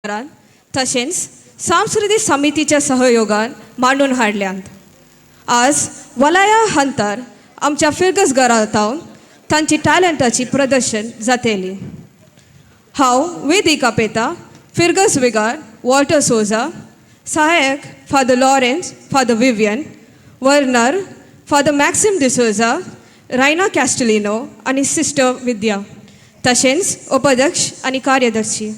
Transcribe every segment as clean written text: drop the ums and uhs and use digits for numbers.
तशेंच सांस्कृतीक समितीच्या सहयोगान मांडून हाडल्यांत. आज वलाया हंतर आमच्या फिरगस घरांत तांची टॅलंटाची प्रदर्शन जातली. हांव वेदिका पेता, फिरगस विगार वॉल्टर सोजा, सहायक father Lawrence, father Vivian Werner, father Maxim D'Souza, Raina Castelino आनी सिस्टर विद्या, तशेंच उपाध्यक्ष आनी कार्यदर्शी.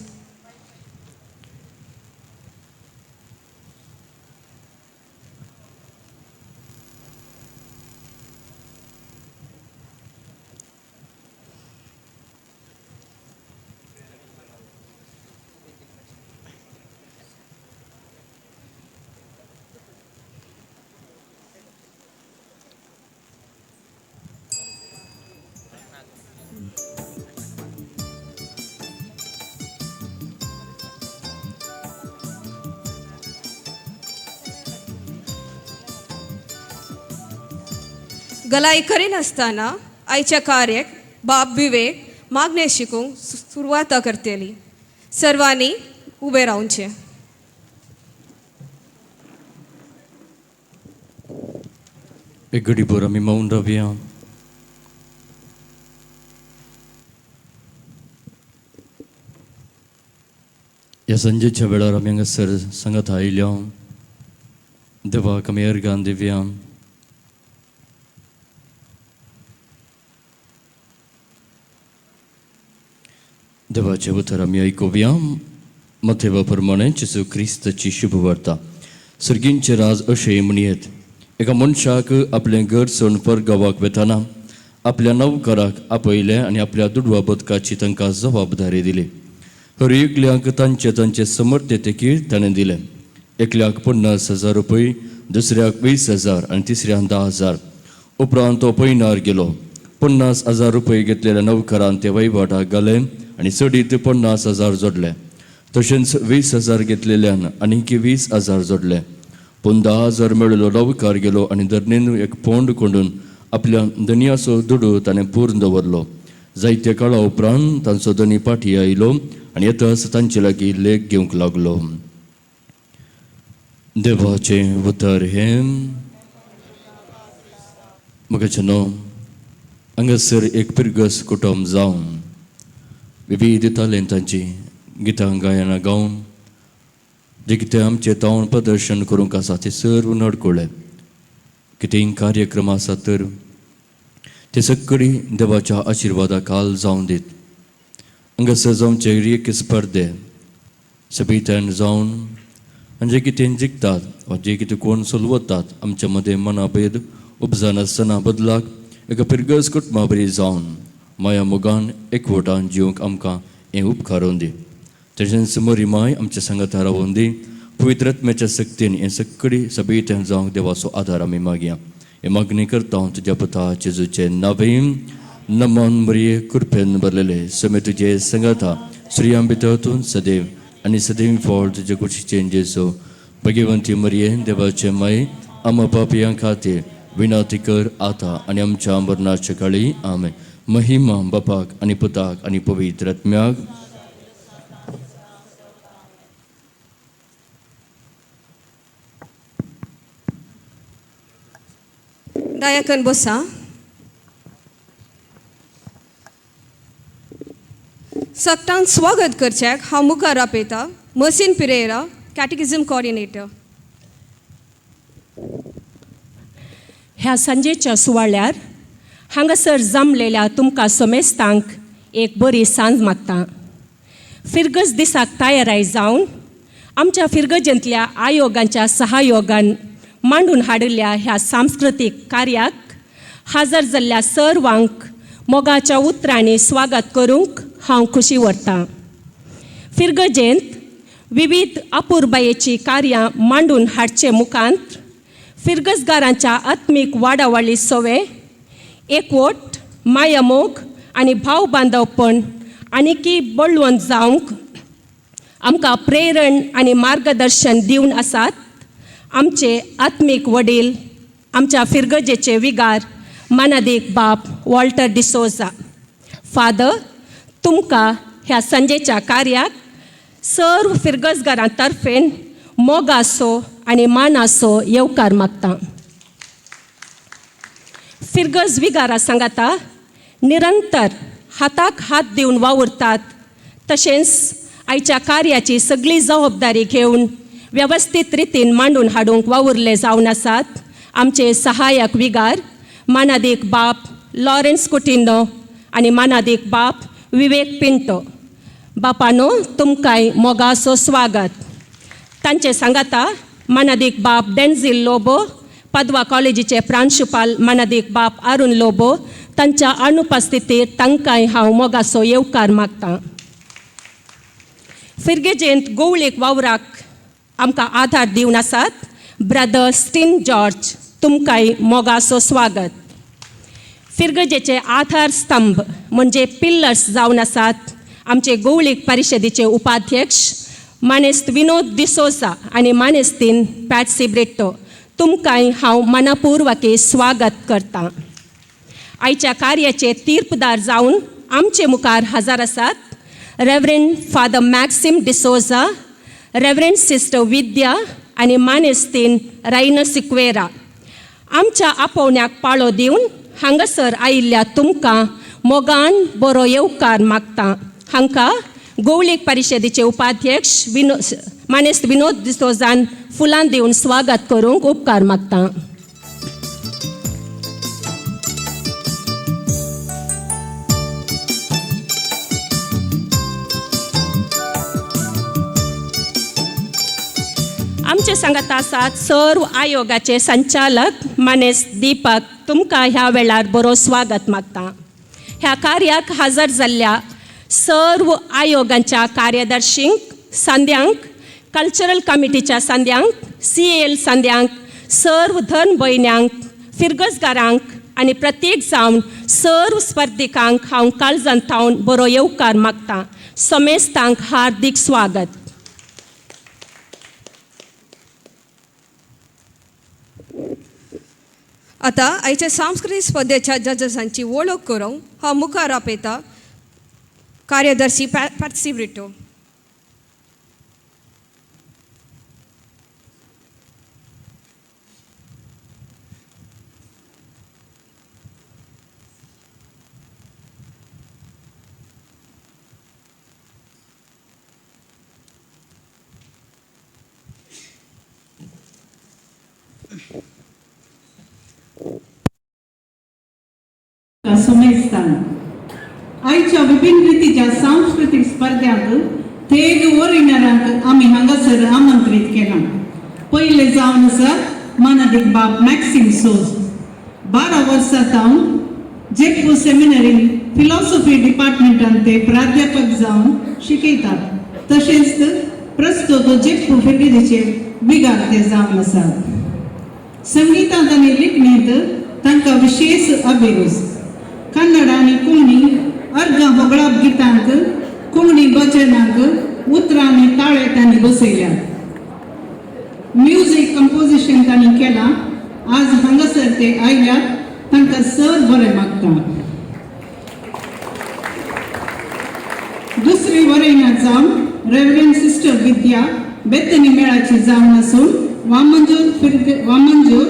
गलाई करिनासतना आयच्या कार्याक बाब विवेक मागणें शिकूंक सुरवात करतली. सर्वांनी उबें रावचें. एक घडीभर आमी मौन रावया. ह्या सांजेच्या वेळार आमी हांगासर सांगात आयल्या देवाक आमी अर्गान दिवया. देवाचें उतर आमी आयकुया. मथेवा प्रमाणे जेजू क्रिस्ताची शुभवार्ता. सर्गींचें राज अशें म्हणयेत, एका मनशाक आपलें घर सोडून परगांवाक वेतना आपल्या नवकराक आपयलें आनी आपल्या दुडवा बदकाची तांकां जबाबदारी दिली. हर एकल्याक तांचे तांचे समर्थ्य तेकीर ताणें दिलें. एकल्याक 50,000 रुपये, दुसऱ्याक 20,000 आनी तिसऱ्याक 10,000. उपरांत तो पयनार गेलो. 50,000 रुपये घेतलेल्या नवकरान ते वहिवाटाक घाले आनी चडीत 50,000 जोडले. तशेंच 20,000 घेतलेल्यान आनीक 20,000 जोडले. पूण 10,000 मेळिल्लो नवकार गेलो आनी धरणेन एक पोंड कोंडून आपल्या धनयाचो दुडू ताणें पूर्ण दवरलो. जायत्या काळा उपरांत तांचो धनी पाटी आयलो आनी येताच तांचे लागीं लेख घेवंक लागलो. देवाचें उतर हें. म्हज्या न्हू, हांगासर एक पिरगस कुटुंब जावन विविध तालेंतांची गितां गायनां गावन जे कितें आमचें तावन प्रदर्शन करूंक आसा तें सर्व नडकुळे कितेंय कार्यक्रम आसा तर ते सगळी देवाच्या आशिर्वादा काल जावन दीत. हांगासर जावचे एक स्पर्धे सभितान जावन आनी जे कितें जिखतात वा जे कितें कोण सोलवतात आमच्या मदें मनाभेद उपजनासतना बदलाक एका पिरगस कुटुंबा बरी जावन माया मोगान एकवटान जिवंक आमकां हें उपकारून दी. तशेंच मरी माय आमच्या सांगाता रावून दी. पवित्र आत्म्याच्या सक्तीन हें सगळी सभितान जावंक देवाचो आदार आमी मागया. हे मागणी करता हांव तुज्या पुता जेजूचे नांवे. नमन मरिये, कृपेन भरलेले, समे तुजे सांगाता, स्त्रियां भितर तूं सदैव आनी सदैव फळ तुजे कुशीचें जेजू. भगवंती मरिये, देवाचे माय, आमा पापयां खातीर विनंती कर आतां आनी आमच्या मरणाच्या काळी. आमेन. महिमा बापाक आनी पुताक आनी पवित्र आत्म्याक. दयाकन बसा. सगटांक स्वागत करच्याक हांव मुखार आपयता मसीन पिरेरा, कॅटेकिझम कॉर्डिनेटर. ह्या सांजेच्या सुवाळ्यार हांगासर जमलेल्या तुमकां समेस्तांक एक बरी सांज मागता. फिरगज दिसाक तयाराय जावन आमच्या फिरगजेंतल्या आयोगांच्या सहयोगान मांडून हाडिल्ल्या ह्या सांस्कृतीक कार्याक हाजर जाल्ल्या सर्वांक मोगाच्या उतरांनी स्वागत करूंक हांव खुशी व्हरतां. फिरगजेंत विविध अपुरबायेचीं कार्यां मांडून हाडचे मुखांत फिरगजगारांच्या आत्मीक वाडावळी सवे एकवट, मायामोग आनी भाव बांदवपण आनीकी बळवंत जावंक आमकां प्रेरण आनी मार्गदर्शन दिवन आसात आमचे आत्मीक वडील, आमच्या फिरगजेचे विगार मानादीक बाप वॉल्टर डिसोजा. फादर, तुमकां ह्या सांजेच्या कार्याक सर्व फिरगजगारां तर्फेन मोगासो आनी मानासो येवकार मागता. फिरगज विगारा सांगाता निरंतर हाताक हात दिवन वावुरतात, तशेंच आयच्या कार्याची सगळी जबाबदारी घेवन वेवस्थीत रितीन मांडून हाडूंक वावुरले जावन आसात आमचे सहायक विगार मानादीक बाप लॉरेन्स कुटिनो आनी मानादीक बाप विवेक पिंटो. बापानो, तुमकांय मोगासो स्वागत. तांचे सांगाता मानादीक बाप डेन्झील लोबो, पदवा कॉलेजीचे प्रांशुपाल मानादीक बाप अरुण लोबो, तांच्या अनुपस्थितीर तांकांय हांव मोगासो येवकार मागतां. फिरगेजेंत गोवळीक वावराक आमकां आधार दिवन आसात ब्रदर स्टीन जॉर्ज, तुमकांय मोगासो स्वागत. फिरगजेचे आधार स्तंभ म्हणजे पिल्लर्स जावन आसात आमचे गोवळीक परिशदेचे उपाध्यक्ष मानेस्त विनोद डिसोजा आनी मानेस्तीन पॅटसी ब्रिट्टो, तुमकांय हांव मनापूर्वकी स्वागत करतां. आयच्या कार्याचे तीर्पदार जावन आमचे मुखार हजर आसात reverend father Maxim D'Souza, reverend sister Vidya आनी मानेस्तीन रायना सिक्वेरा. आमच्या आपोवण्याक पाळो दिवन हांगासर आयिल्ल्या तुमकां मोगान बरो येवकार मागता. हांकां गोवळीक परिशदेचे उपाध्यक्ष मानेस्त विनोद डिसोजान फुलां दिवन स्वागत करूंक उपकार मागता. आमचे सांगात आसात सर्व आयोगाचे संचालक मानेस्त दीपक, तुमकां ह्या वेळार बरो स्वागत मागता. ह्या कार्याक हजर जाल्ल्या सर्व आयोगांच्या कार्यदर्शींक, सांद्यांक, कल्चरल कमिटीच्या सांद्यांक, CAL सांद्यांक, सर्व धर्म भयण्यांक, फिरगजगारांक आनी प्रत्येक जावन सर्व स्पर्धिकांक हांव काळजांत थावन बरो येवकार मागता. समेस्तांक हार्दीक स्वागत. आतां आयच्या सांस्कृतीक स्पर्धेच्या जजांची वळख करूंक हांव मुखार आपयता कार्यदर्शी पॅट्सी ब्रिटो. सुमेस्तान आयच्या विभिन्न रितीच्या सांस्कृतीक स्पर्ध्यांत तेग वरिणारांक आमी हांगासर आमंत्रीत केलां. पयले जावन आसा मानादीक बाब मॅक्सीम सोज, 12 वर्सां जावन जेपू सेमिनरी फिलॉसॉफी डिपार्टमेंटान ते प्राध्यापक जावन शिकयतात, तशेंच प्रस्तुत जेपू फिरगेजीचे विगार ते जावन आसात. संगीतांत आनी लिखणेंत तांकां विशेष अभिरूच. कन्नड आनी कोंकणी अर्गां होगळाप गितांक, कोंकणी भजनांक उतरां आनी ताळे तांणी बसयल्यात. म्युजीक कंपोजिशन तांणी केलां. आज हांगासर ते आयल्यात, तांकां सर बरें मागता. दुसरी वरयना जावन रेवरंड सिस्टर विद्या बेतनी मेळाची जावन आसून वामंजूर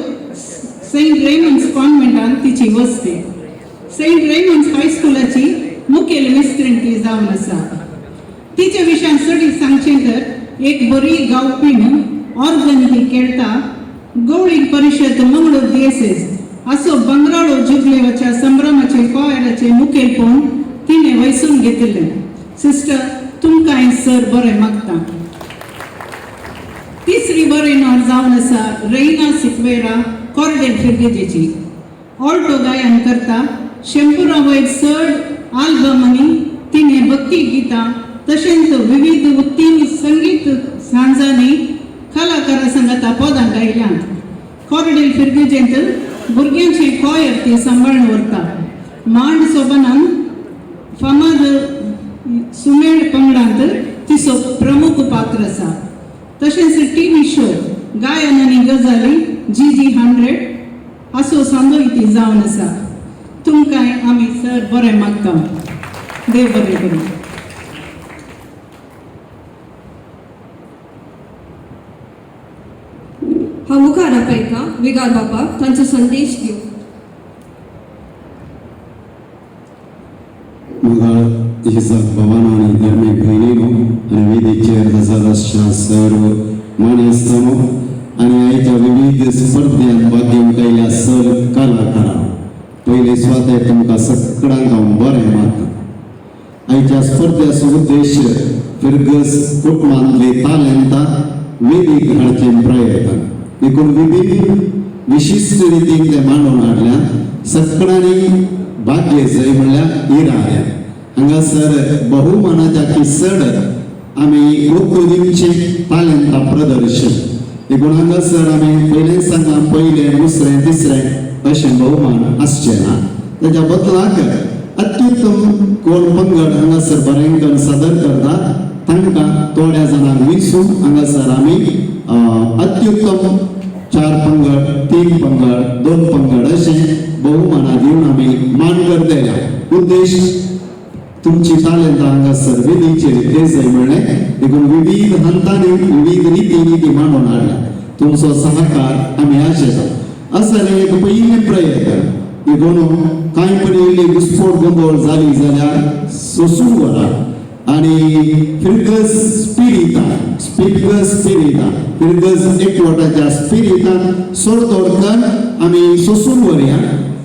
सेंट रेमंड्स कॉन्व्हेंटान तिची वस्ती. सेंट रेमंड्स हायस्कुलाची मुखेल मिस्त्रीण ती जावन आसा. तिचे विशयान चडीत सांगचें तर एक बरी गावपीण, ऑर्गन ही खेळटा. गौळीक परिशद मंगळूर दियेसेस असो बंगराळो जुबलेवाच्या संभ्रमाचे कॉयराचे मुखेलपण तिणें वैसून घेतिल्लें. सिस्टर, तुमकांय सर बरें मागता. तिसरी बरें जावन आसा रैना सिक्वेरा, कॉर्डेल फिरगेजेची. ऑल्टो गायन करता. 100 वयर चड आल्बम आनी तिणें भक्ती गितां तशेंच विविध उत्तीम संगीत सांजांनी कलाकारां सांगाता पदां गायल्यांत. कॉर्डेल फिरगेजेंत भुरग्यांची कॉयर ती सांबाळून व्हरता. मांड सोबनान फामाद सुमेळ पंगडांत तिचो प्रमुख पात्र आसा. तशेंच TV show गायन आनी गजाली GG 100 असो सांदोय ती जावन आसा. तुमकांय आमी सर बरें मागता. देव बरें करूं. हांव मुखार आपयता विगार बापाक तांचो संदेश दिवं. मंगळ इसाक भवान आनी धर्मीक भयणीनो आनी वेदीचेर हजाराच्या सर्व मानेस्तानो आनी आयच्या विविध स्पर्ध्यांत भाग घेवंक आयिल्ल्या सर्व कलाकारां, पयले सुवातेर तुमकां सगळ्यांक हांव बरें मानता. आयच्या स्पर्ध्याचो उद्देश फिरगस कुटुंबांतली तालेंतां वेदीक हाडचें प्रयत्न देखून विविध विशिश्ट रितीन ते मांडून हाडल्यात. सगळ्यांनी भाग्य जाय म्हणल्यार इराद्या हांगासर बहुमानाच्या चड आमी वखद दिवचें तालेंतां प्रदर्शन देखून हांगासर आमी पयलेंच सांगलां, पयलें, दुसरें, तिसरें अशें बहुमान आसचें ना. तेच्या बदलाक अत्युत्तम कोण पंगड हांगासर बरें करून सादर करता तांकां थोड्या जाणांक विसून हांगासर आमी अत्युत्तम 4 पंगड, 3 पंगड, 2 पंगड अशें बहुमानां दिवन आमी मान करतले. उद्देश तुमची तालेंतां हांगासर वेदीचेर तें जाय म्हणलें देखून विविध हंतांनी विविध रितींनी ती मांडून हाडल्या. तुमचो सहकार आमी आशेता. असले एक पयलें प्रयत्न देखून कांय परी इल्ली घुस्पोट गोंदळ जाली जाल्यार सोसून वरा आनी फिरगज स्पिरिता, फिरगज स्पिरिता, फिरगज एकवटाच्या स्पिरितान सोडतोड कर आमी सोसून व्हरया.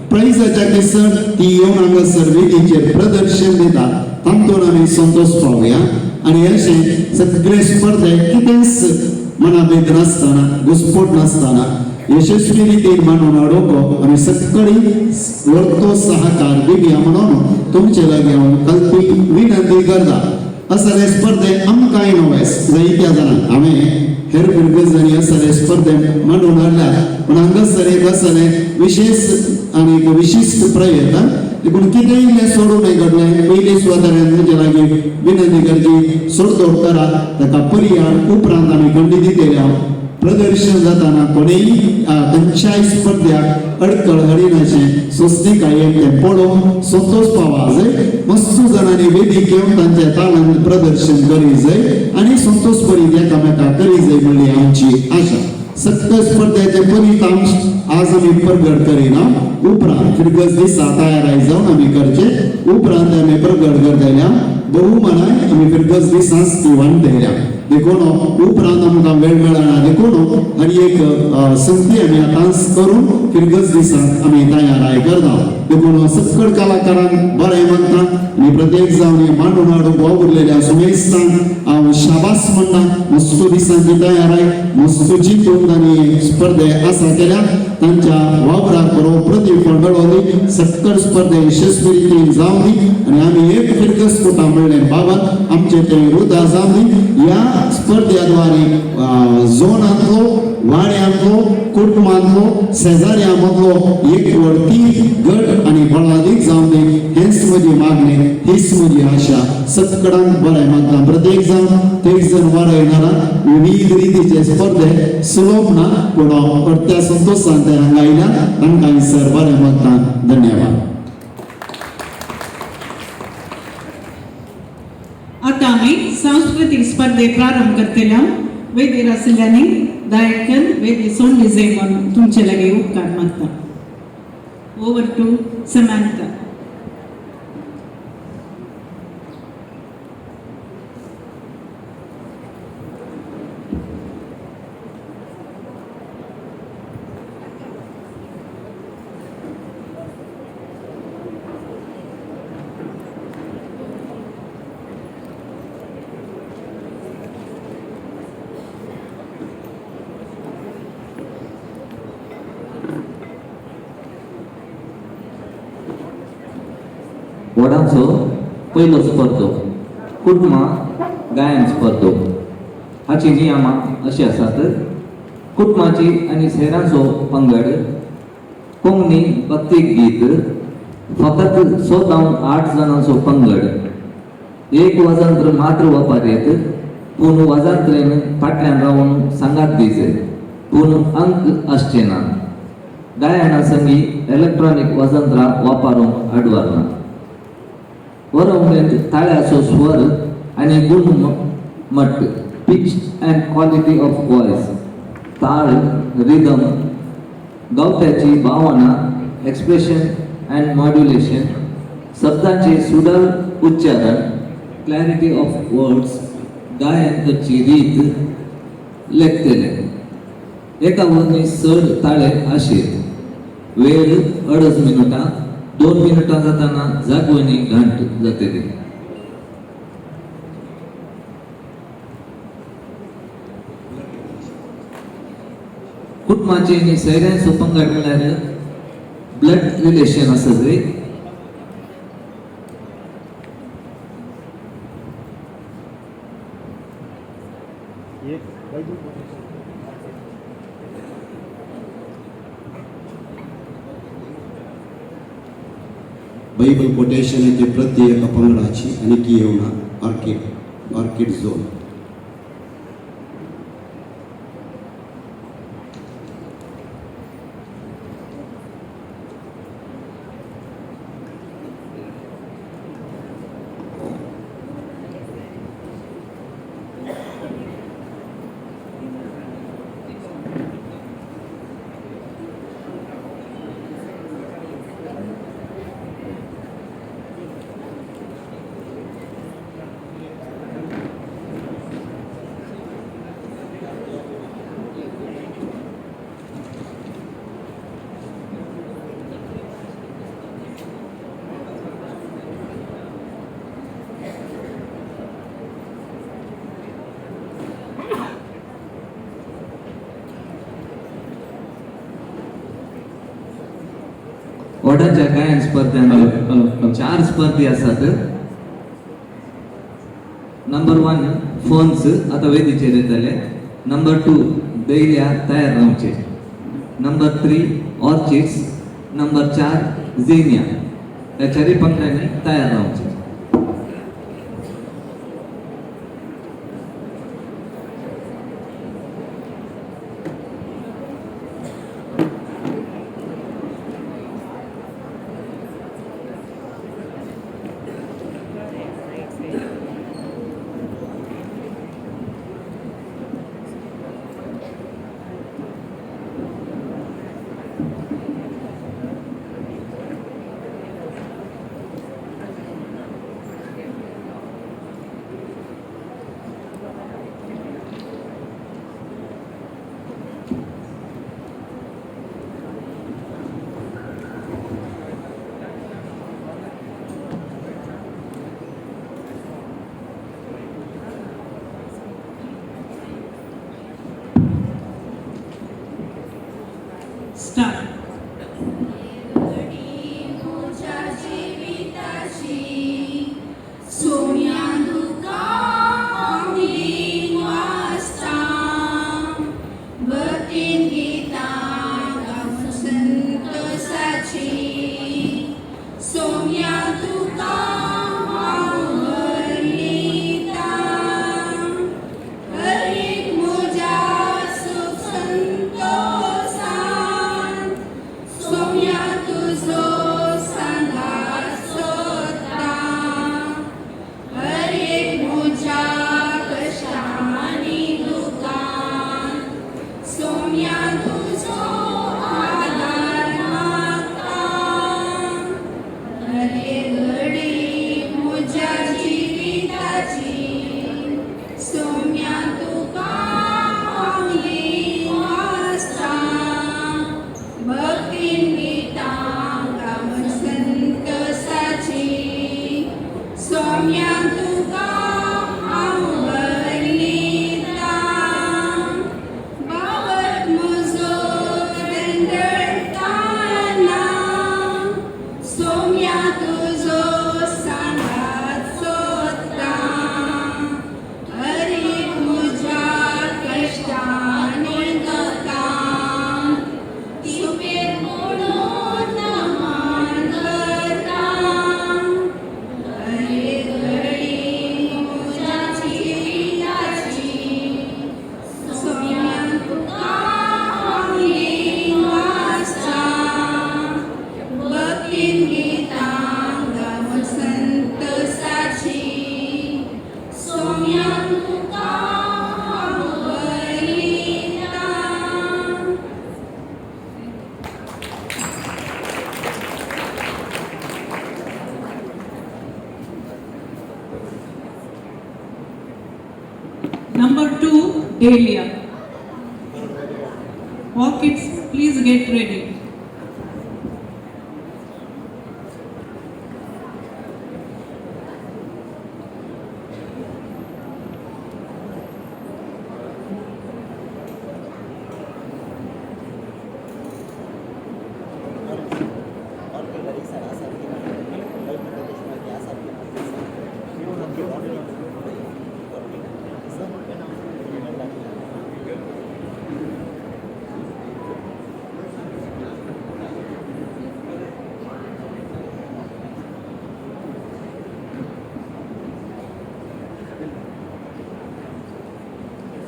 प्रायजाच्या केसर ती येवन हांगासर वेदीचेर प्रदर्शन दिता तातूंत आमी संतोश पावया. आनी अशें सगळे स्पर्धे कितेंच मनाभेद नासतना, घुस्पोट नासतना यशस्वी रितीन मांडून हाडूंक आमी सगळी वर्तो सहकार दिवया म्हणून तुमचे लागीं हांव कल्पी विनंती करता. असले स्पर्धे आमकांय नवेस जायत्या जाणांक हांवें हेर फिरगजांनी असले स्पर्धे मांडून हाडल्या, पूण हांगासर एक असले विशेष आनी एक विशिश्ट प्रयत्न देखून कितेंय इल्लें सोडून घडलें पयले सुवातेर तुमचे लागीं विनंती करची, सोडतोड करा ताका पर्याय उपरांत आमी खंडीत दितले. प्रदर्शन जाताना कोणीय खंयच्याय स्पर्ध्याक अडखळ हाडिनाशें स्वस्तिकायेन तें पळोवन संतोश पावा जाय. मस्त जाणांनी वेदीक येवन तांचें तालंत प्रदर्शन करी जाय आनी संतोश परीत एकामेका करी जाय म्हणली आमची आशा. सगळे स्पर्धेचे फलितांश आज आमी प्रगट करिना, उपरांत फिरगज दिसा तयार जावन आमी करचे. उपरांत आमी प्रगट करतल्या बहुमानाय आमी फिरगज दिसांच ती वांटतल्या. देखून उपरांत आमकां वेळ मेळना, देखून आनी एक संदी आमी आतांच करून फिरगज दिसांक आमी तयार करता. देखून सकळ कलाकारांक बरें मागता आनी प्रत्येक जावन मांडून हाडूंक वावुरलेल्या सुमेस्तांक हांव शाबास म्हणटा. मस्त दिसांची तयाराय मस्त चिंतून तांणी स्पर्धे आसा केल्या, तांच्या वावराक बरो प्रतिफळ मेळोवंदी, सकळ स्पर्धे यशस्वी रितीन जावंदी आनी आमी एक फिरगस कुटां म्हणलें बाबत आमचें तें रुदा जावंदी. ह्या स्पर्ध्याद्वारे झोनांतलो, वाड्यांतलो, कुटुंबांतलो, शेजाऱ्यां मदलो एकवट ती गट आनी बळादीक जावंदी, हेच म्हजी मागणी, हीच म्हजी आशा. सगळ्यांक बरें मागता. प्रत्येक जाण तेक जण वारो येणारा विविध रितीचे स्पर्धे सुलभ ना, पूण अर्त्या संतोशान ते हांगा आयल्या तांकां सर बरें मागता. धन्यवाद. आतां आमी सांस्कृतीक स्पर्धे प्रारंभ करतले. वेदीर आशिल्ल्यांनी दायकन वेदी सोडली जाय म्हणून तुमचे लागीं उपकार मागता. Over to Samantha. वडांचो पयलो स्पर्धो कुटुंबा गायन स्पर्धो. हाची नियमां अशी आसात. कुटुंबाची आनी सेरांचो पंगड कोंकणी भक्ती गीत फकत 6 जावन 8 जाणांचो पंगड, एक वाजंत्र मात्र वापर येत, पूण वाजंत्रेन फाटल्यान रावन सांगात दिजे, पूण अंक आसचे ना. गायना संगी इलेक्ट्रॉनीक वाजंत्रां वापरूंक आडवारना. वरोवणेंत ताळ्याचो स्वर आनी गुण मट्ट, pitch and quality of voice. ताळ, रिदम, गावप्याची भावना, एक्सप्रेशन अँड मॉड्युलेशन, शब्दांचे सुडल उच्चारण, क्लॅरिटी ऑफ वर्ड्स, गायन करची रीत लेखतले. एका वरनी चड ताळे आशेत. वेळ 2.5 मिनटां. 2 मिनटां जाताना जागवणी घांट जातली. कुटुंबाचे आनी सोयऱ्यांचो पंगड म्हळ्यार ब्लड रिलेशन आसा जंय. बायबल कोटेशनाचे प्रति एका पंगडाची आनी ती येवना ऑर्किड ऑर्किड झोन. वडाच्या गायन स्पर्ध्यांत 4 स्पर्धी आसात. नंबर 1 फर्न्स आतां वेदीचेर येतले. नंबर 2 दैल्या तयार रावचे. Number 3 orchids. Number 4 zinnia. ह्या चारय पंगडांनी तयार रावचे. Start. Sonia. 2, Dahlia. Orchids, please get ready.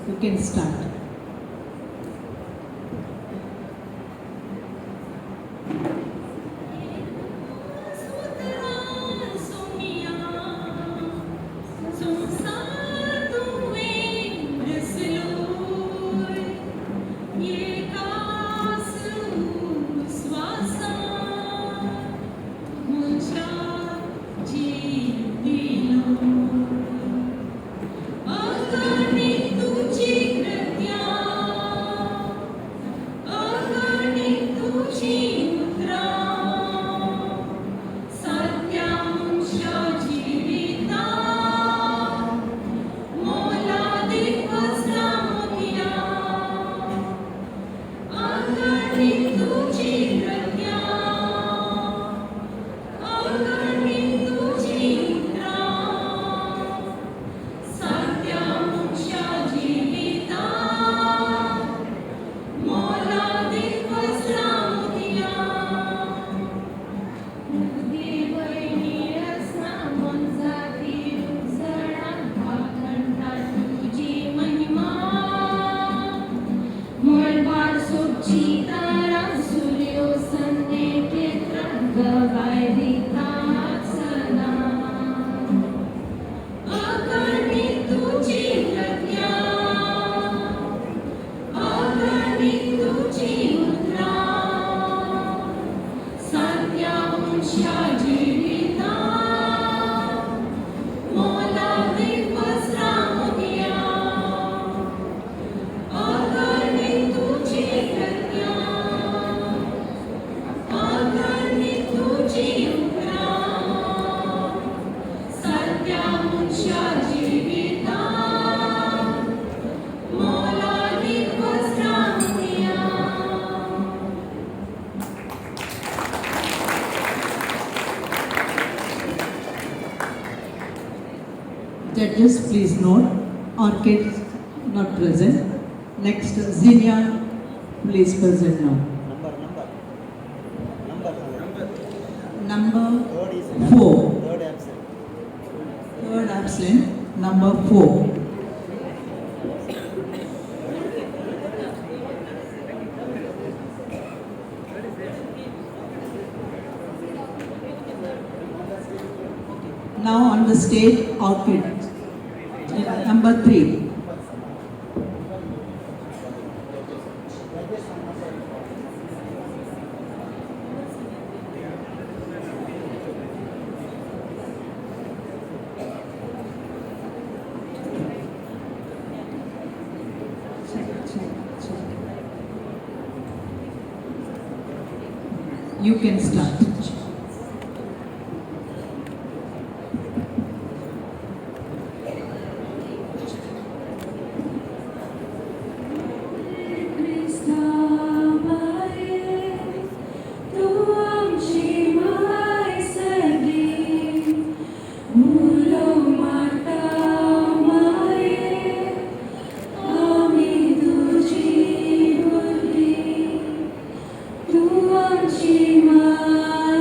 You can start. Judges, please note, Orchids not present. Next, Xenia, please present now. Number 4. Third absent, number 4. Now on the stage, Orchid, number 3. Check, check, check. You can start. तू आमची माय.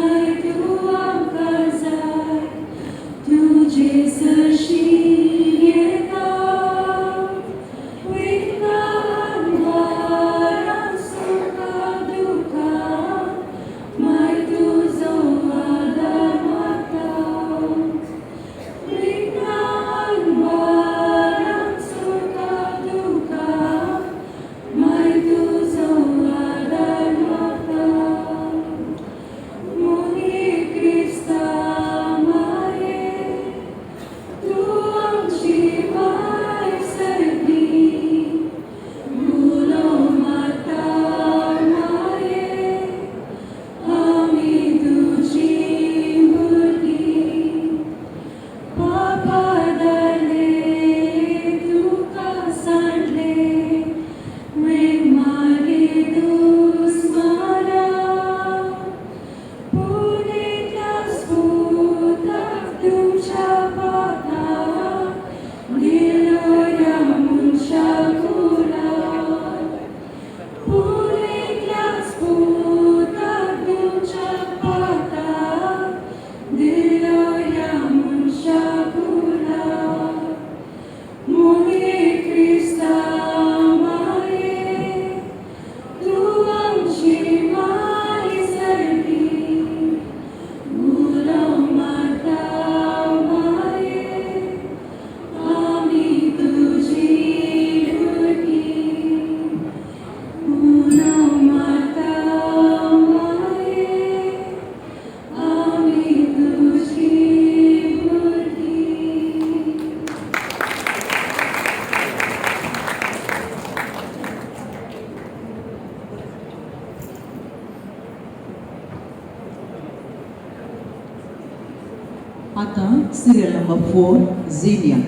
आतां serial number 4 झिनिया.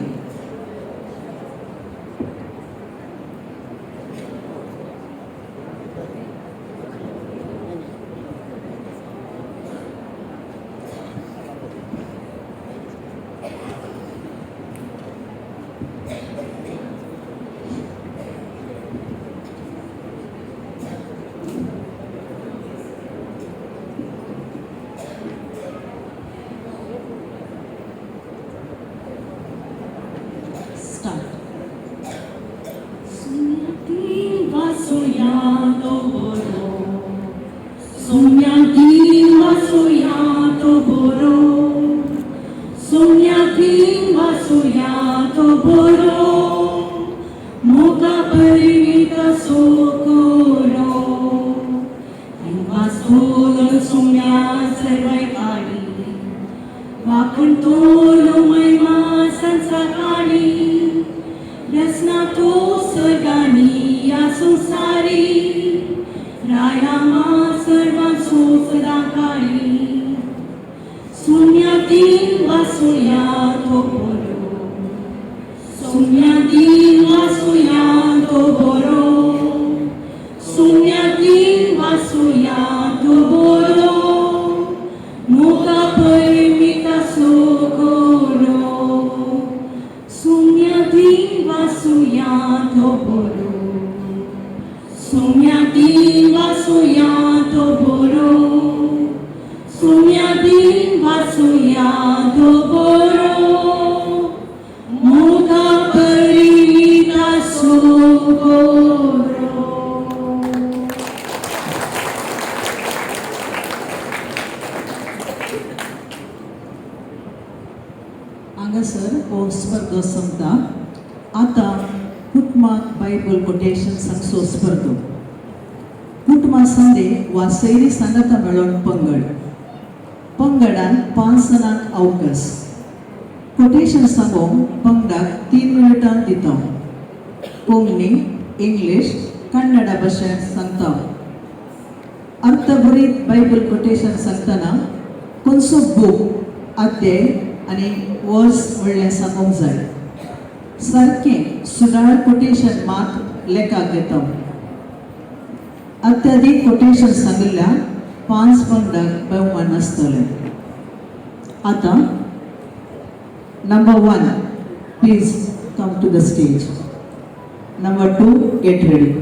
Start. हांगासर हो स्पर्धो सोंपता. आतां कुटुंबाक Bible quotation सांगचो स्पर्धो. कुटुंबा संदे वा सैरी सांगाता मेळोन पंगड. पंगडान 5 जाणांक अवकाश. कोटेशन सांगोंक पंगडाक 3 मिनटां दिता. कोंकणी, इंग्लीश, कन्नडा भाशेंत सांगता. अर्थभरीत बायबल कोटेशन सांगतना खंयचो बूक, अध्याय आनी वर्स म्हणलें सांगूंक जाय. सारकें सुदार कोटेशन मात लेखाक घेता. अत्याधीक कोटेशन सांगिल्ल्या 5 पंगडाक भोवमान आसतलें. आतां number 1, please come to the stage. Number 2, get ready.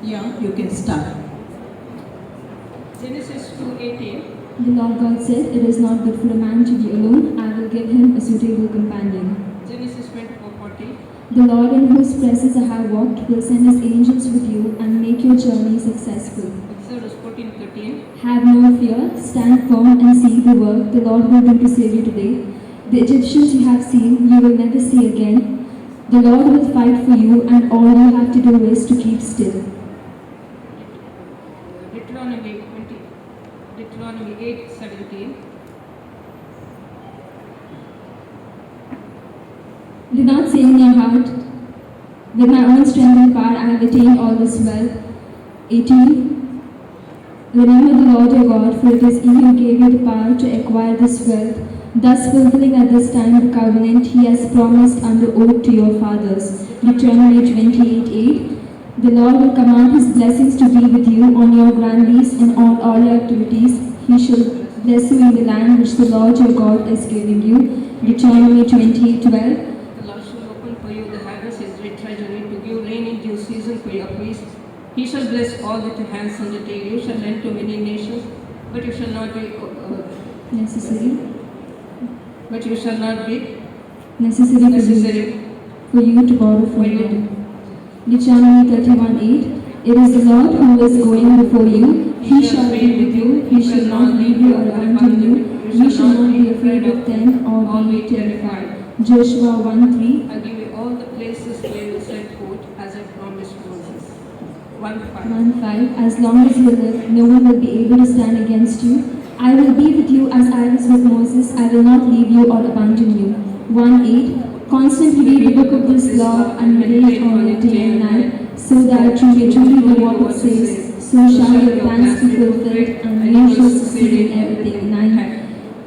Yeah, you can start. Genesis 2:18. The Lord God said, "It is not good for a man to be alone. I will give him a suitable companion." Genesis 24:40. The Lord in whose presence I have walked will send his angels with you and make your journey successful. Exodus 14:13. Have no fear, stand firm and see the work the Lord will do to save you today. The Egyptians you have seen, you will never see again. The Lord will fight for you, and all you have to do is to keep still. Deuteronomy 8:17. Do not say in your heart, "With my own strength and power I have attained all this wealth." 18. Remember the Lord your God, for it is He who gave you the power to acquire this wealth, thus fulfilling at this time the covenant He has promised under oath to your fathers. Deuteronomy 28:8. The Lord will command His blessings to be with you on your grandees and on all your activities. He shall bless you in the land which the Lord your God is giving you. Deuteronomy 28:12. The Lord shall open for you the heavens, His great treasury, to give rain in due season for your feast. He shall bless all that your hands undertake. You shall lend to many nations, but you shall not be necessary. But you shall not be necessary for you to borrow for from you them. Deuteronomy 31:8. It is the Lord who is going before you. He shall be with you. He shall not leave you or abandon you. You shall not be afraid of them or be terrified. Joshua 1:3. I give you all the places where you set foot, as I promised Moses. 1:5. 1:5. As long as you live, no one will be able to stand against you. I will be with you as I was with Moses. I will not leave you or abandon you. 1:8. Constantly read the book of this law and meditate on it day and night, so that you may truly do what it says. So shall your plans be fulfilled, and you shall succeed in everything. 9.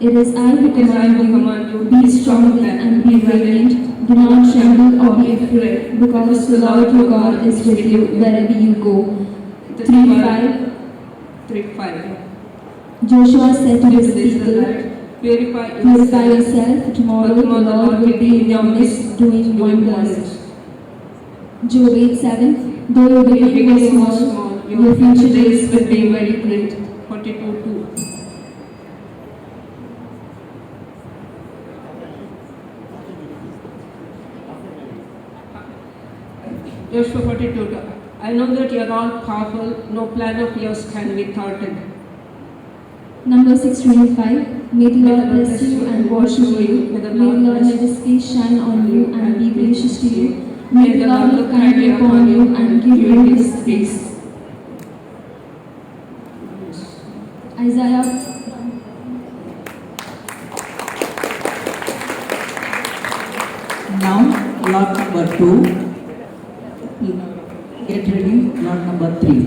It is I who It is I who command command you, you, be strong then and be valiant. Do not tremble or be afraid, because the Lord your God is with you wherever you go. 3:5. 3:5. Joshua said to To his the people, Israelites, purify purify yourself, yourself, tomorrow for the Lord will be in your midst doing wonders. Job 8:7. Though your Your beginning was beginning was small, small, your future days will be very great. 42:2. Joshua 42:2. I know that you are all powerful, no plan of yours can be thwarted. Number 625. May the Lord bless you and watch over you. May the May the Lord Lord bless make his face shine on you and be gracious to you. May the Lord look kindly upon you and give you his peace. Isaiah. Now, lot number 2. Get ready, lot number 3.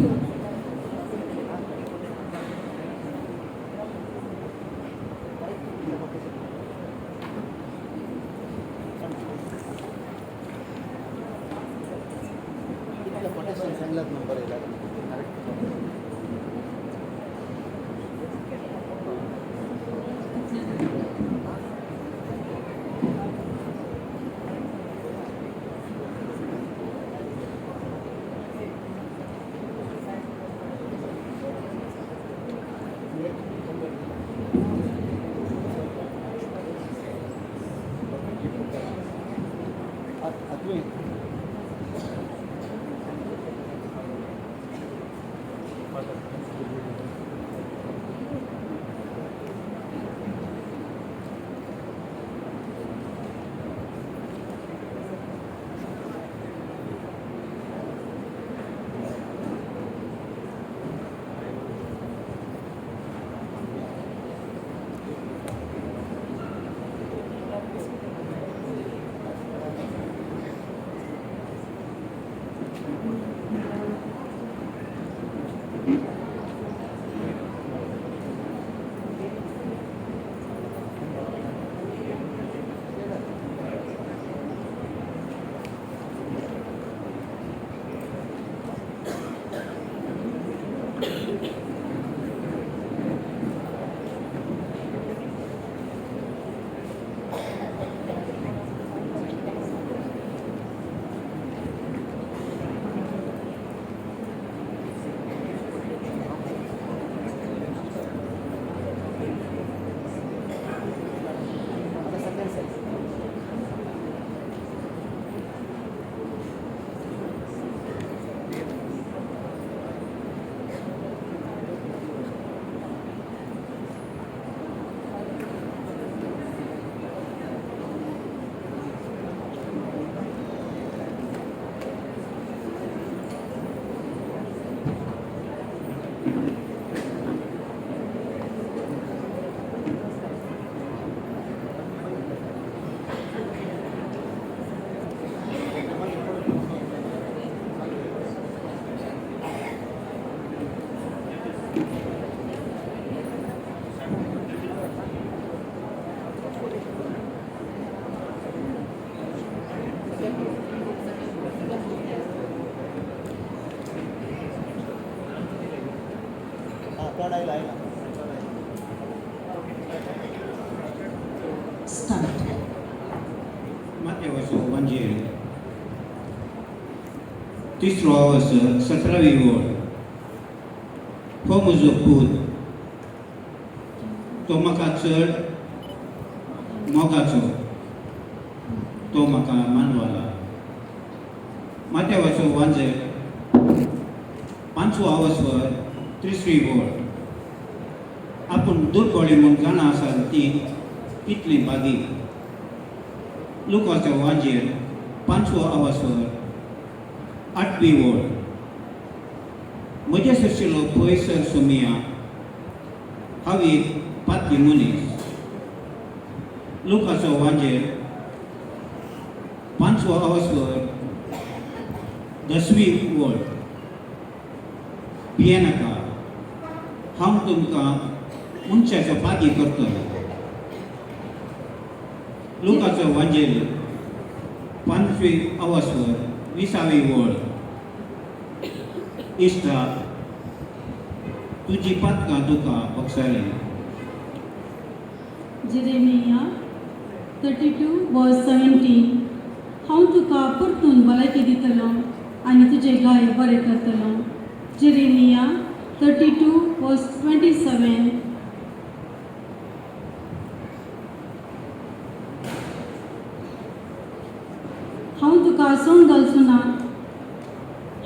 Start. मातेवाचो वांजेल तिसरो वर्स सतरावी ओळ. हो म्हजो पूत, तो म्हाका चड मोगाचो तो म्हाका मानवला. माथ्यावाचो वांजेल पांचवो आवस्वर तिसरी वळ. आपूण दुर्बळी म्हूण जाणा आसा ती कितली बागी. लुकाचो वांजेल पांचवो आवस्वर आठवी वळ. म्हजे सरशिलो पयसर सोमिया हांव एक पातली मनीस. लुकाचो वांजेल पांचवो आवस्वर दसवी वळ. भियेनाका, हांव तुमकां मनशाचो पागी करतलो. लुकाचो वांजेल पांचवी आवस्वर विसावी वळ. इश्टा, तुजी पातकां तुका बक्षाली. Jeremiah 32 verse 17. हांव तुका परतून भलायकी दितलो आनी तुजे गाय बरे करतलो. Jeremiah 32 verse 27. हांव तुका सोंग घालचो ना,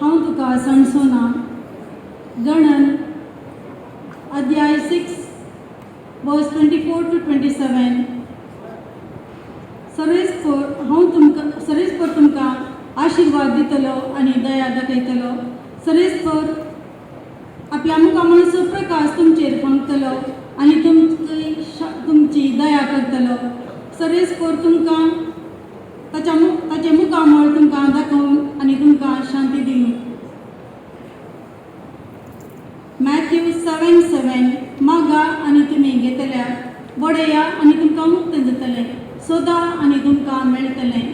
हांव तुका सांडचो ना. गणन अध्याय 6 verse 24 to 27. सर्वेस्पर हांव तुमकां सर्वेस्पर तुमकां आशिर्वाद दितलो आनी दया दाखयतलो. सर्वेस्पर आपल्या मुखामळाचो प्रकाश तुमचेर फांकतलो आनी तुमची दया करतलो. सर्वेस्पर तुमकां ताचें मुखामळ तुमकां दाखोवन आनी तुमकां शांती दिवं. मॅथ्यू 7:7. मागा आनी तुमी घेतल्या, बडया आनी तुमकां मुक्त जातलें, सोदा आनी तुमकां मेळटलें.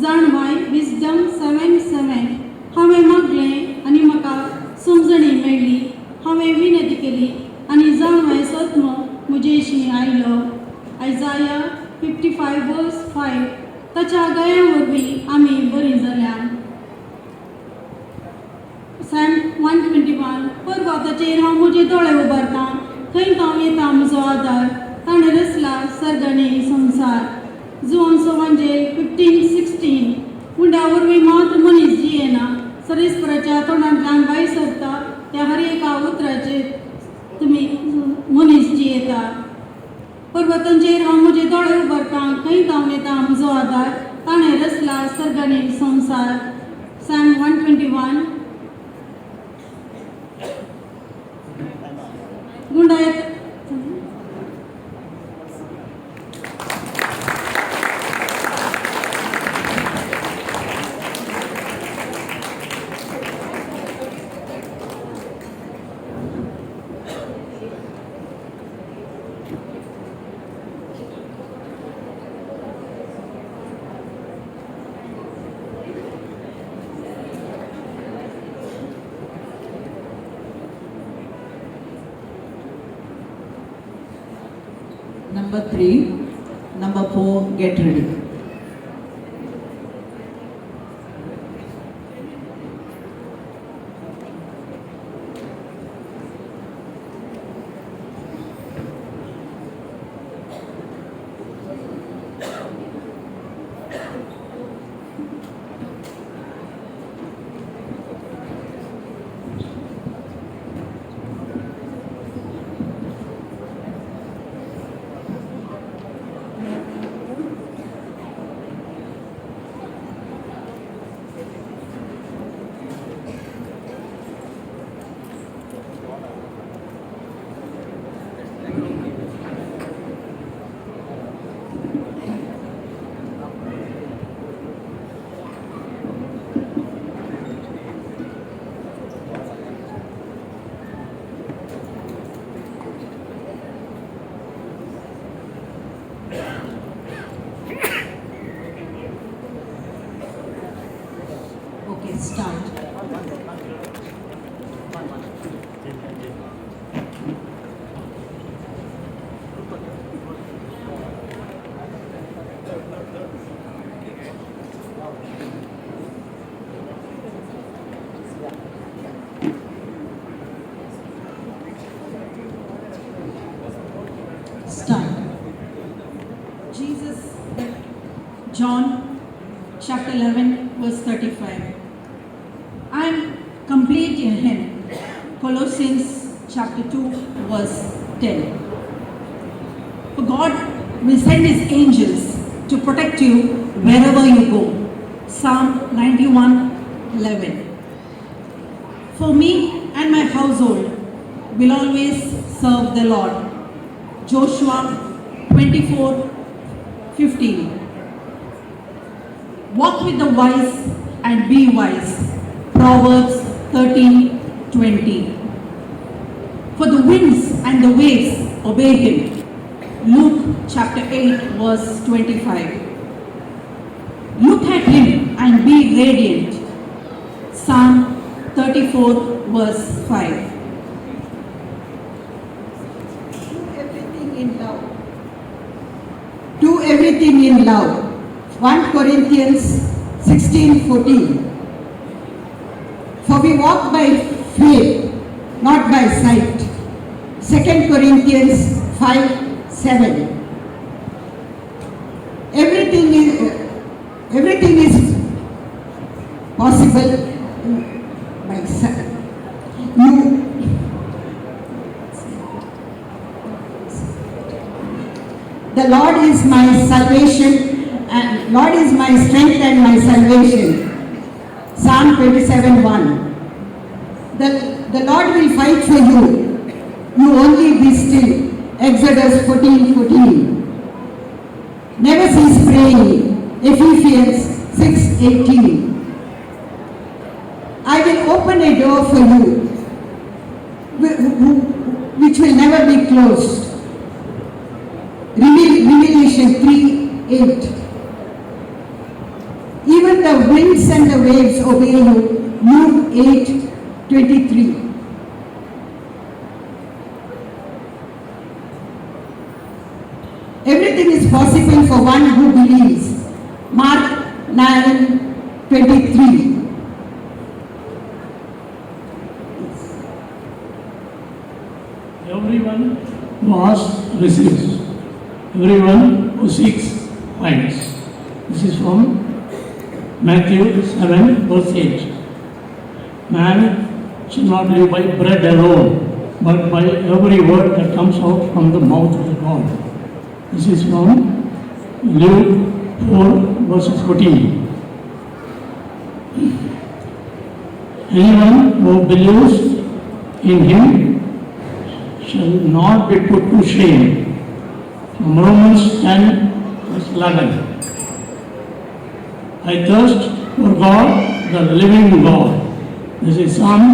जाणवाय विजडम 7:7. हांवें मागलें आनी म्हाका समजणी मेळ्ळी, हांवें विनंती केली आनी जाणवाय सोत्म म्हजेशी आयलो. आयजाया 55 verse 5. ताच्या गया वरवीं आमी बरीं जाल्या. सॅम 121. पर्वताचेर हांव म्हजे दोळे उबारतां, खंय हांव येता म्हजो आदार, ताणें रचला सर्ग आनी संवसार. जुवान वांजेल 15:16. उंड्या वरवीं मात मनीस जियेना, सरेस्पराच्या तोंडांतल्यान भायर सरता त्या हर एका उतराचेर तुमी मनीस जियेता. पर्वतांचेर हांव म्हजे दोळे उबारतां, खंय धांवन येता म्हजो आदार, ताणें रचला सर्ग आनी संवसार. Sem 121. गुंडायत. Number 3, number 4, get ready. Okay, start. Start. Jesus. chapter 11, verse 35. I am complete in him. Colossians chapter 2, verse 10. For God will send his angels to protect you wherever you go. Psalm 91:11. For me and my household will always serve the Lord. Joshua 24:15. Walk with the wise and be wise. Proverbs 13:20. For the winds and the waves obey him. Luke chapter 8, verse 25. Look at him and be radiant. Psalm 34, verse 5. Do everything in love. Do everything in love. 1 Corinthians 16:14. For we walk by faith, not by sight. 2 Corinthians 5:7. Everything is possible by sight. You. The Lord is my salvation, and Lord is my strength and my salvation. Psalm 27:1. The Lord will fight for you. You only be still. Exodus 14:14. Never cease praying. Ephesians 6:18. I will open a door for you, which will never be closed. Revelation 3:8. Even the winds and the waves obey you. Luke 8:23. Everything is possible for one who believes. Mark 9:23. Everyone who asks receives. Everyone who seeks finds. This is from Matthew 7, verse 8. Man shall not live by bread alone, but by every word that comes out from the mouth of the God. This is from Luke 4, verse 14. Anyone who believes in him shall not be put to shame. From Romans 10, verse 11. I thirst for God, the living God. This is Psalm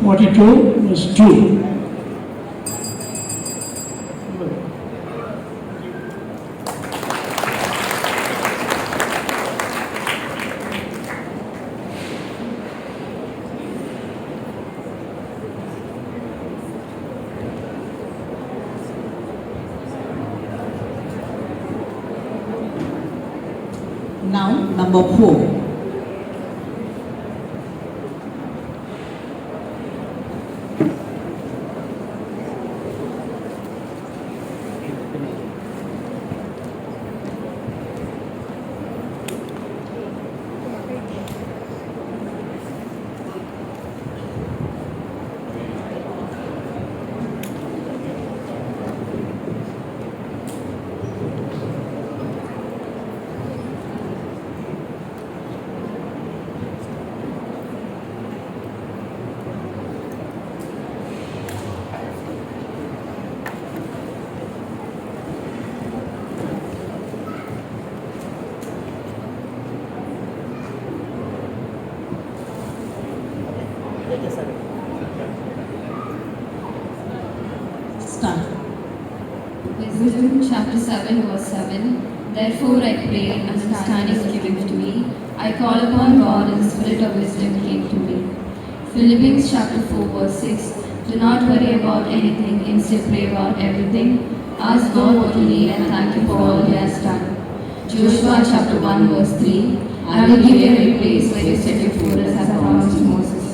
42, verse 2. Now, number 4. Start. Wisdom chapter 7 verse 7. Therefore I prayed, and understanding was given to me. I called upon God, and the spirit of wisdom came to me. Philippians chapter 4 verse 6. Do not worry about anything, instead pray about everything. Ask God what you need and thank Him for all He has done. Joshua chapter 1 verse 3. I will give you every place where you set your foot, as I promised to Moses.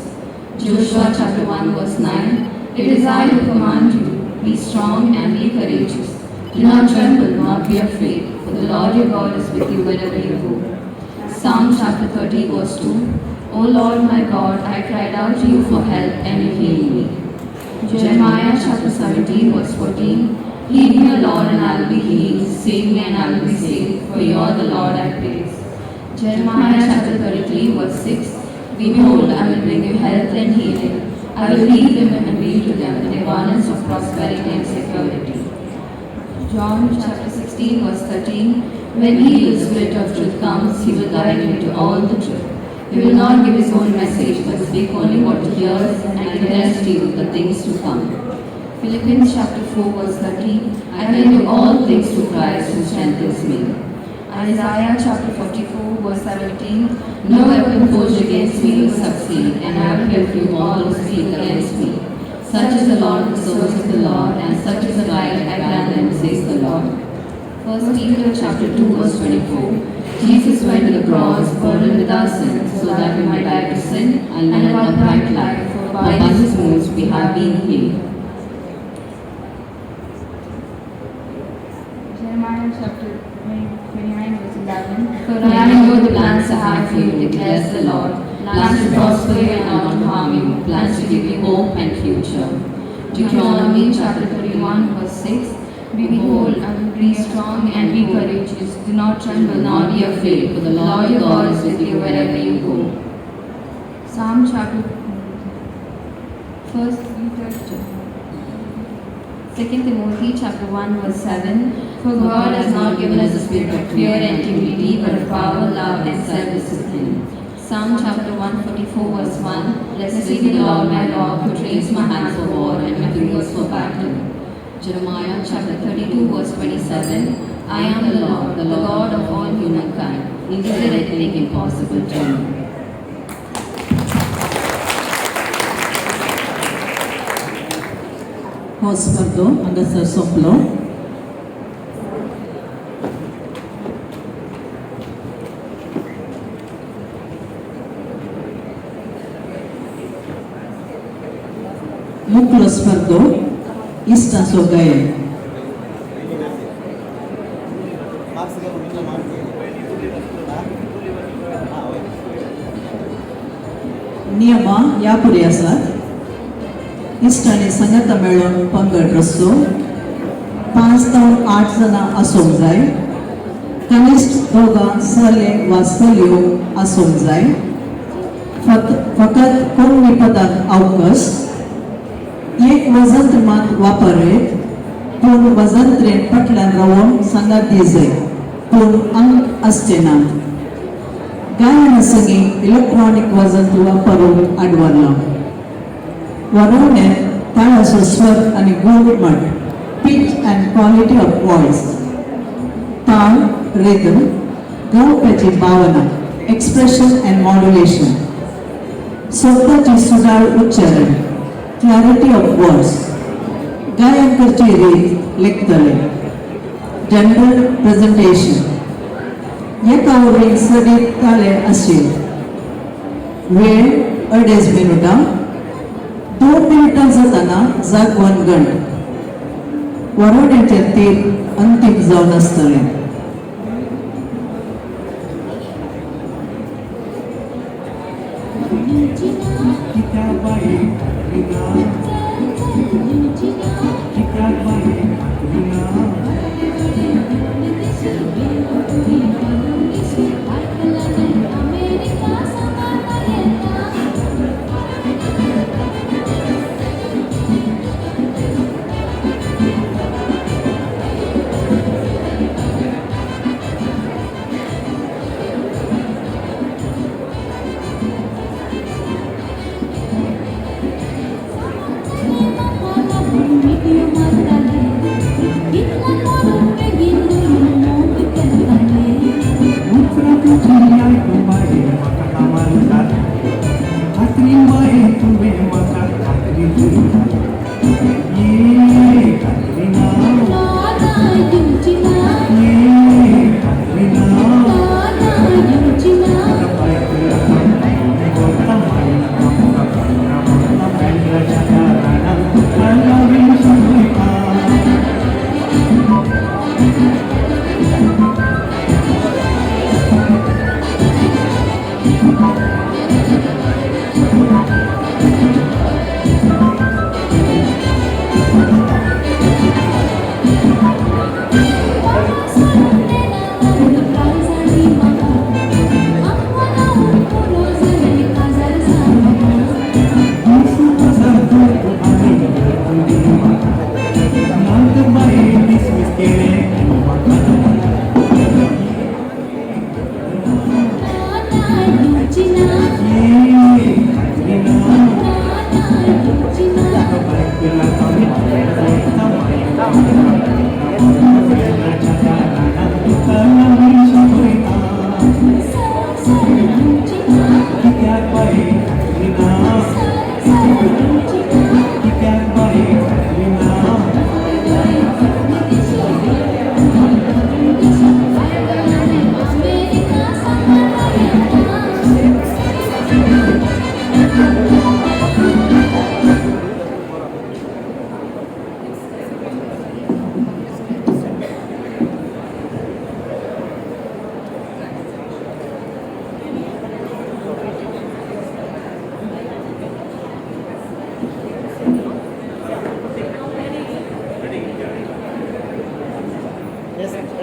Joshua chapter 1 verse 9. It is I who command you, be strong and be courageous. Do not tremble, nor be afraid, for the Lord your God is with you wherever you go. Psalm chapter 30 verse 2. O Lord my God, I cried out to you for help and you healed me. Jeremiah chapter 17 verse 14. Heal me, O Lord, and I will be healed. Save me and I will be saved, for you are the Lord I praise. Jeremiah chapter 33 verse 6. Behold, I will bring you health and healing. I will lead them and be to them an abundance of prosperity and security. John chapter 16 verse 13. When he, the Spirit of truth, comes, he will guide you into all the truth. He will not give his own message, but speak only what he hears and declares to you the things to come. Philippians chapter 4 verse 13. I can do all things through Christ who strengthens me. Isaiah chapter 44 verse 17. No weapon forged against me will succeed, and I will refute all who speak against me. Such is the Lord, the source of the Lord, and such is the right I grant them, says the Lord. 1 Peter chapter 2 verse 24. Jesus went to the cross, burdened with our sins, so that we might die to sin and live an upright life, for by his wounds we have been healed. Jeremiah chapter 29 verse 11. For I know the plans I have for you, declares the Lord, plans to prosper you and not to harm you, plans to give you hope and future. Deuteronomy chapter 31 verse 6. Behold, I will be strong and be courageous. Do not tremble, nor be afraid, for the Lord your God is with you wherever you go. Psalm chapter 1 Peter 2 Timothy chapter 1 verse 7. For God has not given us a spirit of fear and timidity, but of power, love, and self-discipline. Psalm chapter 144 verse 1. Blessed be the Lord my God, who trains my hands for war and my fingers for battle. Jeremiah chapter 32 verse 27. I am the Lord, the God of all humankind. Is there anything impossible to me? हो स्पर्धो हांगासर सोंपलो. मुकलो स्पर्धो इश्टाचो गायन. नियमां ह्या पुरी आसात. इश्टांनी सांगाता मेळून पंगड रचचो. 5 जावं 8 जाणां आसूंक जाय. कनिश्ठ दोगां चले वा चलयो आसूंक जाय. फकत कोंकणी पदाक अवकाश. एक वजंत्र मात वापरत, पूण वजंत्रेन फाटल्यान रावून सांगात दी जाय, पूण अंक आसचे नात. गायना संगी इलेक्ट्रॉनीक वजंत्र वापरूंक आडवारलां. वरोवण्यात ताळाचो स्वर आनी गुणमट, pitch and quality of voice, taal, rhythm, गावप्याची भावना, एक्सप्रेशन अँड मॉड्युलेशन, स्वताचे सुदाळ उच्चारण, क्लॅरिटी ऑफ वर्ड्स, गायन करची रीत लेखतले. General presentation. एका वरवीं सदीत ताळे आसचे. वेळ 2.5 मिनुटां. 2 मिनुटां जातना जागवन गण. वरोवण्याचे तीर अंतीम जावन आसतलें. Bye.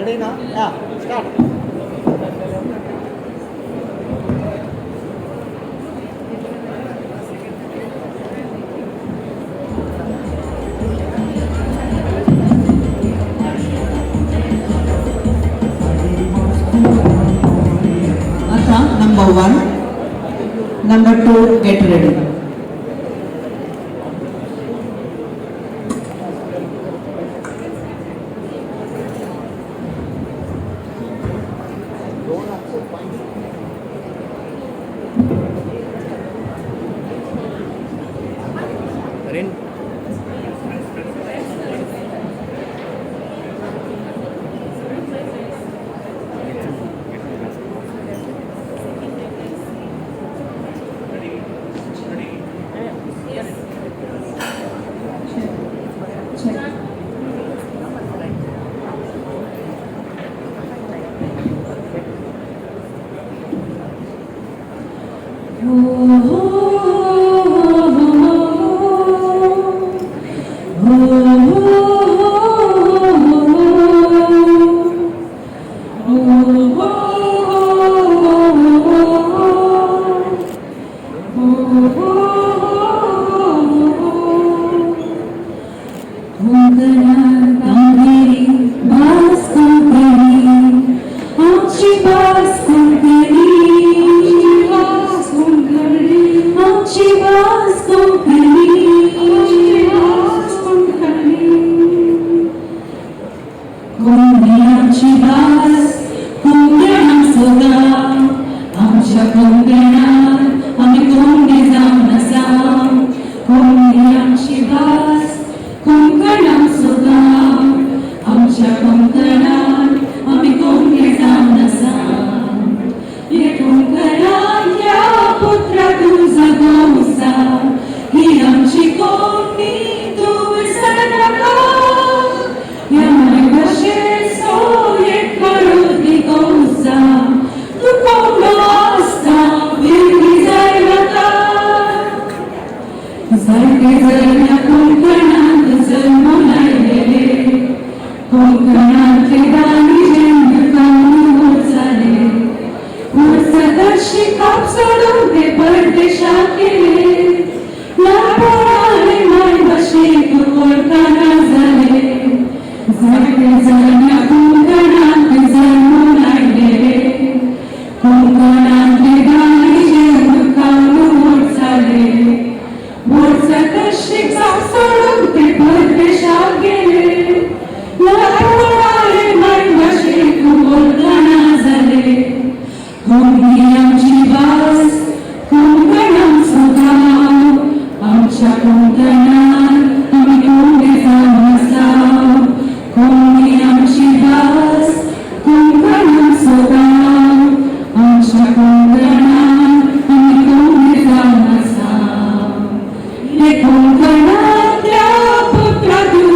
Ready now? Yeah, start. आता number 1, number 2, get ready. कोकणातल्या पुत्रा तू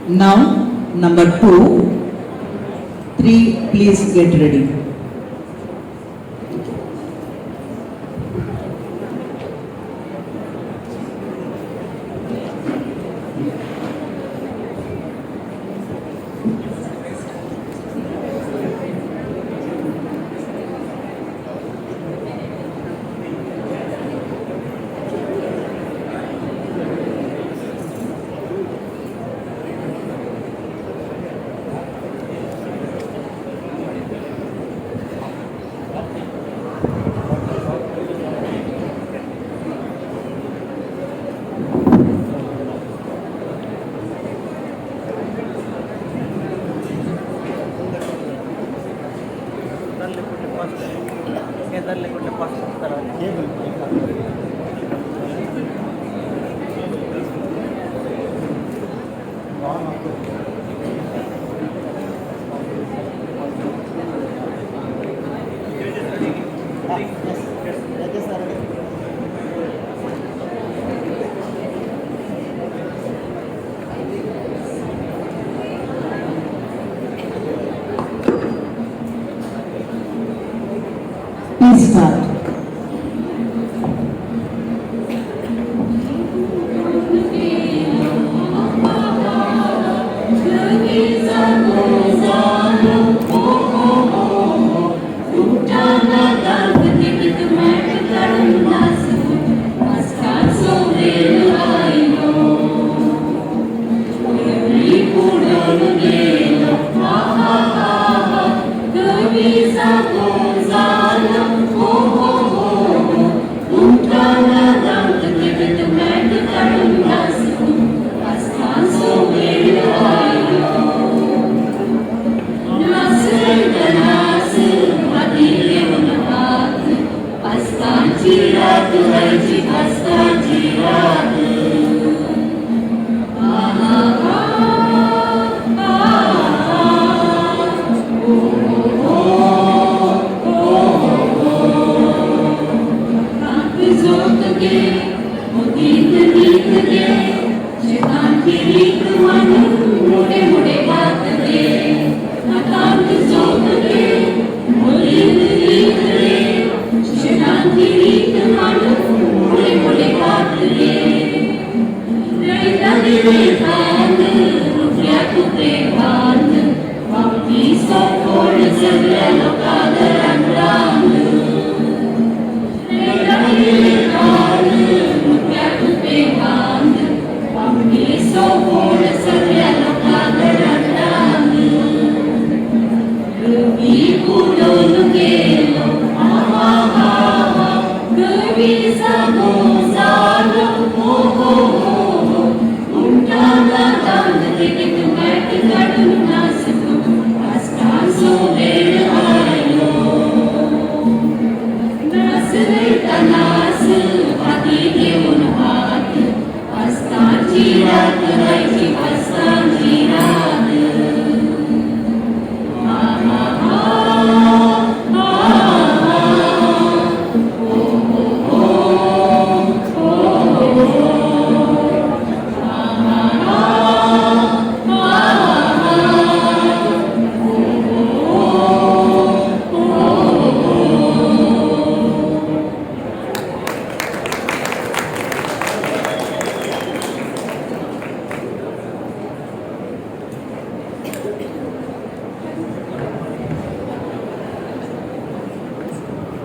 Now number 2, 3, please get ready. Please start.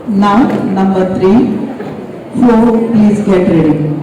Now number 3, 4, please get ready.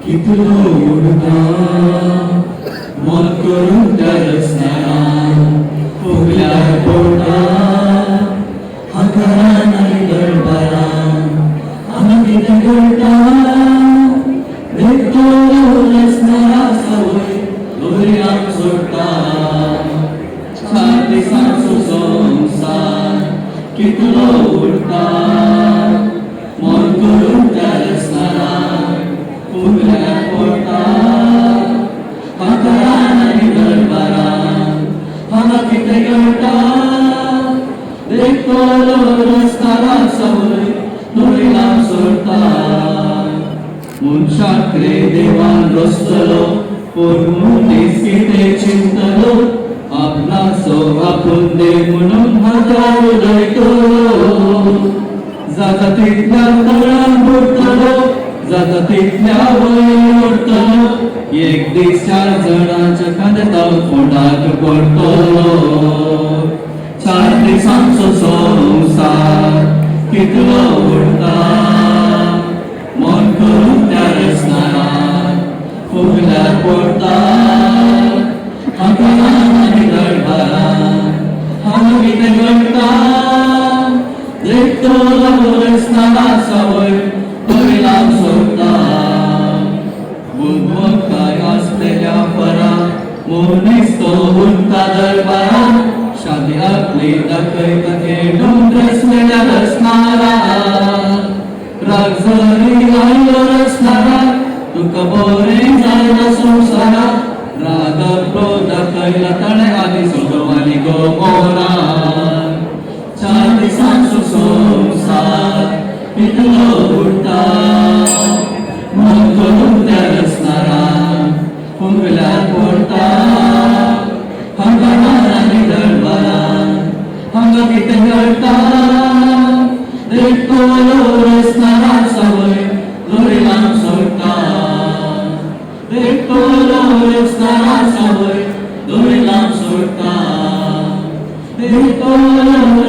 कितलो उडता मोल करून त्या रसनारान फुगल्यार पडटा हांकारान आनी दरबारान हांगा कितें घडटा देखतो रसनारा सवय दोरी सोडटा चार दिसांचो संवसार कितलो उडटा मोल करून त्या रसनारान फुगल्यार पडटा हांकारान आनी दरबारान हांगा कितें घडटा देखतो रसनारा सवय दोरी सोडटा मनशाक रे देवान रसतलो पूण मनीस कितें चिंतलो आपणाचो आपूण देव म्हणून हातार उलयतलो जाता तितल्या तळान बुडटलो जाता तितल्या वयर उडटलो एक दीस चार जाणांच्या खांद्यार फोंडाक पडटलो चार दिसांचो संवसार कितलो उडटा मन करून त्या रसनारान फुगल्यार पडटा हांकारान आनी दरबारान हांगा कितें घडटा देखतो रसनारा सवय दोरी लावन सोडटा बुदवंताय आसलेल्या परा मनीस तो उरता दरबारान शादी आपली दाखयता खेळून रसलेल्या रसनारान राग जरी आयलो रसनारा तुका बरें जायना संवसारा राग आपलो दाखयला ताणें आनी सोदो आनी गोमोरान चार दिसांचो संवसार कितलो उडटा मन करून त्या रसनारान फुगल्यार पडटा हांगारान आनी दरबारान हांगा कितें घडटा देखतो रसनारा सवय दोरी लावन सोडटा देखतो रसनारा सवय दोरी लावन सोडटा देखतो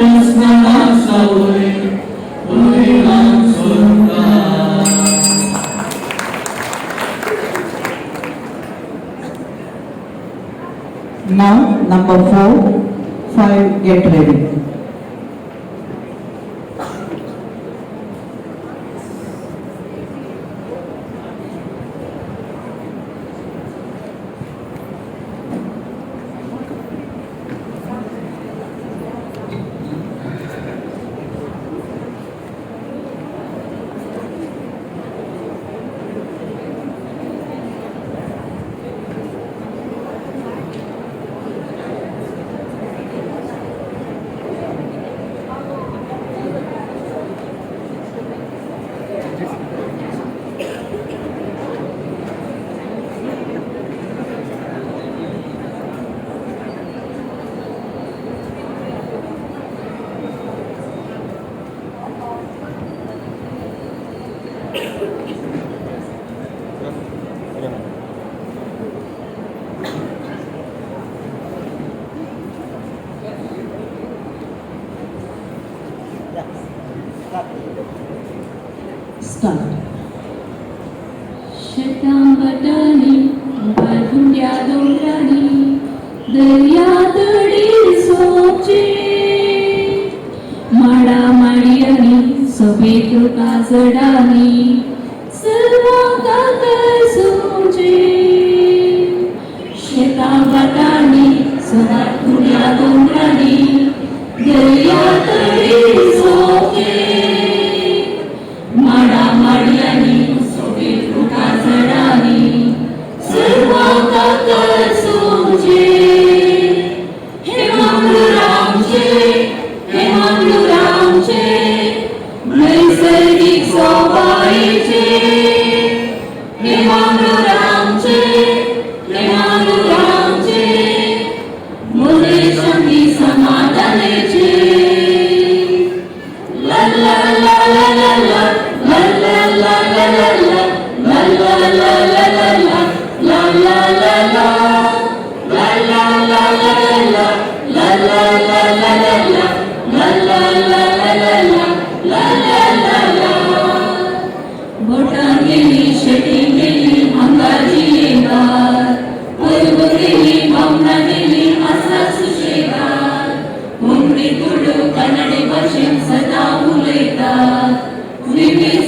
रसनारा सवय दोरी लावन सोडटा. Now, number 4, 5, get ready. Start. शेतां भाटांनी वाळवंट्या दोंगरांनी दर्या तडीर सोबचे माडा माडयांनी सोबीत रुखां झाडांनी सर्वांक आकर्शुचे शेतां भाटांनी वाळवंट्या दोंगरांनी दर्या तडीर सोबचे माडा माडयांनी सोबीत रुखां झाडांनी सर्वांक आकर्शुचे हे मंगळूर आमचे हे मंगळूर आमचे नैसर्गिक सोबायेचे हे मंगळूर आमचे हे मंगळूर आमचे मुले शांती समाधानाचे ला ला.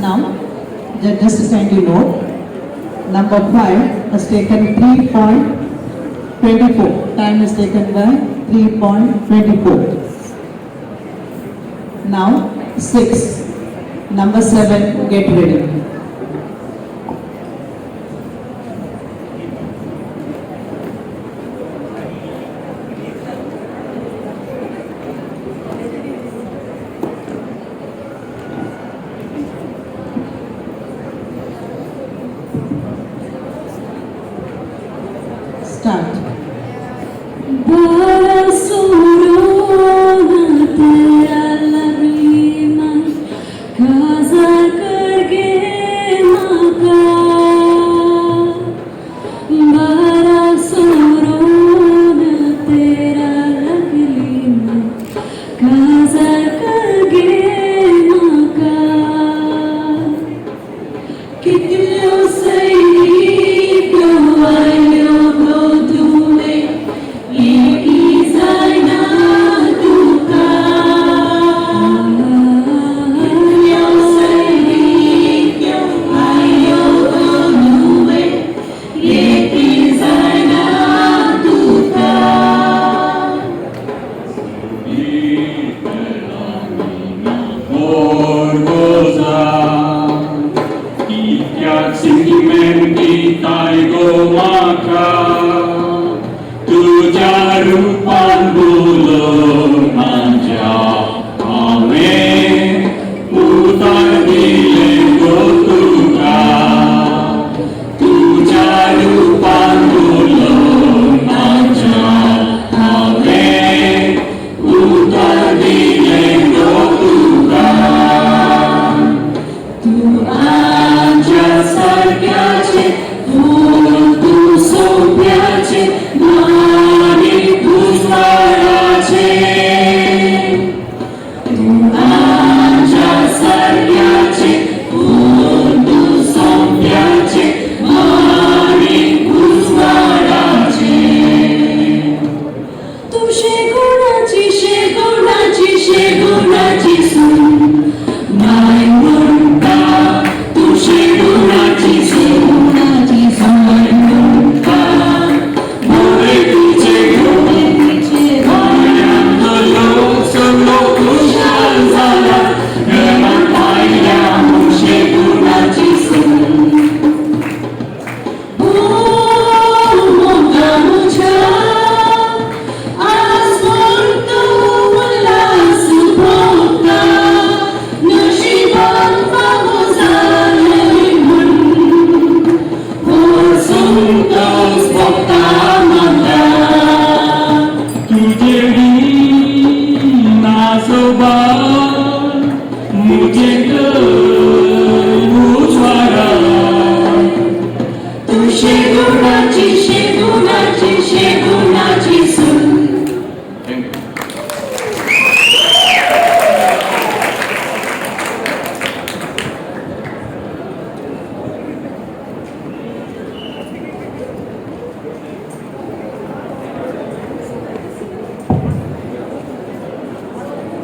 Now, judges kindly note, number 5 has taken 3.24. Time is taken by 3.24. Now, 6. Number 7, get ready. Start.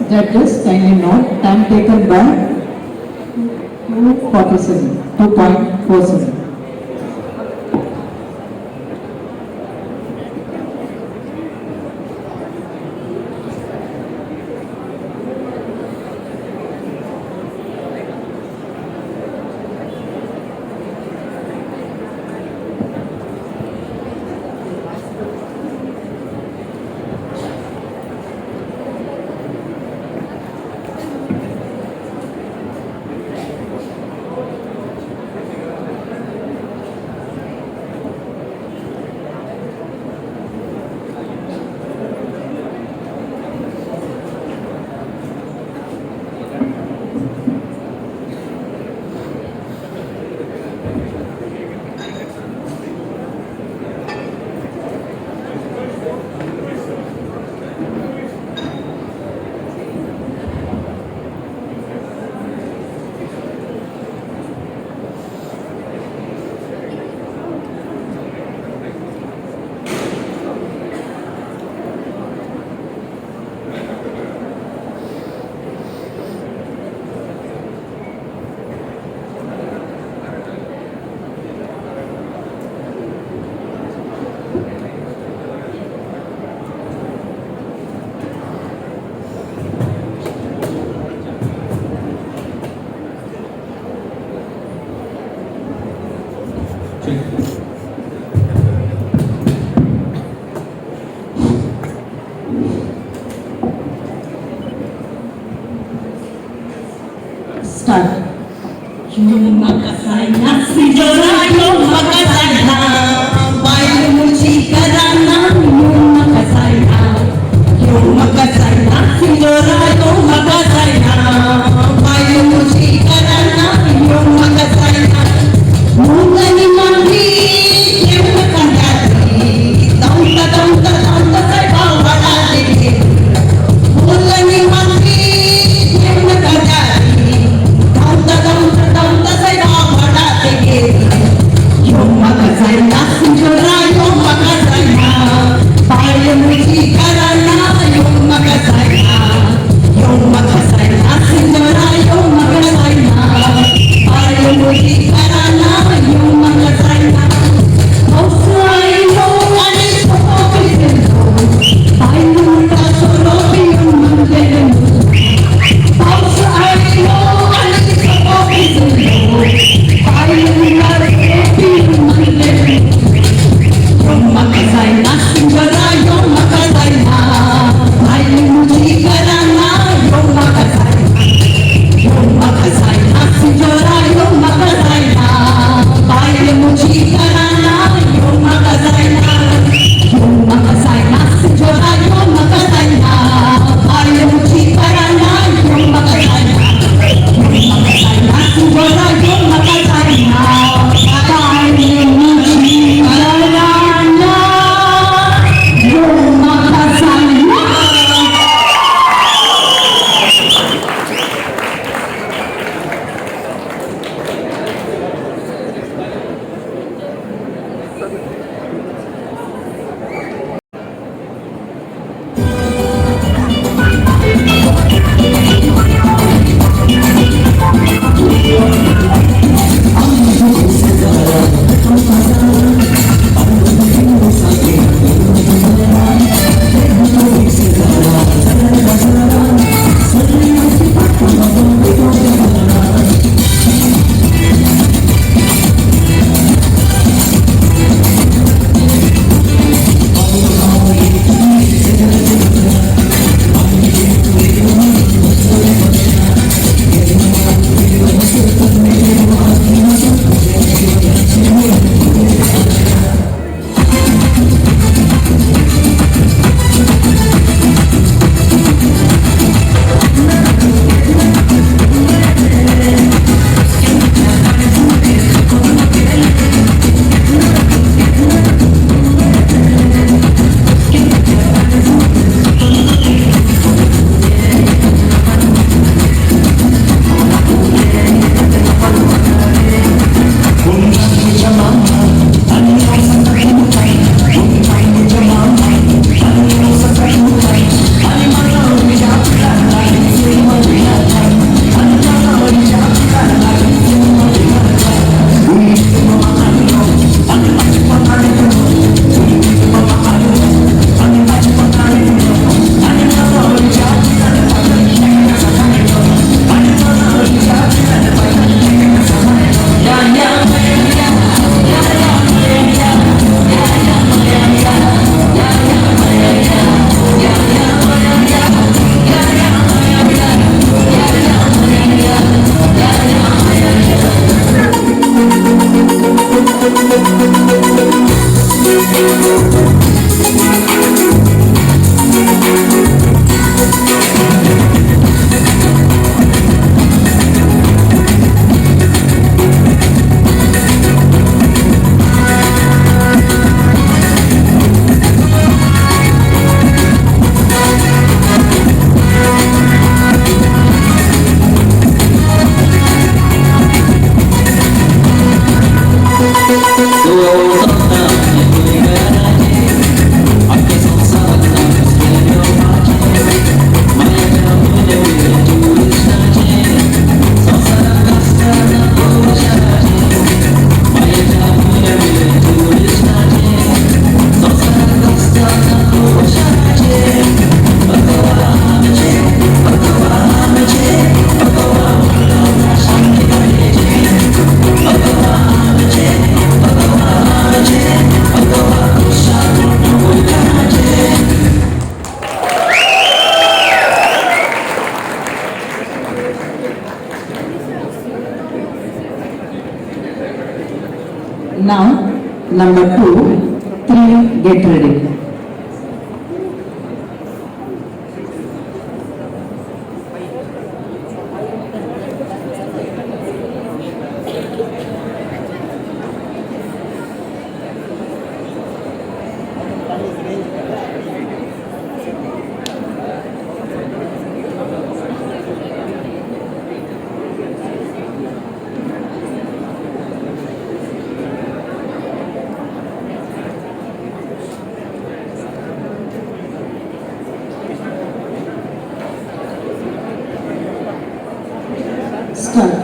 Judges, kindly note, time taken by 2.47. Start. Yo Now, number 2, 3, get ready. Start.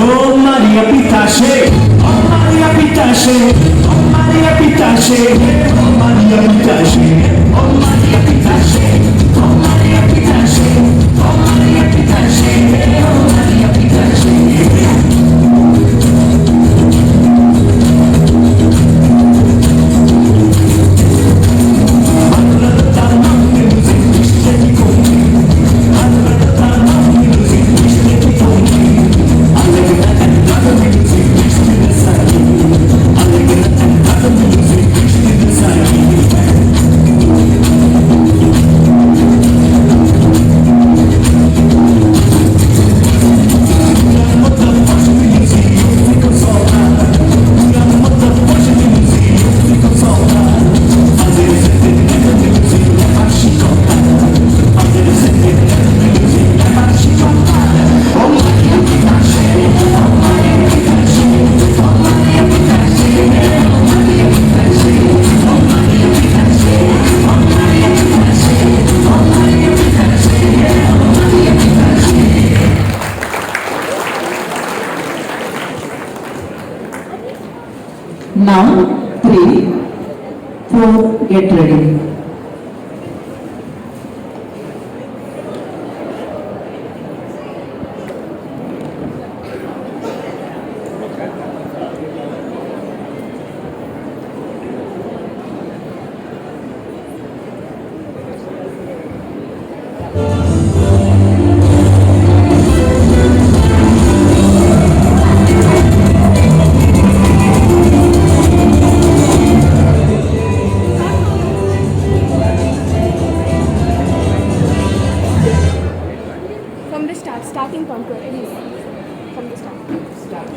Oh Maria Pitache, oh Maria Pitache, oh Maria Pitache, oh Maria Pitache, oh Maria Pitache, oh Maria Pitache, oh Maria Pitache, oh Maria Pitache. Now, 3, 4, get ready. From the start, starting point, please. From the start. Start.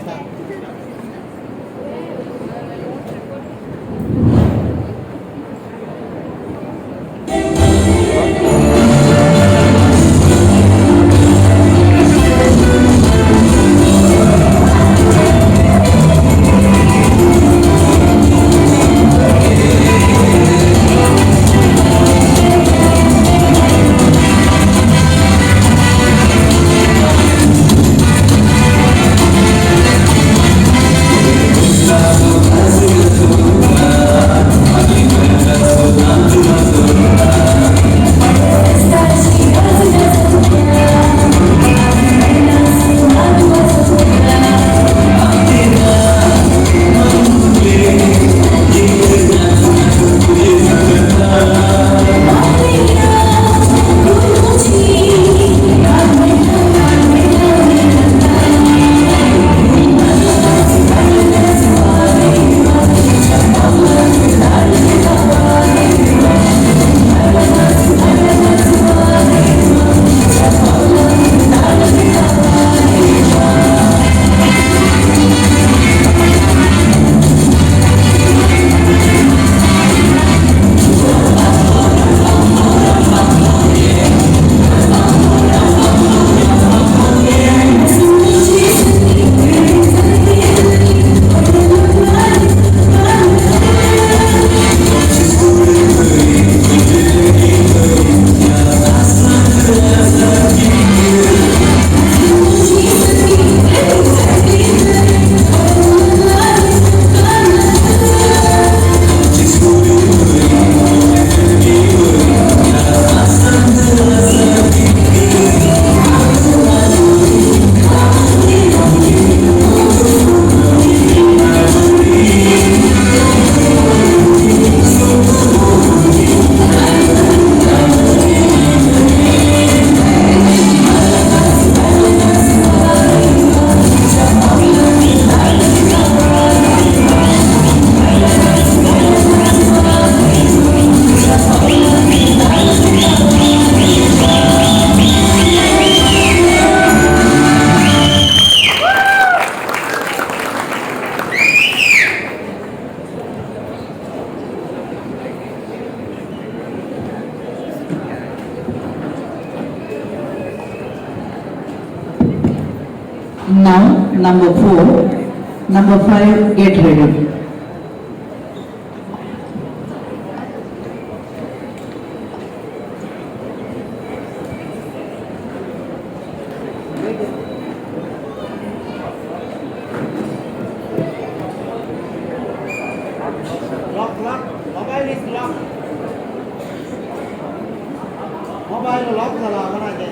Now, number 4. Number 5, get ready. Lock, lock. Mobile is lock. Mobile lock झाला कोणाचे.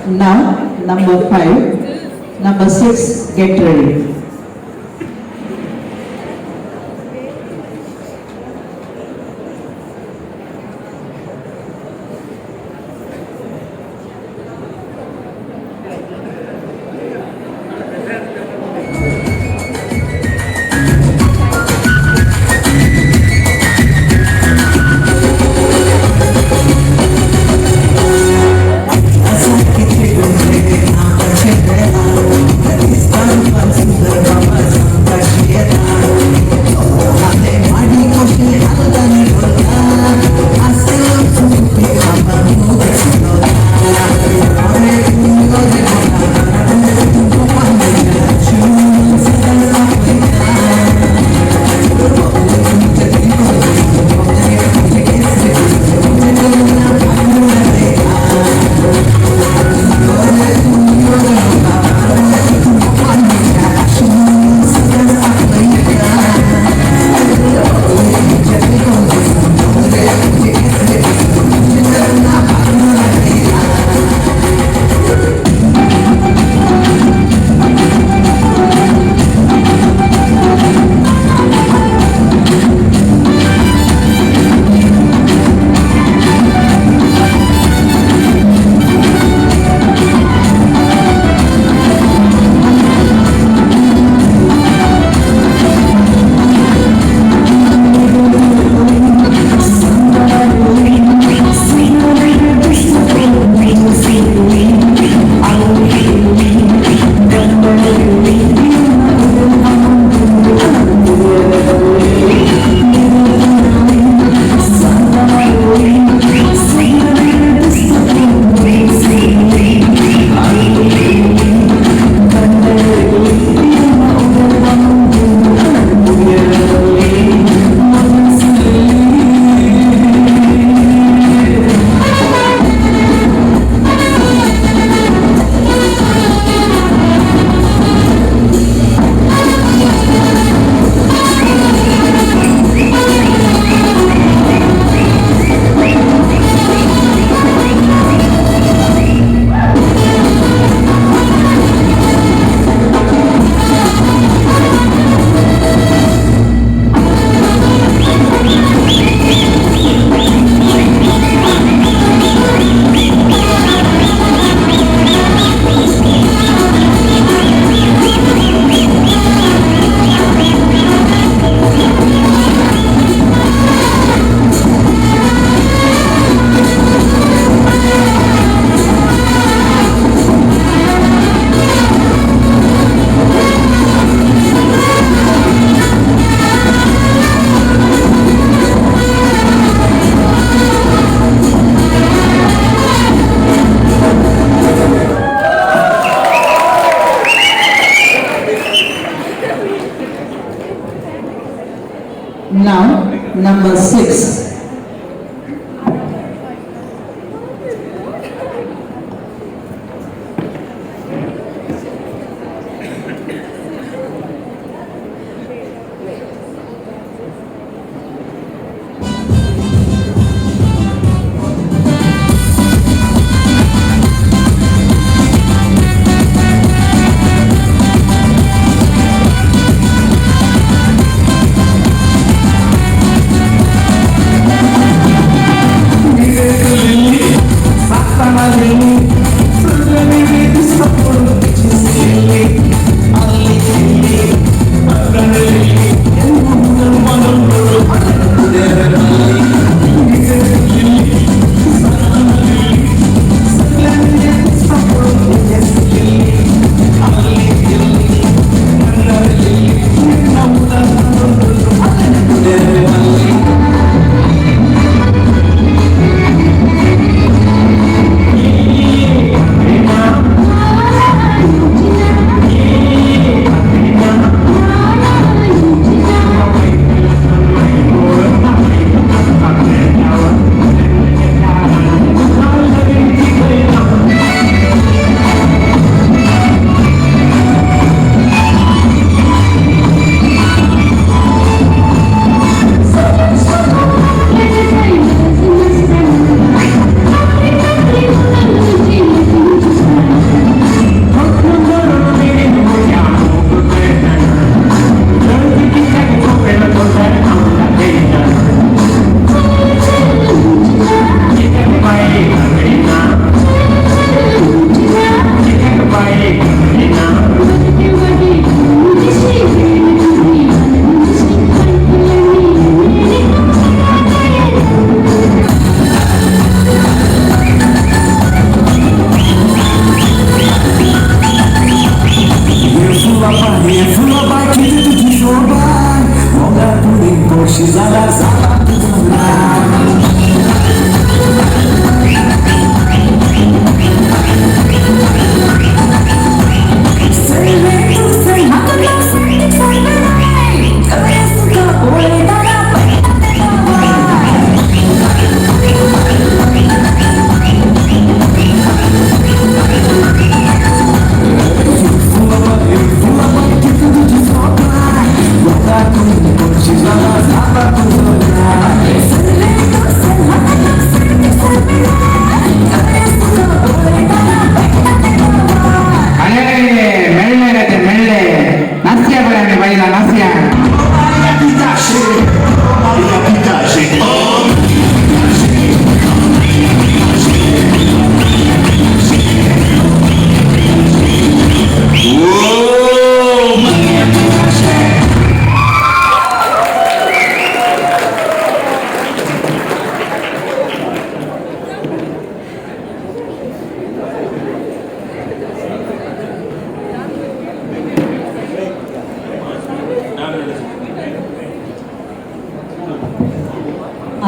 Now, number 5. Number 6, get ready. Thank you. Now, number 6.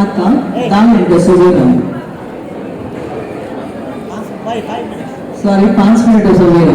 आता 10 मिनटाचो वेळ, sorry 5 मिनटाचो वेळ.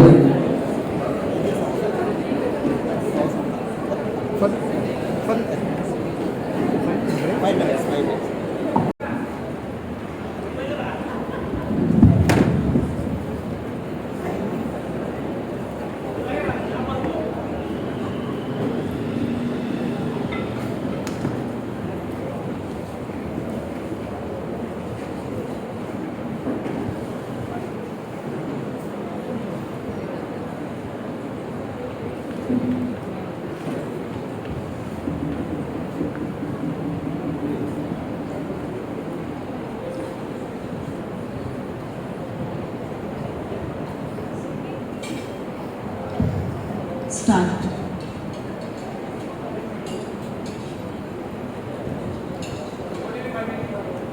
Start.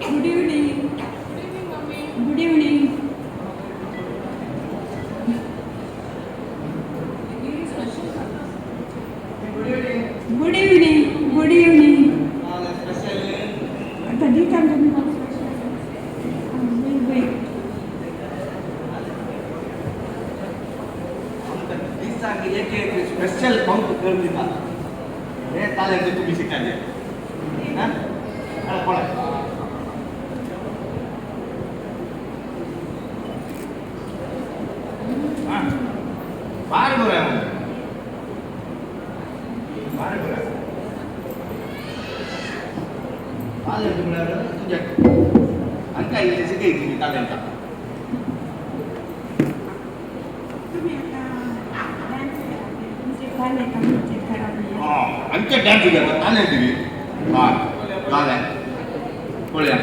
Good evening. Good evening, mommy. Good evening. Good evening. Good evening. The daytime wait. पळय. Bar बरं bar बरं talent म्हळ्यार तुज्या आनी काय इल्लें शिकय तुमी टॅलेंटा. आमचे डान्स घेता टॅलेंट न्ही. हय टॅलेंट पळया.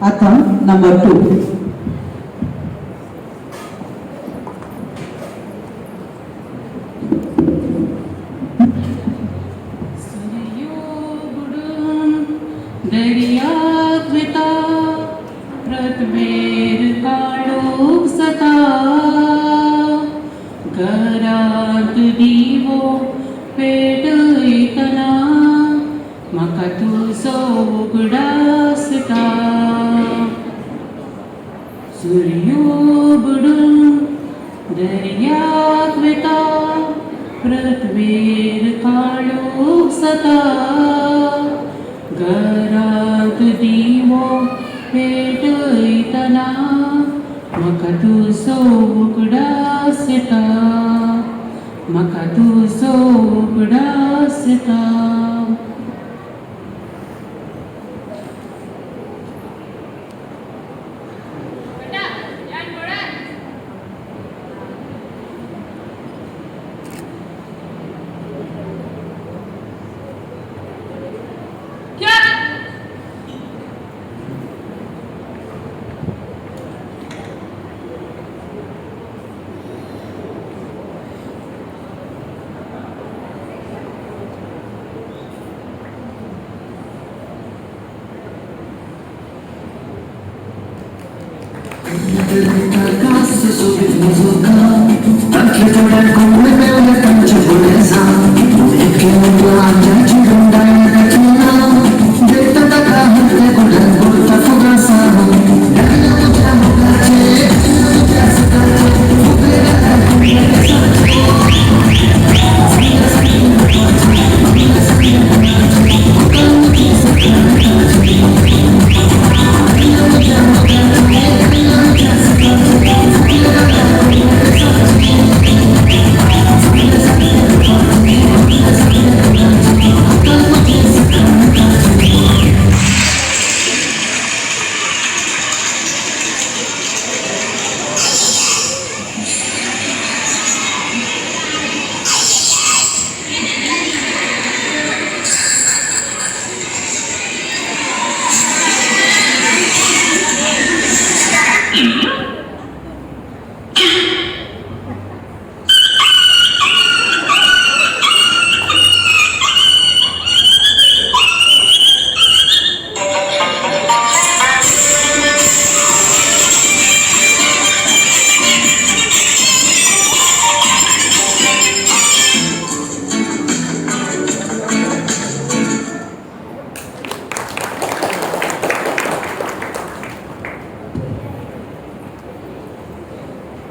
आता नंबर 2.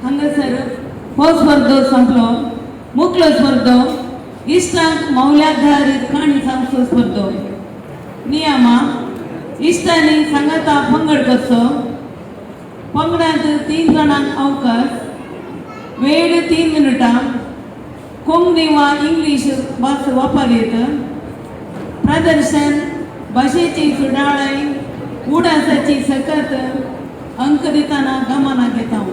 हांगासर हो स्पर्धो संपलो. मुकलो स्पर्धो इश्टांक मौल्याधारीत काणी सांगचो स्पर्धो. नियमा इश्टांनी सांगाता पंगड करचो. पंगडांत 3 जाणांक अवकाश, वेळ 3 मिनटां, कोंकणी वा इंग्लीश भास वापरीत, प्रदर्शन भाशेची सुडाळाय, उडासाची सकत अंक दितना गमनाक घेता.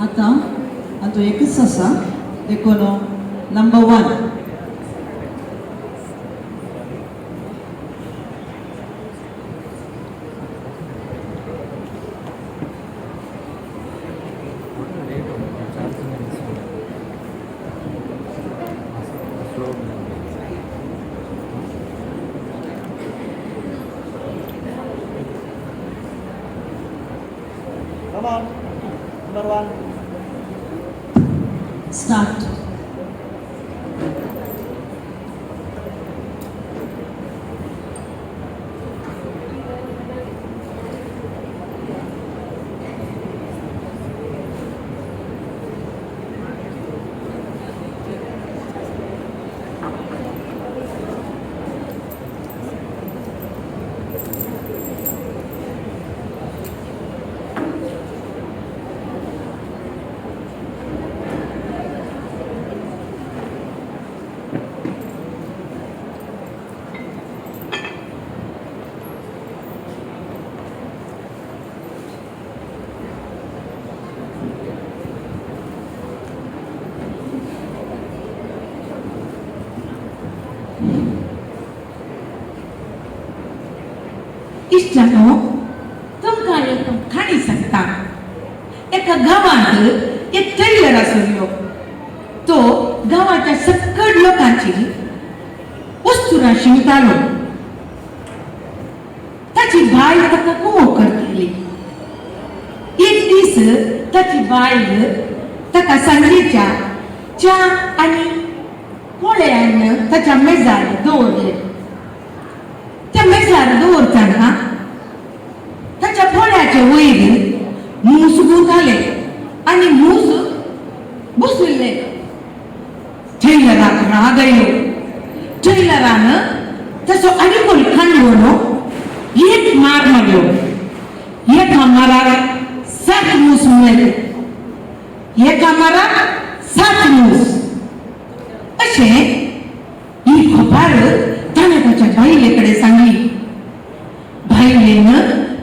आतां आतां एकच आसा देखून number 1. Come on, number 1. Start. इश्टानो तुमकां एक काणी सांगता. एका गांवांत एक टेलर आसलो. तो गांवाच्या सकड लोकांची वस्तुरां शिंवतालो. ताची बायल ताका कुमो करताली. एक दीस ताची बायल ताका सांजेच्या च्या आनी कोळ्यान ताच्या मेजार दवरले. त्या मेजार दवरतना ताच्या पोळ्याचे वयर मूस गुंताले आनी मूस बसुल्ले. टेलराक राग आयलो. टेलरान ताचो आनीकूय कांडलो एक मार मारलो. एका मारार 7 मूस मेले. एका मारार 7 मूस. अशें ही खबर ताणें ताच्या बायले कडेन सांगली. बायलेन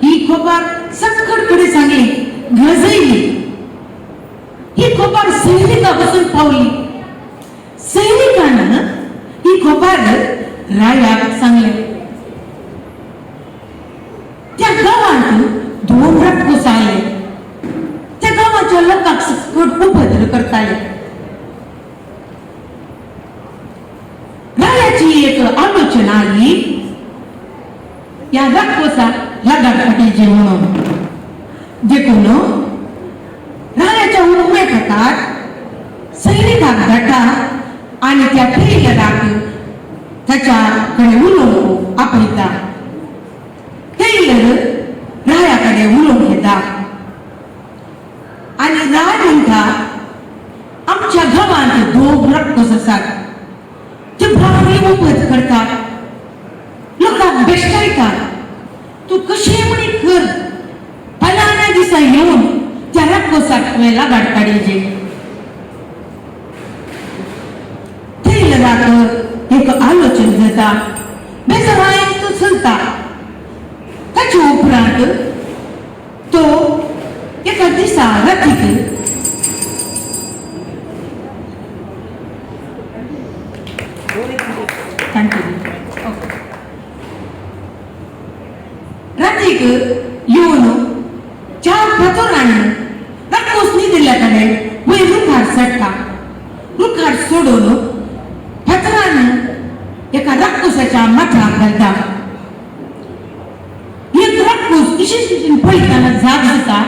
ही खबर सकड कडेन सांगली, गजयली. ही खबर सैनिका पसून पावली. सैनिकान ही खबर रायाक सांगले. त्या गांवांत 2 राक्षस आयले. त्या गांवाच्या लोकांक सकट उपद्र करताले. रायाची एक आलोचना आली, ह्या राक्षसाक लगाड फाटीची म्हणून. देखून रायाच्या हुकमे प्रकार सैनिकाक धाडटा आनी त्या टेलराक ताच्या कडेन उलोवंक आपयता. टेलर राया कडेन उलोवंक येता आनी राय म्हणटा, आमच्या गांवांत दोग राक्षस आसात, ते भारी उपज करतात, लोकांक बेश्टायतात. तूं कशें म्हणी कर, फलाण्या दिसा येवन त्या राक्षसाक तुवें लगाड काडीचे. टेलराक एक आलोचन जाता, बेजरायन तो चलता. ताचे उपरांत तो एका दिसा रातीक रातीक येवन चार फातोरांनी राक्षस न्हिदिल्ल्या कडेन वयर रुखार चडटा. रुखार सोडून फातरान एका राक्षसाच्या माथ्याक घालता. एक राक्षस इशी पळयतना जाग जाता,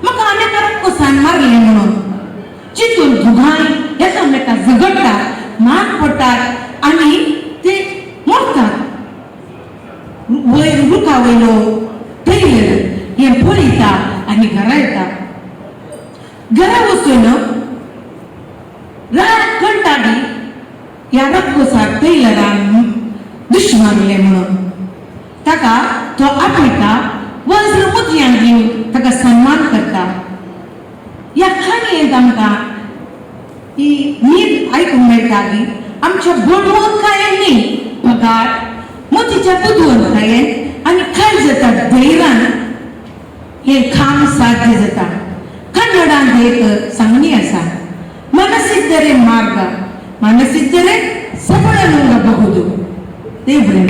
म्हाका आनी एका राक्षसान मारलें म्हणून. चितून दोगांय एकामेका झगडटात, मार पडटात आनी ते मरतात. वयर रुखा वयलो टेलर हें पळयता आनी घरा येता. घरा वचून रात कळटा की ह्या राक्षसाक टेलरान दुश्य मारलें म्हणून. ताका तो आपयता, वज्र मोतयां दिवन ताका सन्मान करता. ह्या काणयेंत आमकां ही नीत आयकूंक मेळटा की आमच्या बळवंतकायेन न्ही, पगार मोतीच्या बुदवंतकायेन आनी काय जाता धैर्यान हें काम साध्य जाता. कन्नडांत एक सांगणी आसा, ಮನಸ್ಸಿದ್ದರೆ ಮಾರ್ಗ, ಮನಸ್ಸಿದ್ದರೆ ಸಫಲನಾಗಬಹುದು. ದೇವರೇ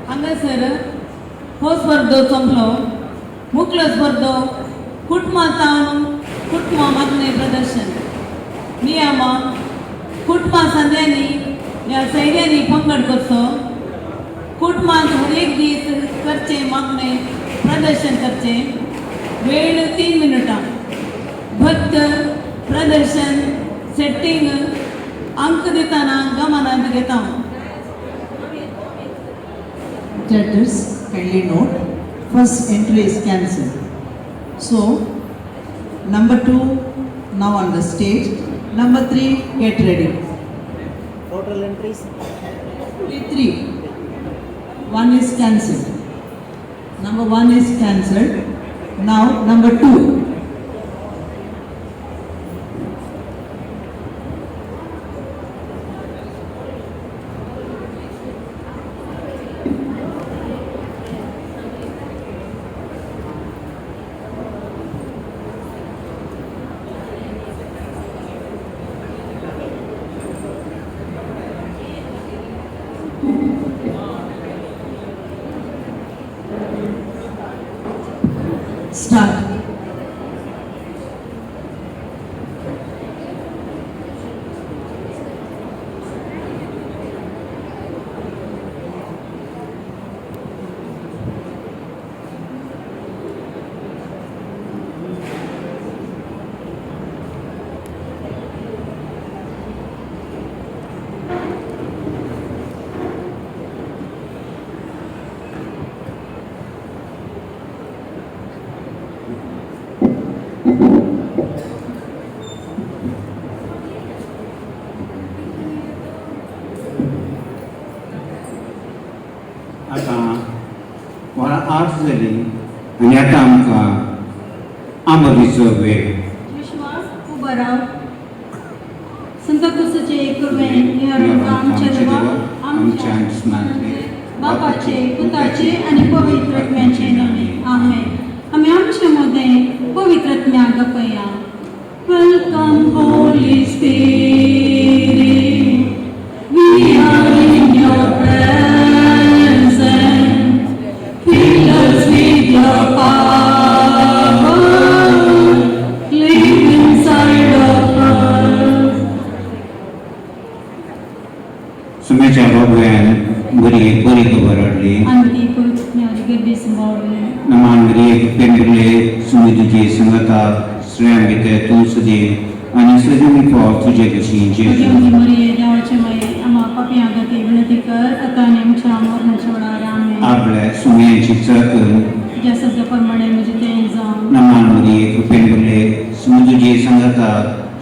हांगासर हो स्पर्धो सोंपलो. मुखलो स्पर्धो कुटुंबा जावन कुटुंबा मागणें प्रदर्शन. नियम कुटुंबा संद्यांनी ह्या सैऱ्यांनी पंगड करचो. कुटुंबांत हर एक दीस करचें मागणें प्रदर्शन करचें. वेळ 3 मिनटां. भक्त प्रदर्शन सेट्टींग अंक दितना गमनांत घेता. Judges, kindly note, first entry is cancelled. So, number 2 now on the stage, number 3 get ready. Total entries? 3. 1 is cancelled. Number 1 is cancelled. Now number 2. Start. आतां वरां 8 जालीं आनी आतां आमकां आमोरीचो वेळ. विश्वास उबो राव. संताक्रूसाचे कृपेन आमच्या देवा, आमच्या बापाचे, पुताचे आनी पवित्र आत्म्याचे नामे. आमेन. आमी आमचे मदें पवित्र आत्म्याक आपया. Welcome Holy Spirit, we are in your presence. Fill us with your power, live inside of us. मरिये कृपेन भरले सुमी तुजी संगता स्त्रियां भितर तूं सदैव आनी सजनी फळ तुजे कशी जेजू. मरिये देवाचे माये आम्हा पापयां खातीर विनंती कर आतां आनी आमच्या मरणाच्या वेळार. आमेन. आपल्या सुमयांची चळकळ तुज्या सद्या प्रमाणे म्हजें तें जावं. नमान मरिये कृपेन भरले सुमी तुजी संगता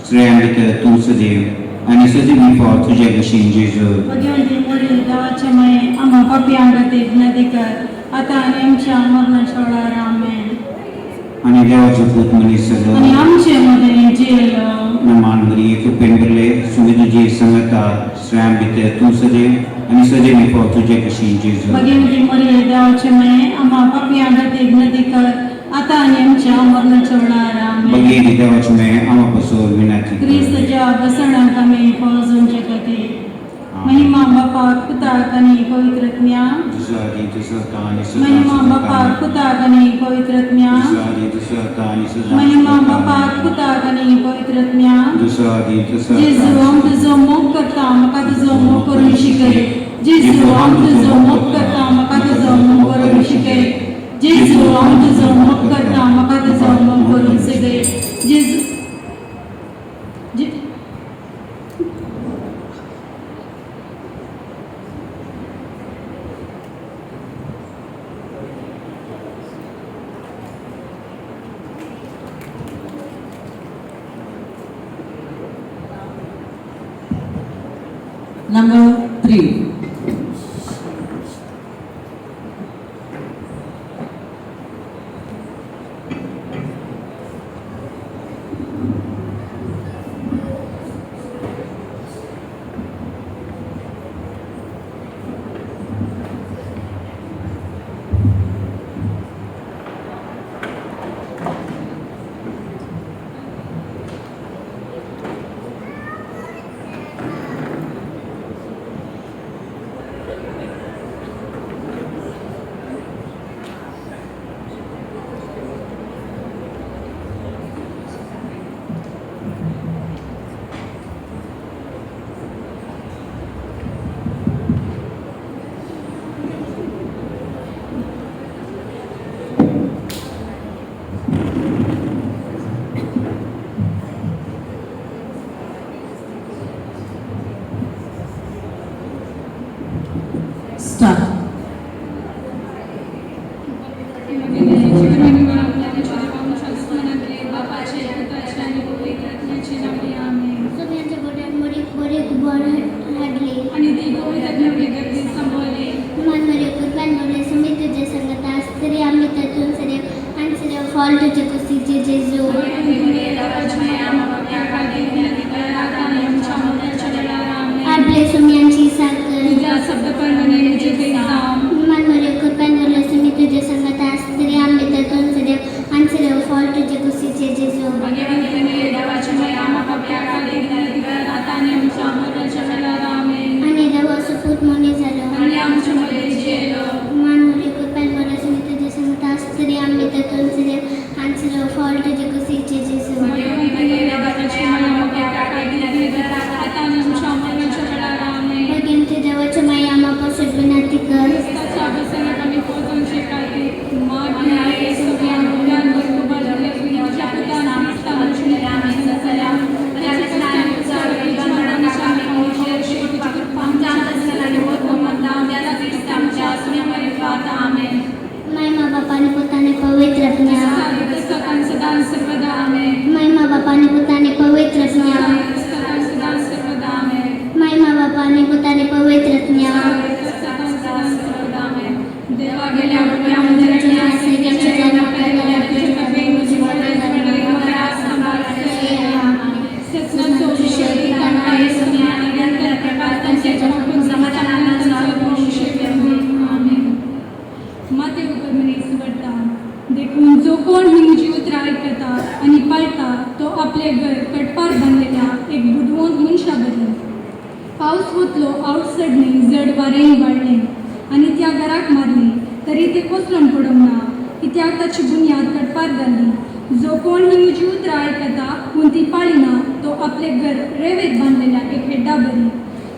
स्त्रियां भितर तूं सदैव आनी सजनी फळ तुजे कशी जेजू. भगवंती मरिये देवाचे माये आम्हा पापयां खातीर विनंती कर आतां आनी आमच्या मरणाच्या वेळार. आमेन. आनी देवाचो पूत मनीस जालो आनी आमचे मदें जियेलो. नमान मरिये कृपेन भरले सुमी तुजी संगता स्त्रियां भितर तूं सदैव आनी सजनी फळ तुजे कशी जेजू. भगवंती मरिये देवाचे माये आम्हा पापयां खातीर विनंती कर आतां आनी आमच्या मरणाच्या वेळार. आमेन. भगिनी देवाचे माये आम्हा पासून विनंती कर. क्रिस्तच्या बसणाक आमी पोजोवचे खातीर. महिमा बापाक पुताक आनी पवित्रत्म्या. जसो आदी तसो आतां आनी सदां महिमा बापाक पुताक आनी पवित्रत्म्या. जसो आदी तसो आतां आनी सदां महिमा बापाक पुताक आनी पवित्रत्म्या. जसो आदी तसो जेजू हांव तुजो मोग करता म्हाका तुजो मोग करूंक शिकय. जेजू हांव तुजो मोग करता म्हाका तुजो मोग करूंक शिकय. जेजू हांव तुजो मोग करता म्हाका तुजो मोग करूंक शिकय. जेजू Number 3. Start.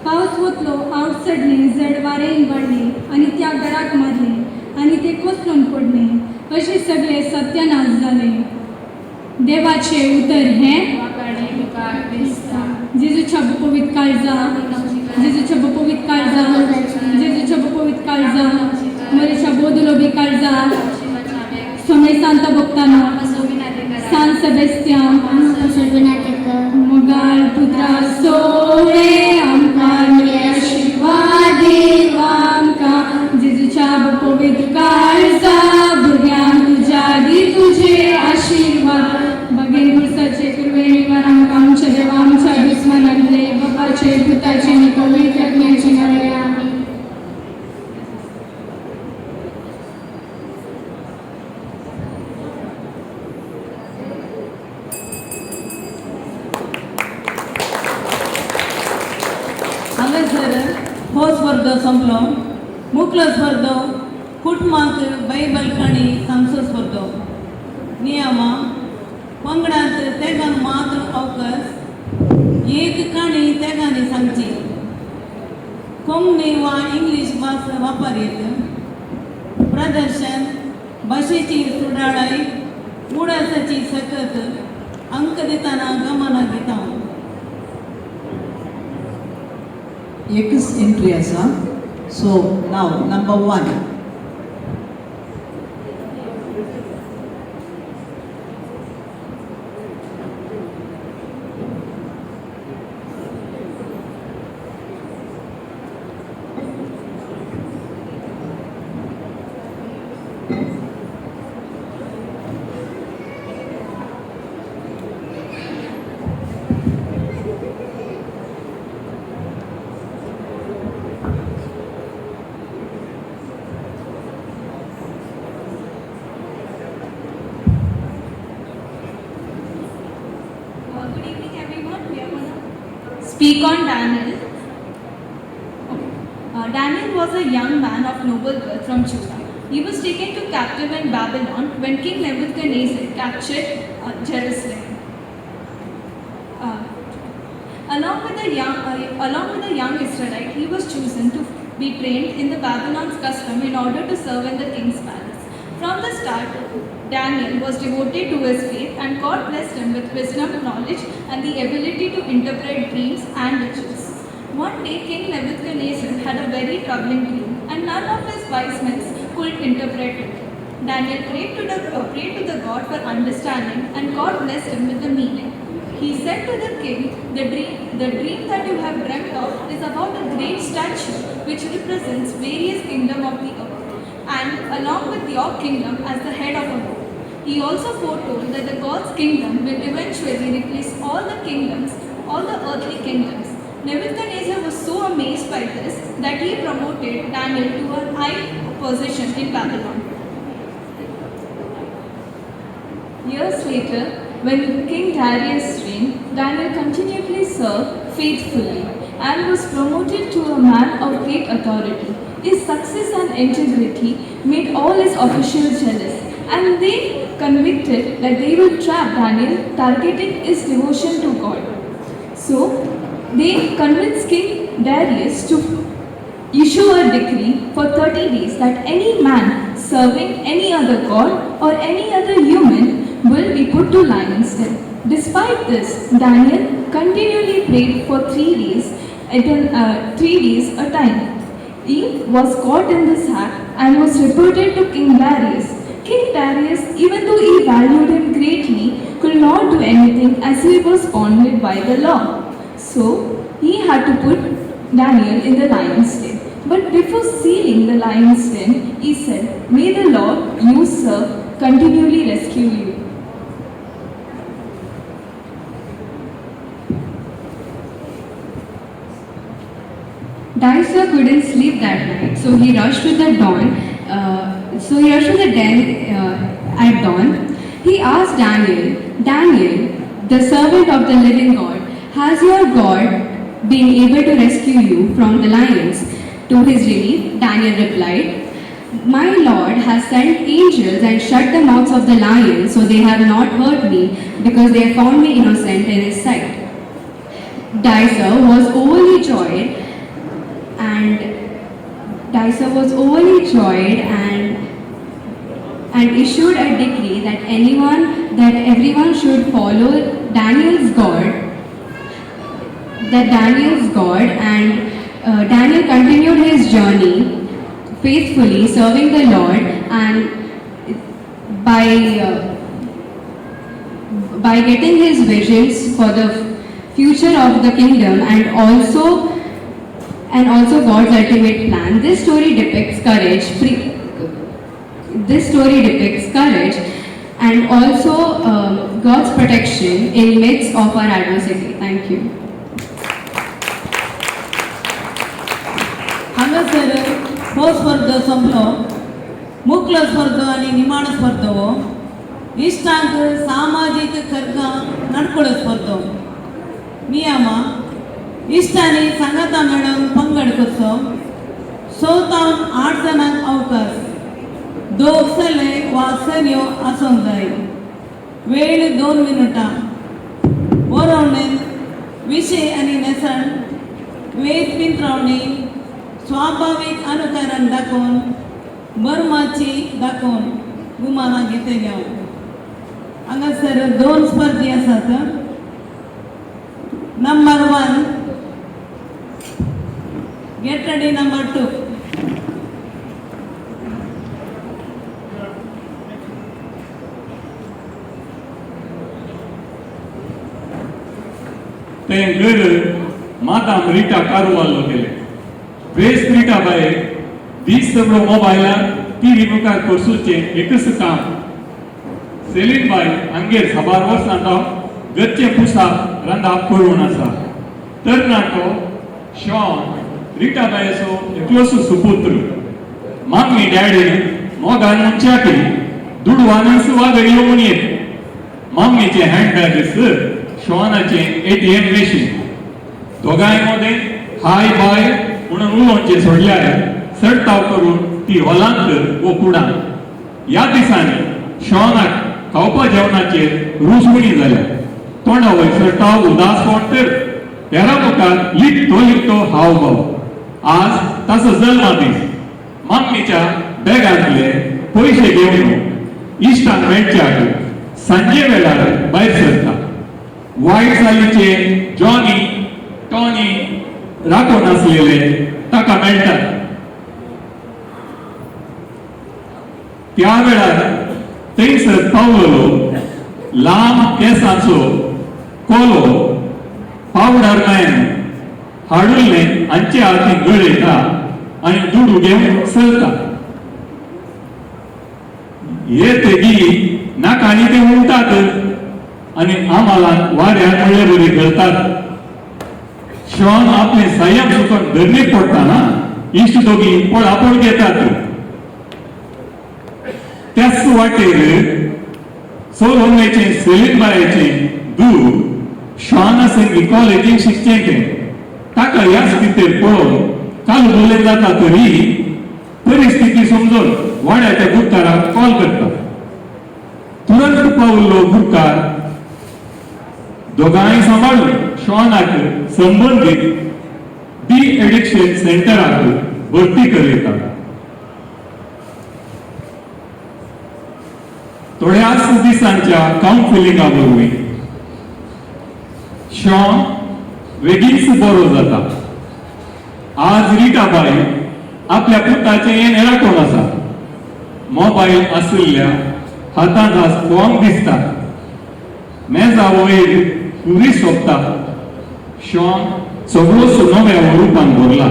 पावस वतलो, आवट चडलें, जड वारें वाडलें आनी त्या घराक मारलें आनी तें कोसळून पडलें अशें सगळें सत्यानाश जालें. देवाचें उतर हें जेजूच्या पवित्र काळजा, जेजूच्या पवित्र काळजा, जेजूच्या पवित्र काळजा, मरीच्या बोदुलोबी काळजा, सोमे सांता भक्तानो, सान सेबेस्तियान, मुगाल पुत्रा सोळे आमकां आशिर्वाद देव आमकां, जेजूच्या पवित्र काळजा, भुरग्यांक तुज्या दी तुजे आशिर्वाद. बगेन पुरसाचे कृपे निवार आमकां आमच्या देवा आमच्या दुस्मनांतले बापाचे पुताचे आनी पवित्र आत्म्याचे नांवान आमेन. हांगासर हो स्पर्धो संपलो. मुकलो स्पर्धो कुटुंबाक बायबल काणी सांगचो स्पर्धो. नियमा पंगडांत तेगान मात्र अवकाश, एक काणी तेगांनी सांगची. कोंकणी वा इंग्लीश भास वापरीत. प्रदर्शन भाशेची सुडाळाय उडासाची सकत अंक दितना गमना घेता. एकच एंट्री आसा. So now number 1. Good evening, everyone. We are going to speak on Daniel. Okay. Daniel was a young man of noble birth from Judah. He was taken to captive in Babylon when King Nebuchadnezzar captured Jerusalem. Along with the young Israelite, he was chosen to be trained in the Babylon's custom in order to serve in the king's palace. From the start, Daniel was devoted to his faith, and God blessed him with wisdom, knowledge, and the ability to interpret dreams and visions. One day, King Nebuchadnezzar had a very troubling dream, and none of his wise men could interpret it. Daniel prayed to the God for understanding, and God blessed him with the meaning. He said to the king, the dream that you have dreamt of is about a great statue which represents various kingdoms of the earth, and along with your kingdom as the head of a god. He also foretold that the God's kingdom will eventually replace all the kingdoms, all the earthly kingdoms. Nebuchadnezzar was so amazed by this that he promoted Daniel to a high position in Babylon. Years later, when King Darius reigned, Daniel continually served faithfully and was promoted to a man of great authority. His success and integrity made all his officials jealous, and they convicted that they will trap Daniel, targeting his devotion to God. So they convinced King Darius to issue a decree for 30 days that any man serving any other god or any other human will be put to lion's den. Despite this, Daniel continually prayed for 3 days, 3 days a time. He was caught in this act and was reported to King Darius. King Darius, even though he valued him greatly, could not do anything as he was bounded by the law. So he had to put Daniel in the lion's den. But before sealing the lion's den, he said, "May the Lord you serve continually rescue you." Darius couldn't sleep that night, so he rushed to the dawn. So he rushed to the den at dawn. He asked Daniel, "Daniel, the servant of the living God, has your God been able to rescue you from the lions?" To his relief, Daniel replied, "My Lord has sent angels and shut the mouths of the lions, so they have not hurt me, because they have found me innocent in his sight." Darius was overly joyed and and issued a decree that everyone should follow Daniel's God, and Daniel continued his journey faithfully serving the Lord, and by getting his visions for the future of the kingdom and also God's ultimate plan. This story depicts courage. And also God's protection in midst of our adversity. Thank you. हांगासर हो स्पर्धो संपलो. मुखलो स्पर्धो आनी निमाणो स्पर्धो हो इश्टांक सामाजीक खर्गां नडकळो स्पर्धो. नियमा इश्टांनी सांगाता मेळून पंगड करचो. 6 तावन 8 जाणांक अवकाश. 2 चले वा चलयो आसूंक जाय. वेळ 2 मिनटां. बरोवणेन विशय आनी न्हेसण वेद पिंत्रावणी स्वाभावीक अनुकरण दाखोवन बर्माची दाखोवन गुमानां घेतल्या. हांगासर 2 स्पर्धी आसात. Number 1 get ready. Number 2. तें घर मादाम रिटा कारवालो गेले. वेस्ट रिटा बाय दीस सगळो मोबायलार टीव्ही मुखार करसूचें एकच काम. सेलीन बाय हांगेर साबार वर्सां घरचें पुसाप रांदाप करून आसा. तरणाटो शॉन रिटा बायचो एकलोसो सुपुत्र. माम्मी डॅडीन मोगान मनशाकी दुडवानच वागयलो म्हणयेत. माम्मीचें हँडबॅग शॉनाचें ATM machine. दोगांय मदें हाय बाय म्हणून उलोवचें सोडल्यार चडताव करून ती हॉलांत वो कुडांत. ह्या दिसांनी शॉनाक खावपा जेवणाचेर रूच उणी जाल्या. तोंडा वयर चडताव उदासपण तर हेरा मुखार लिपतो लिपतो हाव भाव. आज ताचो जल्मा दीस. माम्मीच्या बॅगांतले पयशे घेवन इश्टांक मेळच्याक सांजे वेळार भायर सरता. वायट चालीचे जॉनी टॉनी राखून आसलेले ताका मेळटात. त्या वेळार थंयसर पावलेलो लांब केसांचो कोलो पावडर मॅन हाडुल्ले हांचे हातीन गळयता आनी दुडू घेवन चलता. हे तेगी नाकांनी ते उडटात आनी आम्हाला वाऱ्यार म्हणले बरी घालतात. शॉन आपले संयम सुकून धरणीक पडटाना इश्ट दोगी पळापळ घेतात. त्याच वाटेर सोलोमेचें सेलीनबायचें दूर शॉन संगी कॉलेजीन शिकचें तें. ताका ह्या स्थितीर पळोवन काल उलय जाता तरी परिस्थिती समजून वाड्याच्या गुप्ताराक कॉल करता. तुरंत पावल्लो गुप्तार दोगांय सांबाळून शॉनाक संबंदीत डी एडिक्शन सेंटराक भरती करयता. थोड्याच दिसांच्या कावन्सिलिंगा वरवीं शॉन वेगींच बरो जाता. आज रिटाबाय आपल्या पुताचें हें राखून आसा. मोबायल आशिल्ल्या हातांत आज फोन दिसता. मेजा वयर पुरी सोंपता. शॉन सगळोच नव्या रुपान भरला.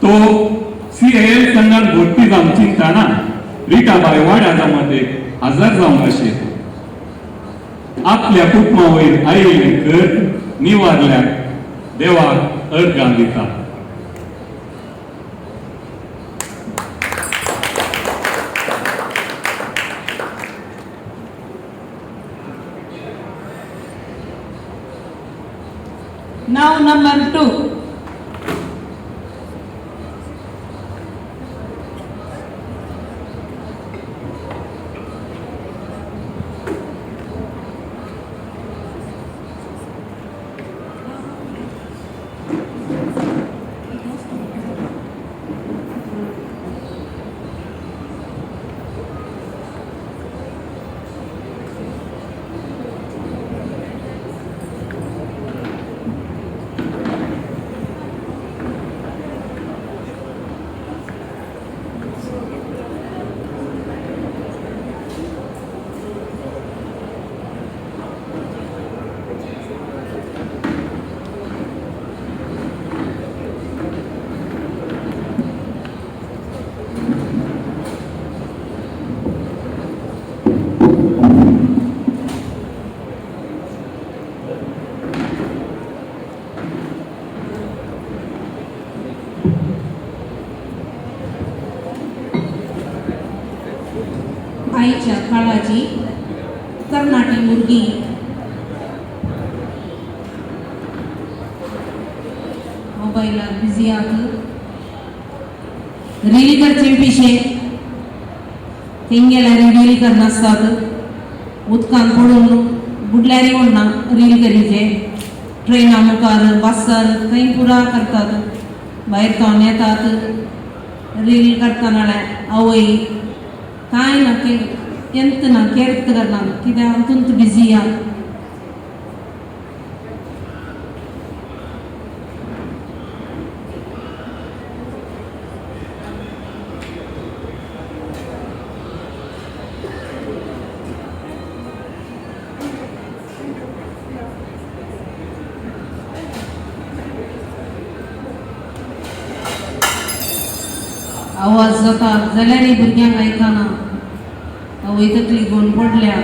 तो CAL संघात भरती जावन चिंतना रिटाबाय वाड्या जमातेक हजर जावंक अशें आपल्या कुटुंबा वयर आयिल्लें कर निवारल्यार देवाक अर्गां दिता. Now number 2. आयच्या काळाची तरणाटी भुरगीं मोबायलार बिजी आहात, रील करचे पिशे, तेंगेल्यार रील करनासतात, उदकान पडून बुडल्यारय वणना रील करीचे, ट्रेना मुखार बसार थंय पुरा करतात, भायर थोन येतात रील करतना आवय कांय ना केंत ना केर्त करना कित्याक हातूंत बिजी आहा. आवाज जाता जाल्यारय भुरग्यांक आयकना, आवय तकली घेवन पडल्या.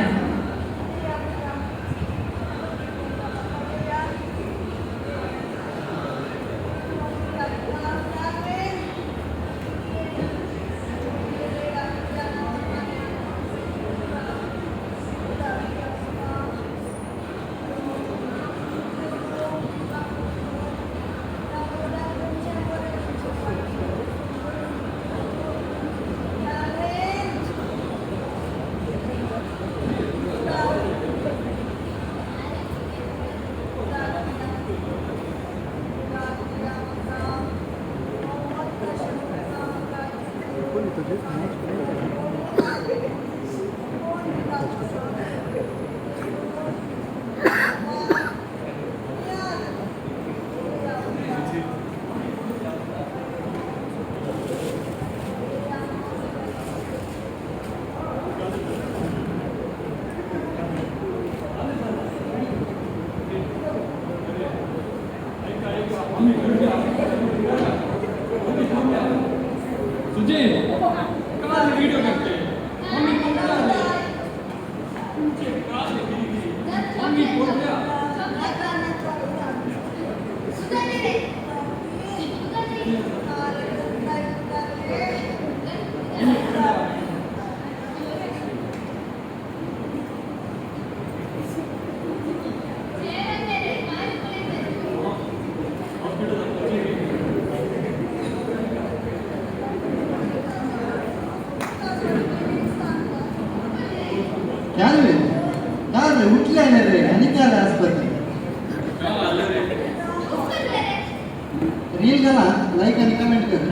रील घाला, लाईक आणि कमेंट कर.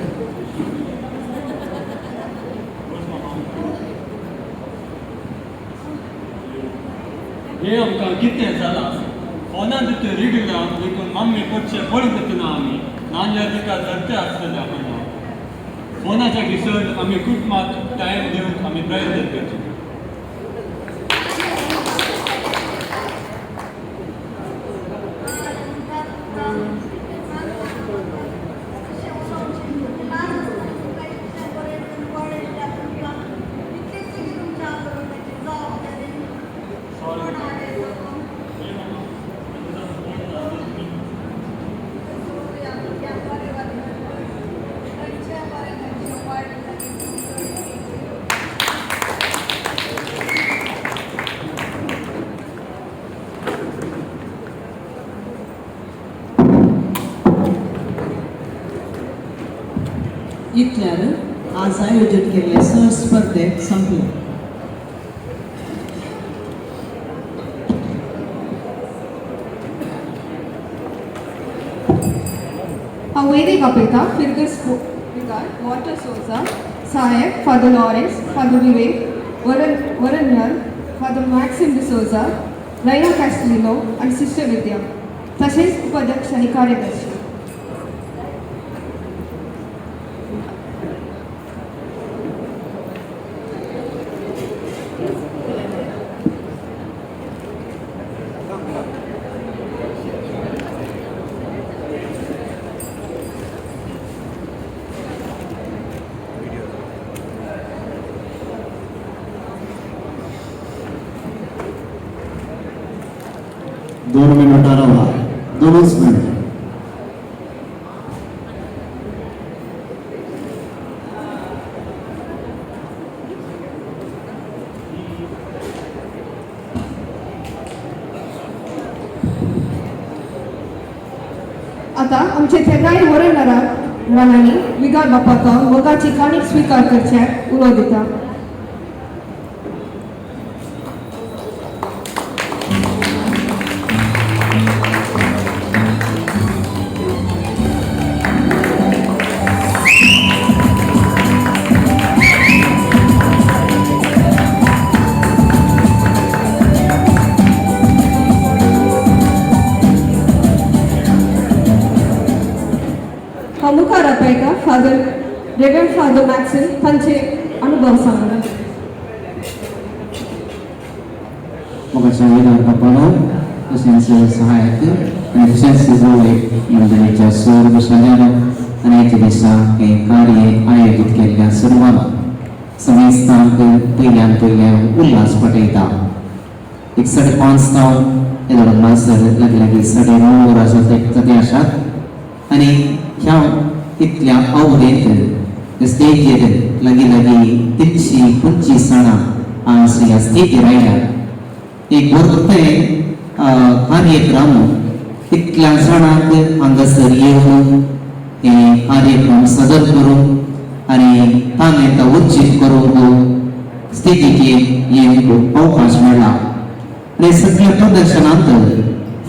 हे आमकां कितें जालां, फोनान तितून रिगना देखून मम्मी पडचे पडूंक दितना आमी नाजाल्यार तिका धरते आसतलें आपण. फोनाच्या चड आमी कुटुंबाक टायम दिवंक आमी प्रयत्न करचे. इतल्यार आज आयोजीत केल्ले सहज स्पर्धेक संपले. हांव वेदीक आपयता फिर्गज विकार वॉटर सोजा साहेब, फादर लॉरेन्स, फादर विवेक वरन वरन्याल, फादर मॅक्सिम डिसोजा, रैना कॅस्टलिनो आनी सिस्टर विद्या, तशेंच उपाध्यक्ष आनी कार्यदर्शी. दोन मिनटां रावा, दोनूच मिनट. आतां आमचे तेगाय वरणरा रानांनी विगार बापाक मोगाची काणीक स्विकार करचे उलो दिता. मुखार आपयता फादर रेवरंड फादर मॅक्सिम तांचे अनुभव सांगता. मोगाच्या विधान बापानो, तशेंच सहायक आनी तशेंच जोड मंडळीच्या सर्व सदस्यांनो आनी आयच्या दिसा हें कार्य आयोजीत केल्ल्या सर्वांक समेस्तांक पयल्यान पयल्या उल्हास पटयता. एक 5:30 जावन येदोळ मासर लागीं लागीं 9:30 वरां जाते आसात आनी ह्या इतल्या आवरेंत स्टेजीर लागीं लागीं 325 जाणां आज ह्या स्टेजीर आयल्या. एक व्हडलें कार्यक्रम इतल्या जाणांक हांगासर येवन हे कार्यक्रम सादर करून आनी तांकां उर्जीत करूंक स्टेजीचेर एक अवकाश मेळ्ळा. आनी सगळ्या प्रदर्शनांत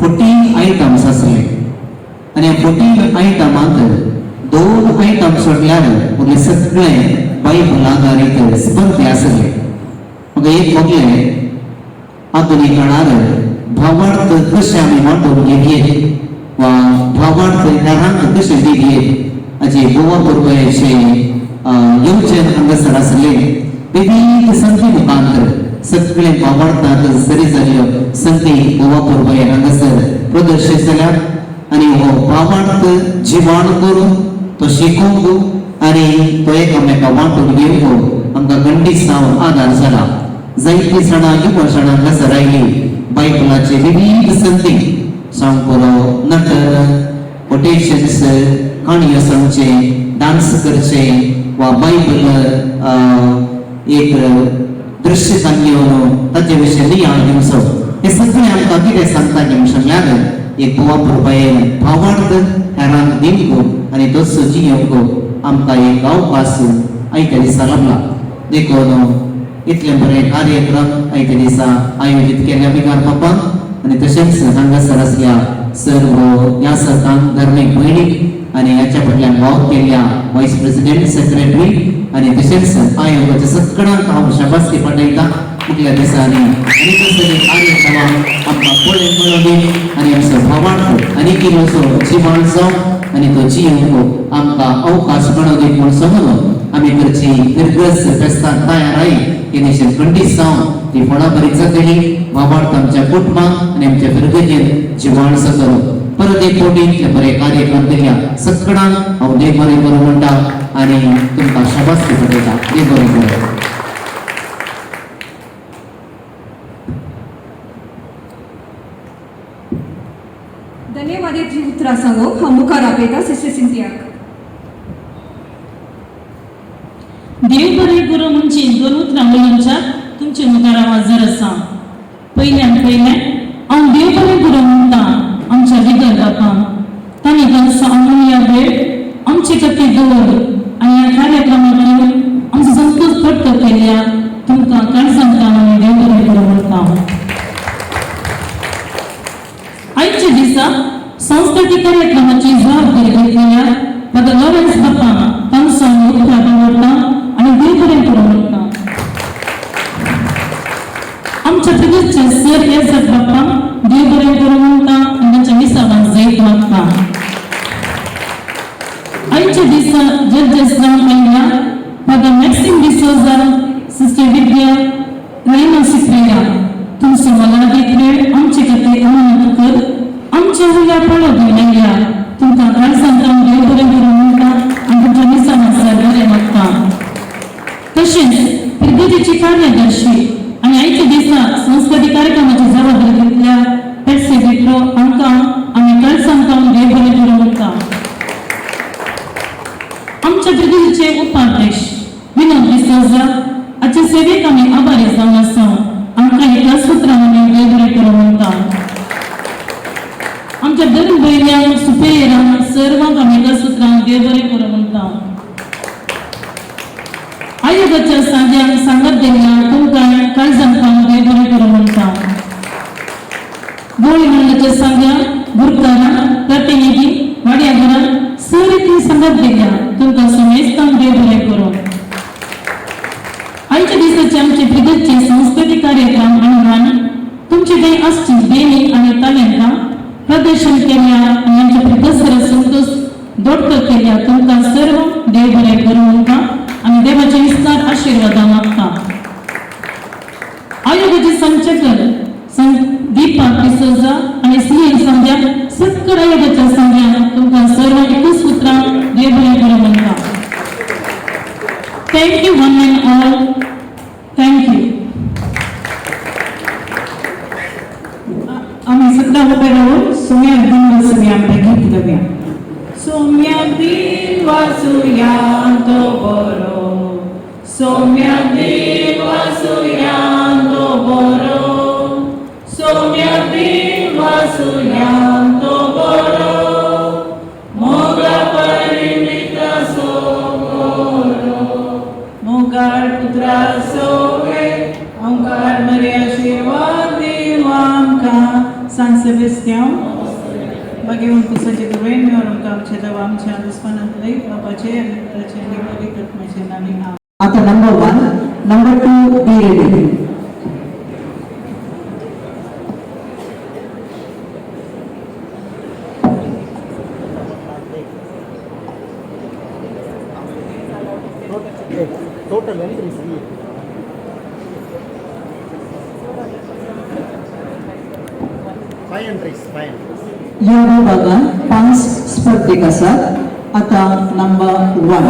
14 आयटम्स आसले आनी 14 आयटमांत 2 आयटम सोडल्यार उरले सगळे बायबल आदारीत स्पर्धे आसले. म्हाका एक मोगलें आधुनीक काळार भावार्थ कशें आमी वांटून घेवयेत वा भावार्थ हेरांक कशें दिवयेत हाचे गोवा पुर्वयाचे येवजण हांगासर आसले. विविध संती मुखांतर सगळे भावार्थाक सरी जाल्ल्यो संती गोवा पुर्वय हांगासर प्रदर्शीत जाल्यात आनी हो भावार्थ जिवाण करून तो शिकोवंक आनी तो एकामेका वांटून घेवंक आमकां खंडीत जावन आदार जाला. जायतीं जाणां युवा जाणां हांगासर आयलीं. बायबलाचे विविध संती सांगपुरो, नटन, कोटेशन्स, काणयो सांगचे, डांस करचे वा बायबल एक दृश्य सांगून ताचे विशीं नियाळ दिवचो. हे सगळें आमकां कितें सांगता की सांगल्यार एक गोवा पुर्वयेन भावार्थ हेरांक दिवंक आनी तसो जियोवंक आमकां एक अवकाश आयच्या दिसा लाबला. देखून इतलें बरें कार्यक्रम आयच्या दिसा आयोजीत केल्या विगार बापान आनी तशेंच हांगासर आसल्या सर्व ह्या सरकारान धार्मीक भयणीक आनी ह्याच्या फाटल्यान वावर केल्ल्या वायस प्रेसिडेंट, सेक्रेटरी आनी तशेंच आयोगाच्या सगळ्यांक हांव शाबासकी पाठयता. मुखल्या दिसांनी आनी कसले कार्यक्रमाक आमकां पळोवंक मेळोवंदी आनी आमचो भावार्थ आनी किल्लोसो जिवाण जावं आनी तो जियोवंक आमकां अवकाश मेळोवंदी म्हूण समजून आमी करची निर्ग्रस्त फेस्ताक तयार I हे निश्चित खंडीत जावन ती फळां बरी जातली. भावार्थ आमच्या कुटुंबाक आनी आमच्या फिरगजेन जिवाण जातलो. परत एक फावटी इतले बरे कार्यक्रम दिल्या सगळ्यांक हांव देव बरें करूं म्हणटा आनी तुमकां शाबासकी पटयता. देव बरें करूं. धन्यवादाची उतरां सांगूंक हांव मुखार आपयता सिस्टर सिंथियाक. देव बरें करूं म्हणजे दोन उतरां उलोवच्याक तुमचे मुखार हांव हजर आसा. पयल्यान पयलें हांव देव बरें करूं म्हणटा आमच्या विगर बापांक. तांणी तांचो अमूल्य वेळ आमचे खातीर दवर आनी ह्या कार्यक्रमाक आमचो संतोष पट्ट केल्ल्या तुमकां काळजांतल्यान आमी देव बरें करूं म्हणटा. आयच्या दिसा सांस्कृतीक कार्यक्रमाची जबाबदारी घेतलेल्या दिसा जजेस जावन आयल्या फादर मॅक्सिम डिसोजा, सिस्टर विद्या, रैना सिक्वेरा, तुमचो मोलादीक वेळ आमचे खातीर अमानत कर आमच्या वयल्या पाळो घेवन आयल्या. तुमकां काळजांत हांव देव बरें करूं म्हणटा आनी तुमच्या मिसां आसार बरें मागता. तशेंच फिर्गजेची कार्यदर्शी आनी आयच्या दिसा संस्कृतीक कार्यक्रमाची जबाबदारी घेतल्या पेडसे विप्रो हांकां आमी काळजांत हांव देव बरें करूं म्हणटा. आमच्या फिर्गजेचे उपाध्यक्ष विनोद डिसोजा हाचे सेवेक आमी आभारी जावन आसा. आमकां एका सुत्रां आमी देव बरें करूं म्हणटा. आमच्या धर्म भयण्यांक, सुपेरांक, सर्वांक आमी एका सुत्रां देव बरें करूं म्हणटा. आयोगाच्या सांग्यांक सांगत दिल्या तुमकां काळजांत हांव देव बरें करूं म्हणटा. गोळी मंडळाच्या सांग्यांक, गुरकारांक, प्रतिनिधी, वाड्या घरांक सरी सांगत दिल्या तुमकां समेस्तांक देव बरें करूं. आयच्या दिसाचे आमचे फिर्गजचे सांस्कृतीक कार्यक्रम आनी मान तुमचे थंय आसची देणी आनी तालेंतां प्रदर्शन केल्या आनी आमच्या फिर्गज संतोष दोडको केल्या तुमकां सर्व देव बरें करूं म्हणटा आनी देवाचे विस्तार आशिर्वादां मागता. आयोगाचे संचालक दीपा डिसोजा आनी सी एन संध्या सक्कड आयोगाच्या संध्या तुमकां सर्व एकूच उतरां देव बरें करूं म्हणटा. Thank you one and all. Thank you. आमी सगळा उबे रावून सोम्या दिन वसुया आमकां गीत गावया. सोम्या दिन वासुया तो बरो, सोम्या दिन वासुया तो बरो, सोम्या दिन वासुया तो बरो, मोगा परिमित सो बरो, मोगाळ पुत्रा सोवे ओंकार मरे आशिर्वाद दिव आमकां. सान सेबेस्त्यांव मागीर उंकुसाचे दुर्वें मेळून आमकां आमच्या देवा आमच्या दुस्मानाक लय बापाचे आनी पुताचे आनी पवित्र आत्म्याचे नांवान आमेन. आता number 1, number 2 be ready. Total entries. 5 entries, 5 entries. ह्या विभागान 5 स्पर्धेक आसात. आता number 1.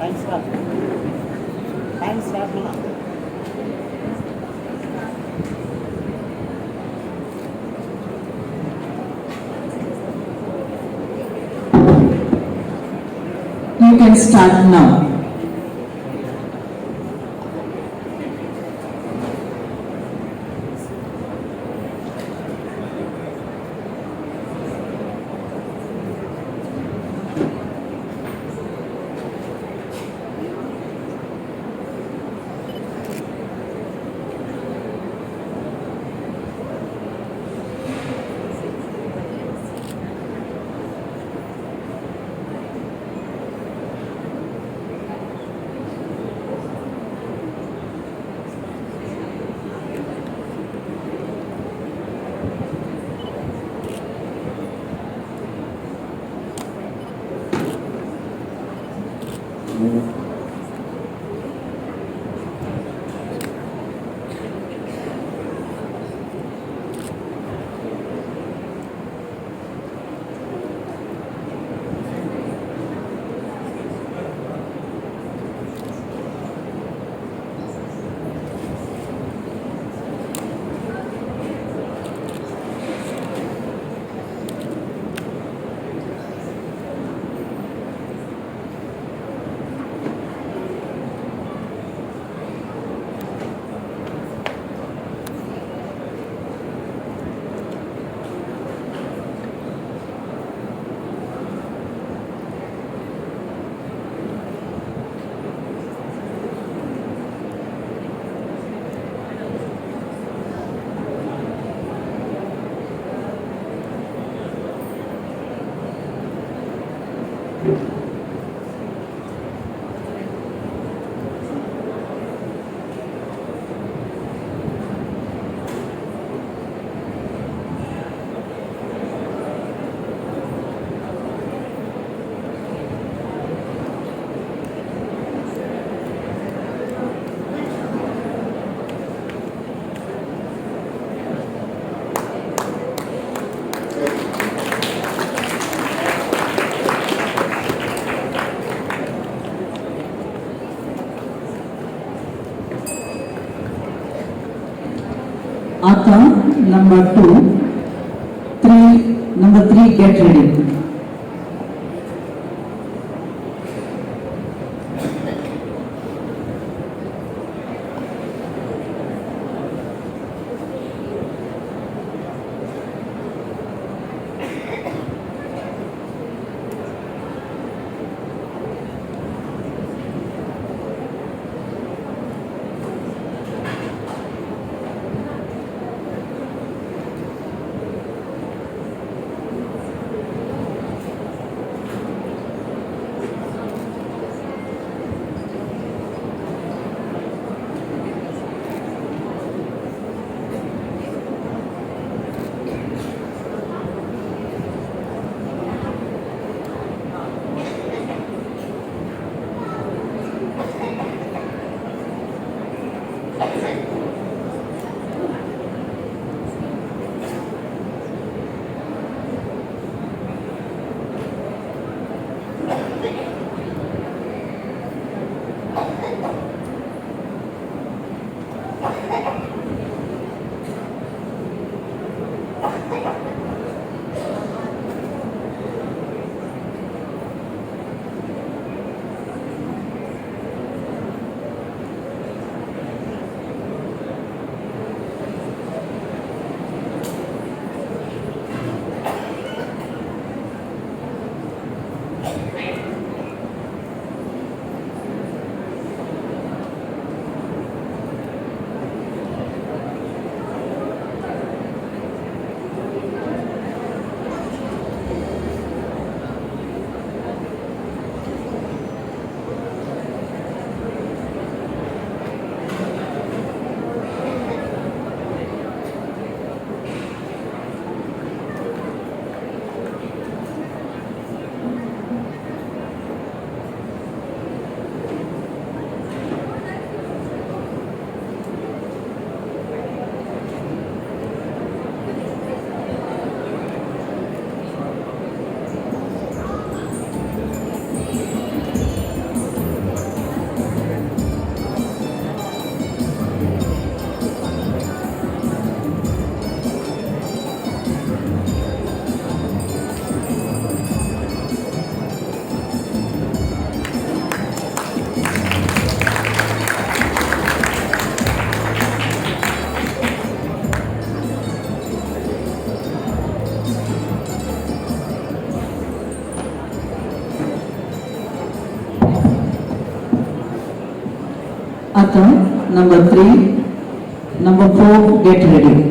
Time start. Time start now. You can start now. Number 2, 3, number 3 get ready. आतां number 3, number 4 get ready.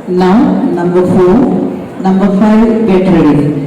Now number 4, number 5 get ready.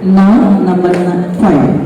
Now number 5.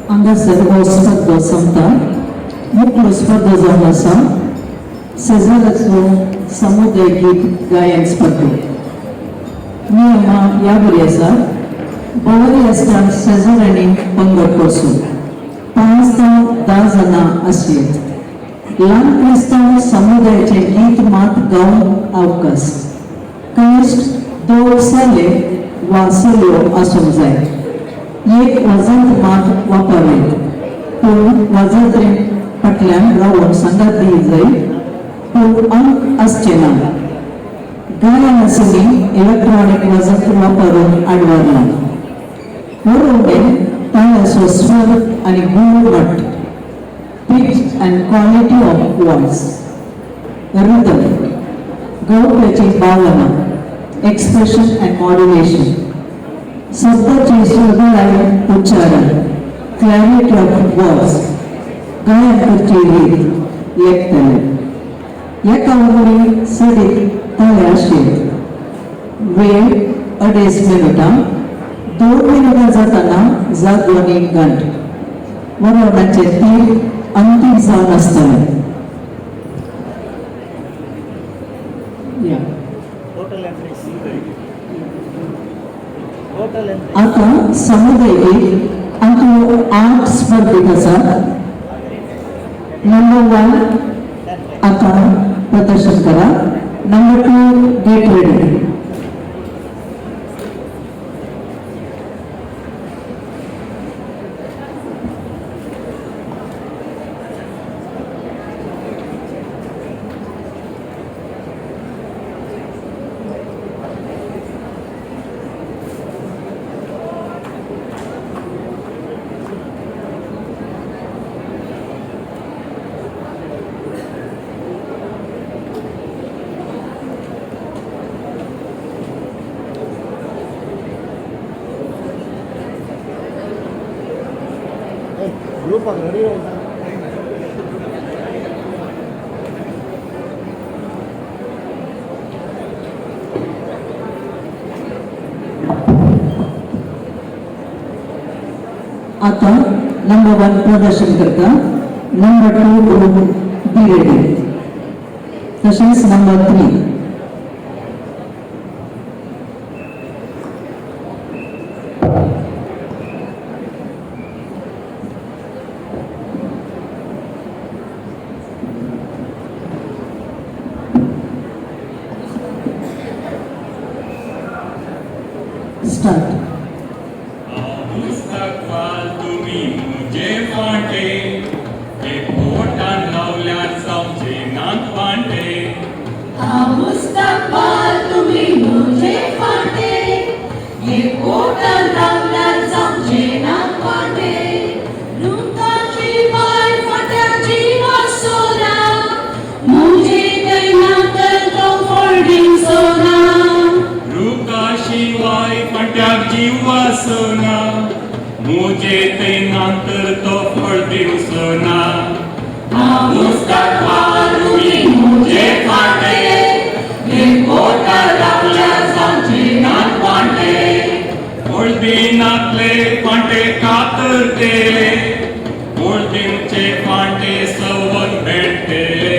हांगासर हो स्पर्धो सोंपता. मुखलो स्पर्धो जावन आसा सेजाराचो समुदाय गीत गायन स्पर्धो. नियमां ह्या बरी आसा. बरी आसतना शेजाऱ्यांनी पंगड करचो. 5 ते 10 जाणां आसुंयेत. ल्हान क्रिस्तांव समुदायाचें गीत मात गावंक अवकाश. कनिश्ट 2 चले वा चलयो आसूंक जाय. एक वजंत मात वापरलें पूण वजंत्रे फाटल्यान रावून सांगात दी जाय पूण अंक आसचे ना. गायन सिंगींग इलेक्ट्रॉनिक वजन वापरून आडवरला. वरोवणेन ताळ्याचो स्वर आनी गुणवट, pitch and quality of voice, rhythm, गावप्याची भावना, एक्सप्रेशन अँड मॉड्युलेशन, शब्दाची सुरगाय उच्चारण, क्लॅरिटी ऑफ वॉयस, गायन करची रीत लेखतले. एका वरवीं सडीत ताळे आशिल्ले. वेळ 2.5 मिनटां, 2 मिनटां जातना जागो आनी घंट. वरवणाचे तीर अंतीम जावन आसतले. आतां समुदाय गीत आमच्यो 8 स्पर्धेक आसात. नंबर 1 आतां प्रदर्शन करा. Number 2 get ready. आता नंबर 1 प्रदर्शन करता. नंबर 2 ग्रुप बी रेडी, तशेंच नंबर 3. स्टार्ट. मुझे ते नांतर तो फळ दिवसना. मुझे फाटे हळदीनातले फांटे कातरतेले, हळदींचे फांटे सवन भेटतेले.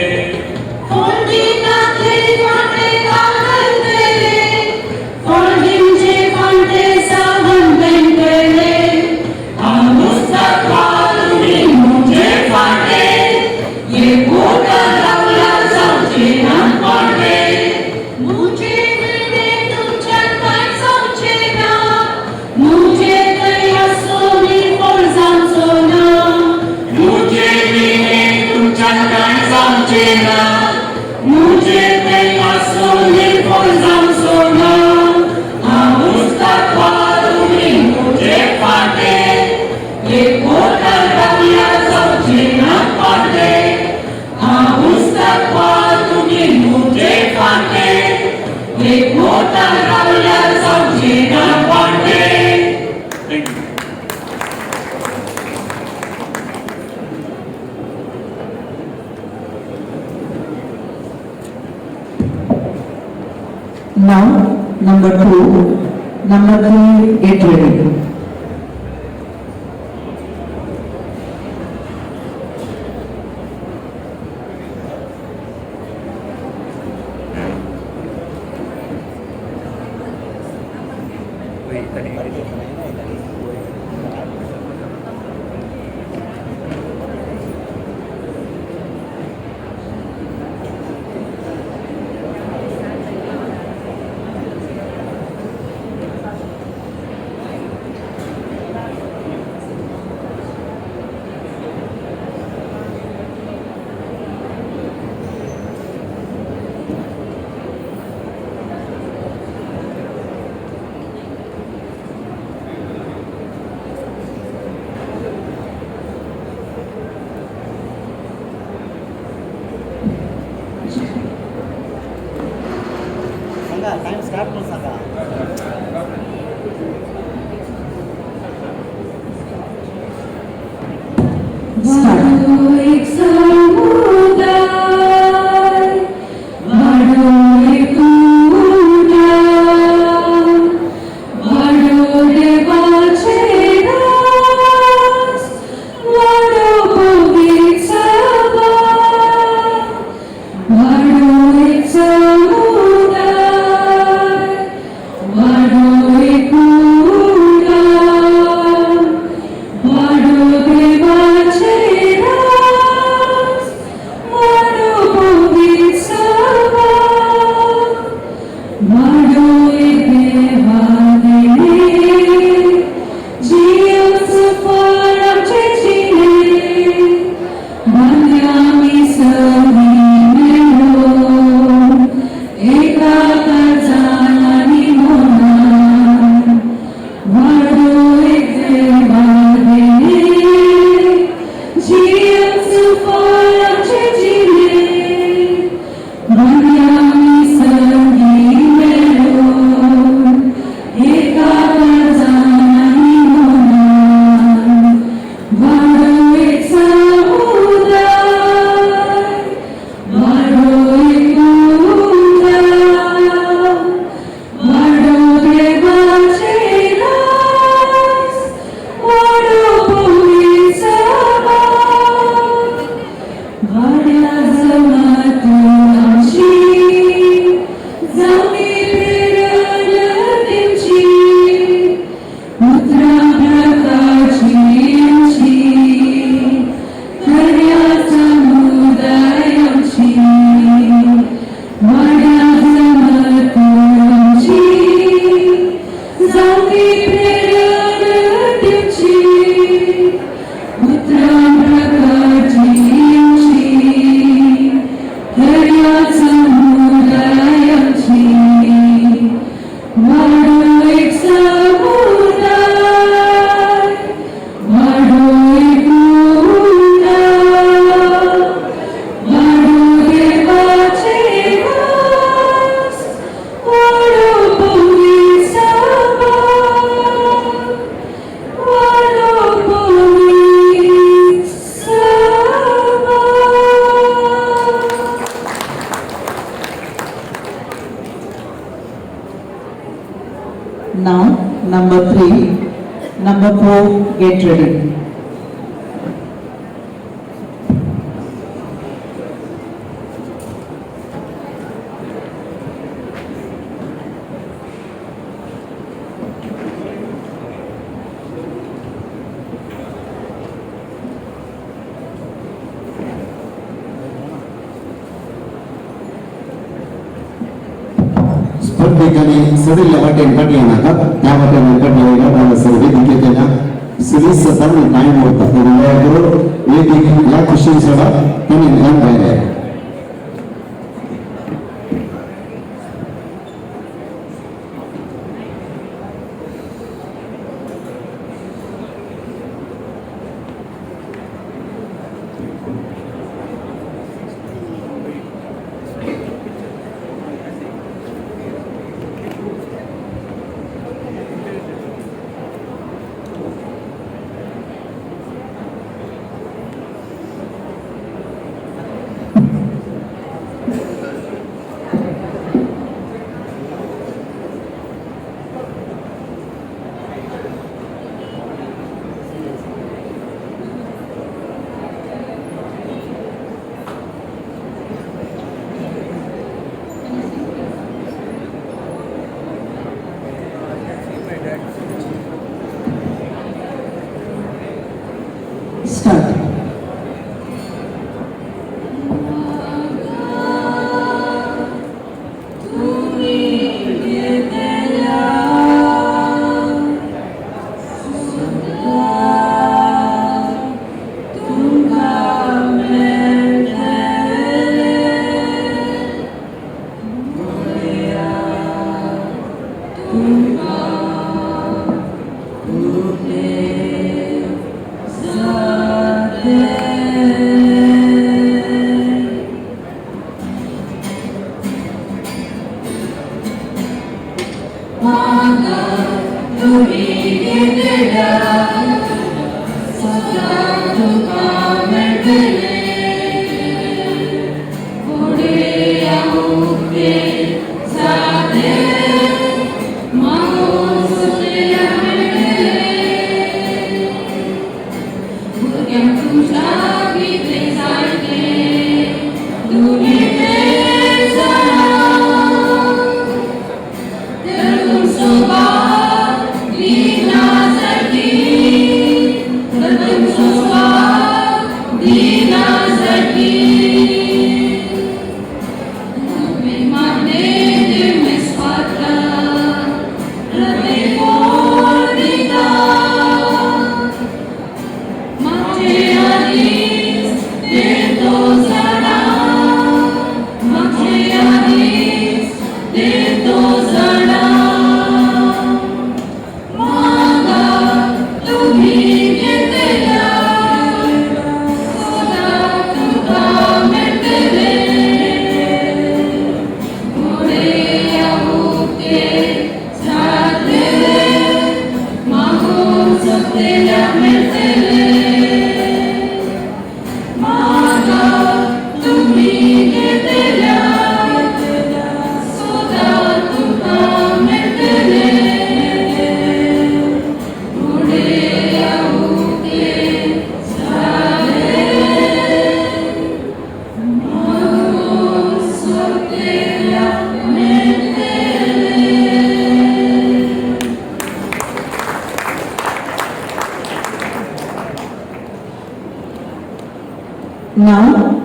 Now, number 2, number 3, get ready. Start म्हूण सांगा. वाडो एक समुदाय, वाडो एक उडान, वाडो देवाचे रास, वाडो पवित्र सभा. वाडो एक समुदाय, वाडो एक उडान, वाडो देवाचे रास, वाडो पवित्र सभा. वाडो एक देवादेणे, जियोच फळ आमचे जिणे, बांदया आमी सगळीं मेळून, एका काळजान आनी मनान. वाडो एक देवादेणे, जियोच फळ आमचे जिणे, बांदया आमी सगळीं मेळून, एका काळजान आनी मनान. वाडो एक समुदाय, वाडो एक उडान, वाडो देवाचे रास, वाडो पवित्र सभा. वाड्या जमात आमची, जावंदी प्रेरणा दिवची, उतरां प्रकाची आमची, खऱ्या समुदाय आमची. वाड्या जमात आमची, जावंदी प्रेरणा दिवची, उतरां प्रकाची आमची, खऱ्या समुदाय आमची. वाडो एक समुदाय, वाडो एक उडान, वाडो देवाचे रास, वाडो पवित्र सभा, वाडो पवित्र सभा. Now, number 3, number 4, get ready. स्पर्धेकांनी सडिल्ल्या वाटेन फाटल्यान नाका, त्या वाटेन फाटल्या वयल्या हांगासर वेदिकेक येना सदीस तांणी टायम उरता, दया करून वेदीक ह्या खुशीन सोडा तांणी निदान भायर येयात. Now,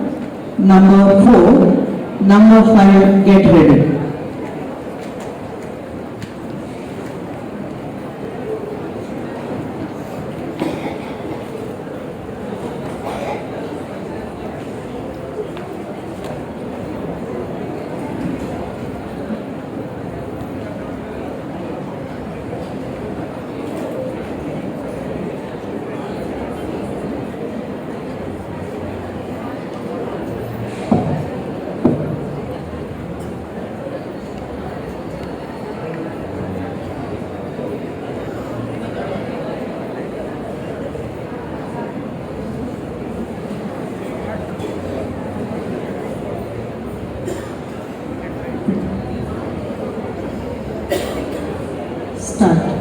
number 4, number 5, get ready. Start.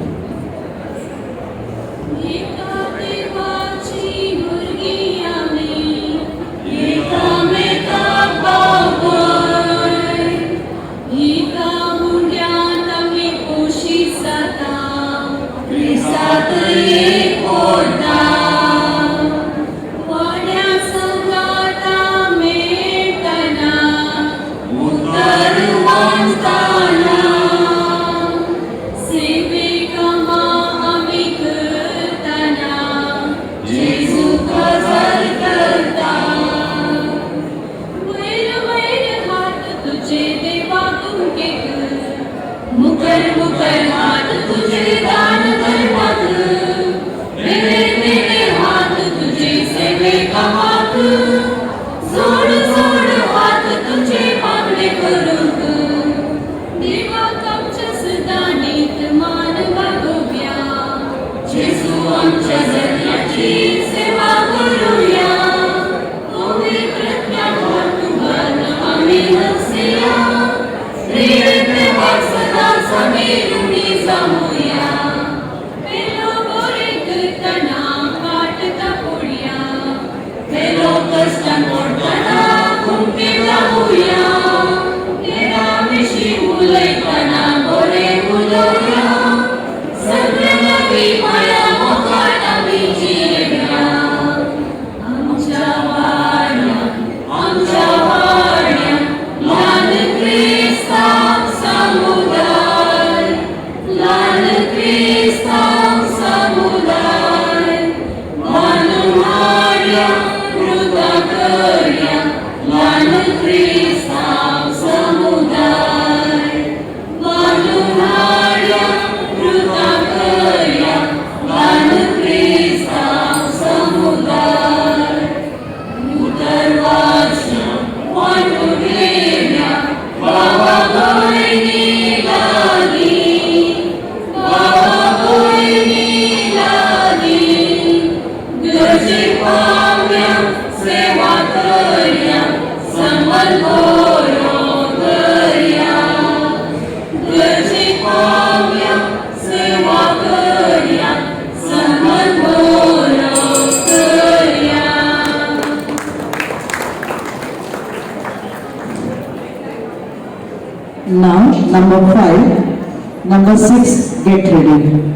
Now, number 5, number 6, get ready.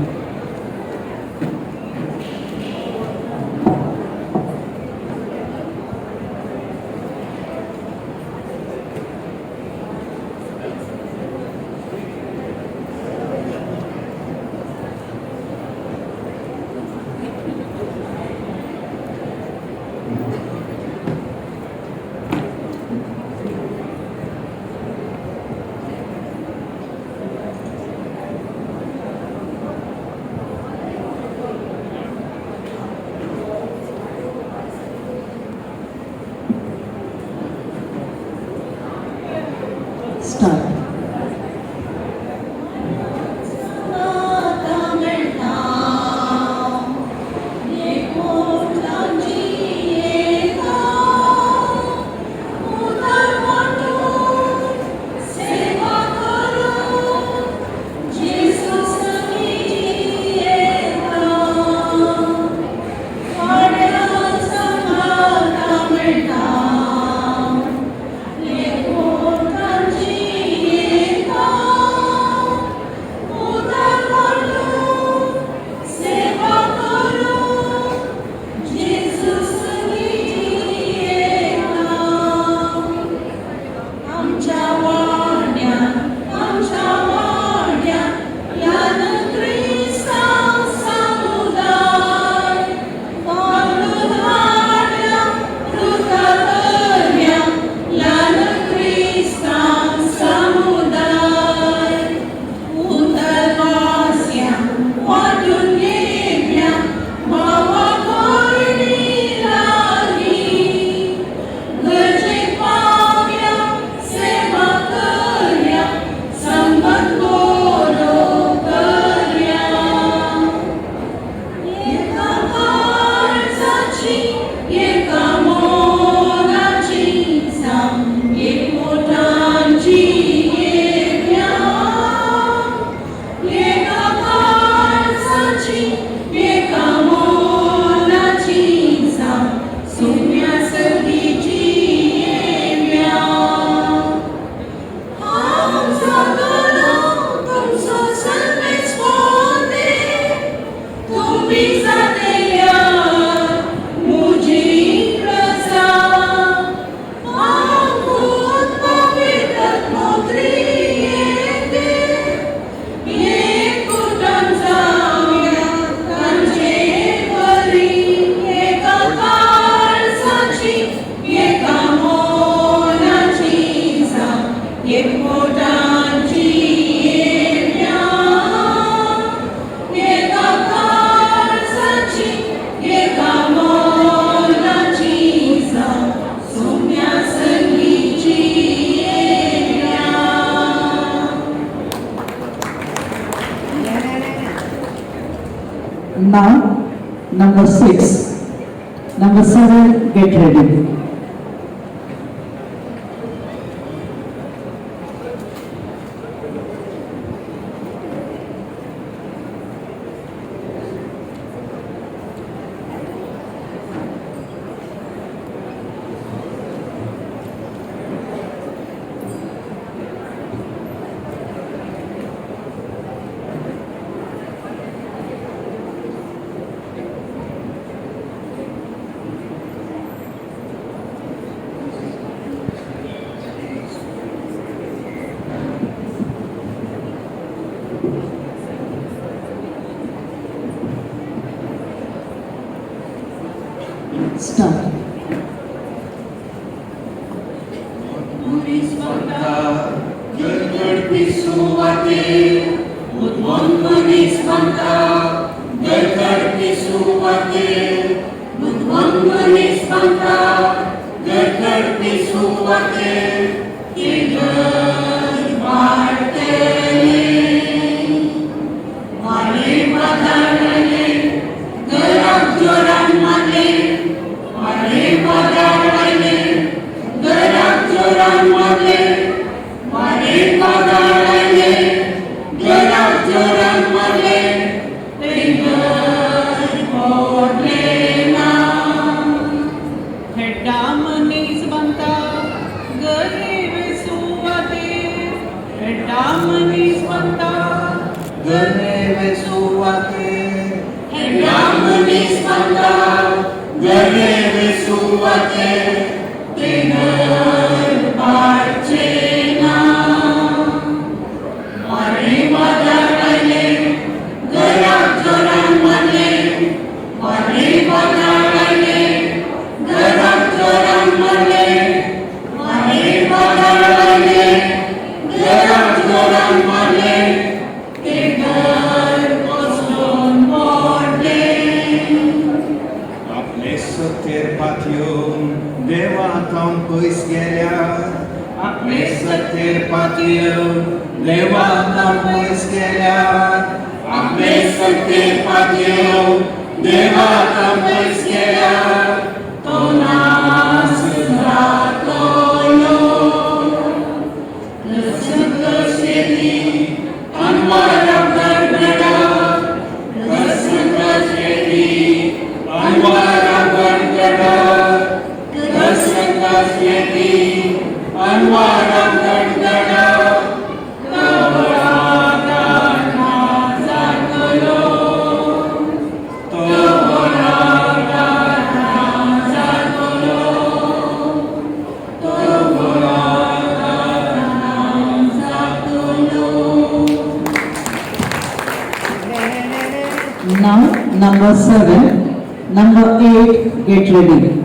Start. Now, number 6. Number 7, get ready. Start. आपले सत्तेर पातयेवन देवाक पयस केल्यार, आपले सत्तेर पातयेवन देवाक पयस केल्यार तो नास जातलो. कसकशेती अनवारा गडगडा, कसकशेती अनवारा गडगडा, कसकशेती अनवारा गडगडा Now, number 7, number 8, get ready.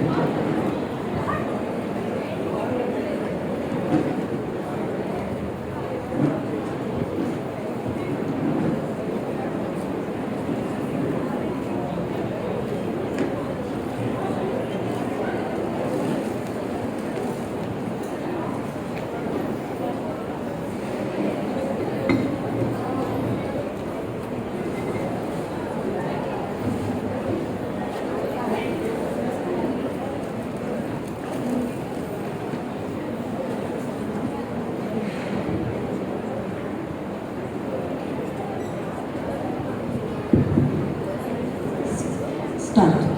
Start.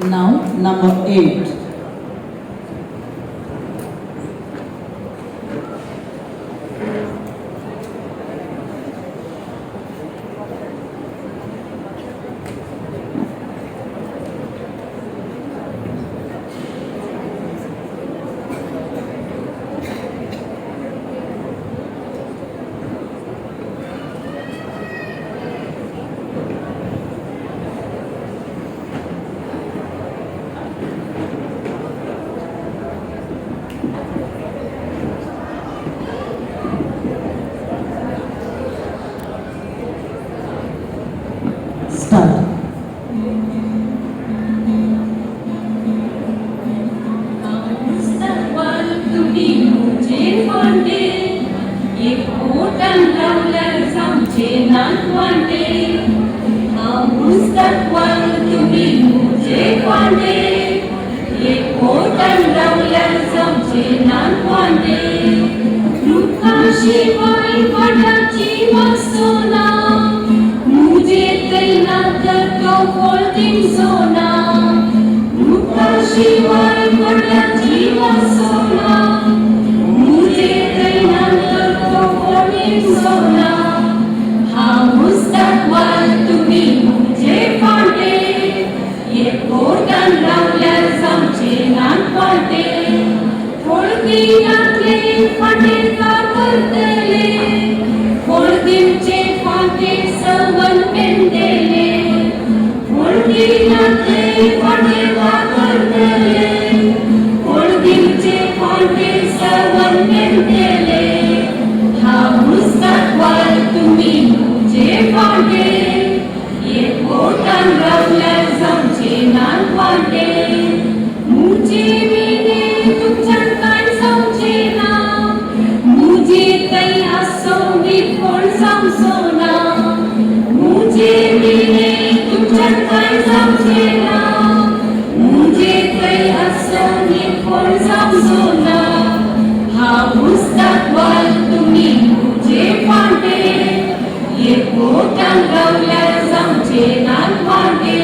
Now, number 8. शिवाय कोणाची वसोना मुझे तैना तर तो फळ दिसोना रुपा शिवाय कोणाची वसोना मुझे तैना तर तो फळ दिसोना हांव मुस्तकवाल तुमी मुझे फांटे ये कोटान रावल्यार जावचे नात वाटे फळदिनांतले फांटे करतले फळदिनचे फांटे सवन पेंडेले फळदिनांतले फांटे करतले फळदिनचे फांटे सवन पेंडेले हांव मुस्तकवाल तुमी मुझे फांटे ये कोटान रावल्यार जावचे नात वाटे मुझे विणे तुमच्यान कांय जावचें ना मुझे थंय आसों कोण जावचो ना मुझे विणे तुमच्यान कांय जावचें ना मुझे थंय आसों कोण जावचो ना हांव मुस्तकवाल तुमी मुझे फांटे ये कोटान रावल्यार जावचें नात वाटे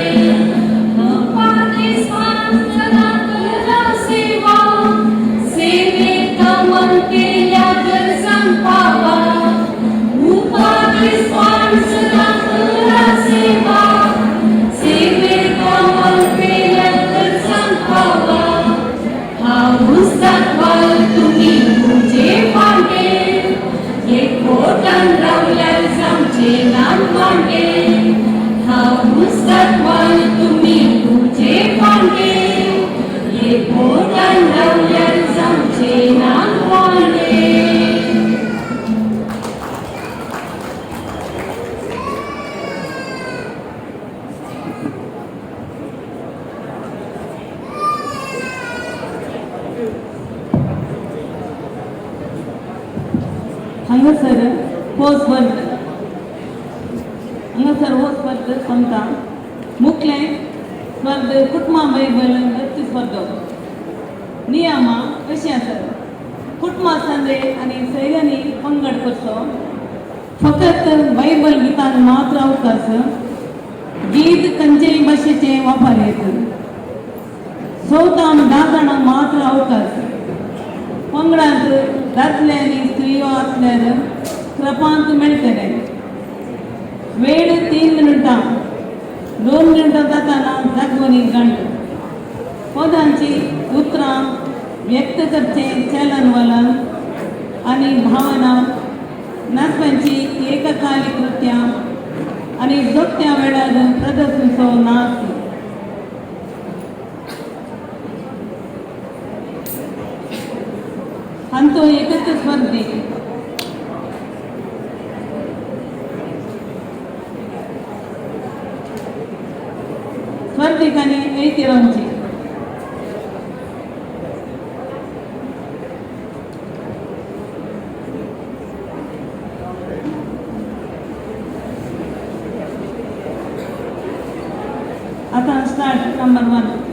हांगासर हो स्पर्ध हांगासर हो स्पर्ध सोंपता. मुखलें स्पर्ध कुटुंबा बायबल नृत्य स्पर्ध नियमां अशीं आसात. कुटुंबा सांजे आनी सैऱ्यांनी पंगड करचो. फकत बायबल गितान मात्र अवकाश. गीत खंयचेय भाशेचें वापर येत. चवदां 10 जाणांक मात्र अवकाश. पंगडांत दादले आनी स्त्रियो आसल्यार क्रपांत मेळटले. वेळ 3 मिनटां 2 मिनटां जाताना जागवणी घांट. पदांची उतरां व्यक्त करचें चलन वलन आनी भावना नाचपाची एककाली कृत्यां आनी जोगत्या वेळार प्रदर्शनचो नाच. हांचो एकच स्पर्धे. स्पर्धिकांनी ऐतिरांची आता स्टार्ट नंबर 1.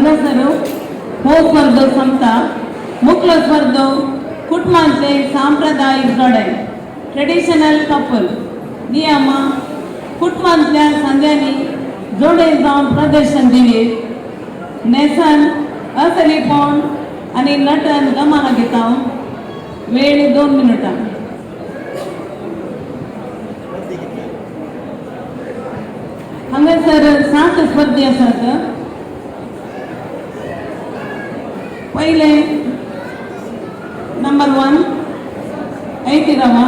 हांगासर हो स्पर्धो सोंपता. मुखलो स्पर्धो कुटुंबांतले सांप्रदायिक जोडे ट्रेडिशनल कपल नियमा कुटुंबांतल्या सांग्यांनी जोडे जावन प्रदर्शन दिले न्हेसन असलीपण आनी नटन गमना घेता. वेळ 2 मिनटां. हांगासर 7 स्पर्धे आसात. पयले number 1 ऐतिरावा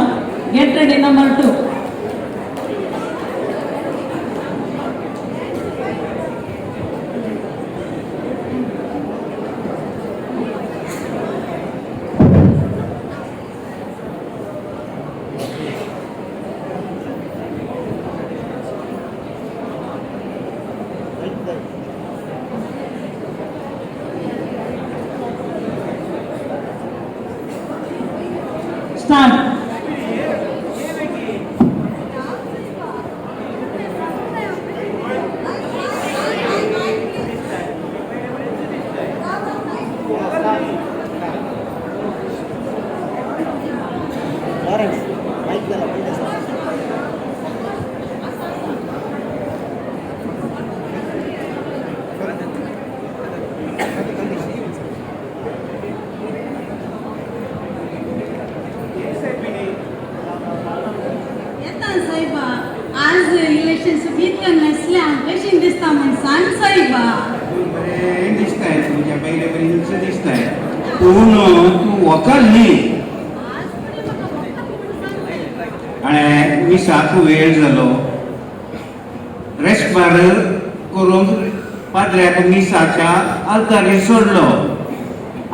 get ready number 2. Start. आज इलेक्शन सुबीत नसल्या कशी दिसता म्हण सांग साहेबा. बरें दिसताय तुज्या पयले बरें दिसताय पूण तूं वकल न्ही. आनी मिसाक वेळ जालो रेस्पार करूंक पाद्र्याक मिसाच्या आल्तारीर सोडलो.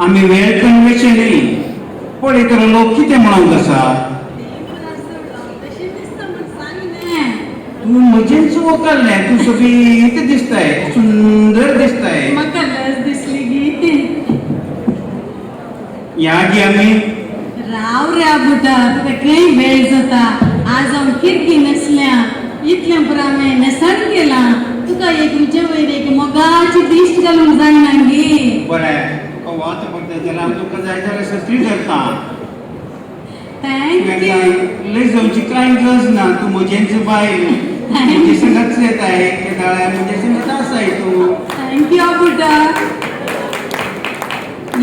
आमी वेळ कन्वेशन न्ही पळयतलो लोक कितें म्हणूंक आसा. तूं म्हजेंच वकल न्ही, तूं सोबीत दिसताय, सुंदर दिसताय. म्हाका लज दिसली गी. या गी आमी राव रे आबुटा तुका खंय वेळ जाता. आज हांव किरकी नसल्या इतलें पुरो हांवें न्हेसण केलां. तुका एक म्हजे वयर एक मोगाची दिश्ट घालूंक जायना गी. बरें तुका वात पडटा जाल्यार हांव तुका जाय जाल्यार सत्री धरता. Thank you. लय जावची कांय गरज ना. तूं म्हजेंच बायल म्हजे संगत येताय केदाळ्या म्हजे संगत आसाय तूं. Thank you आबुटा.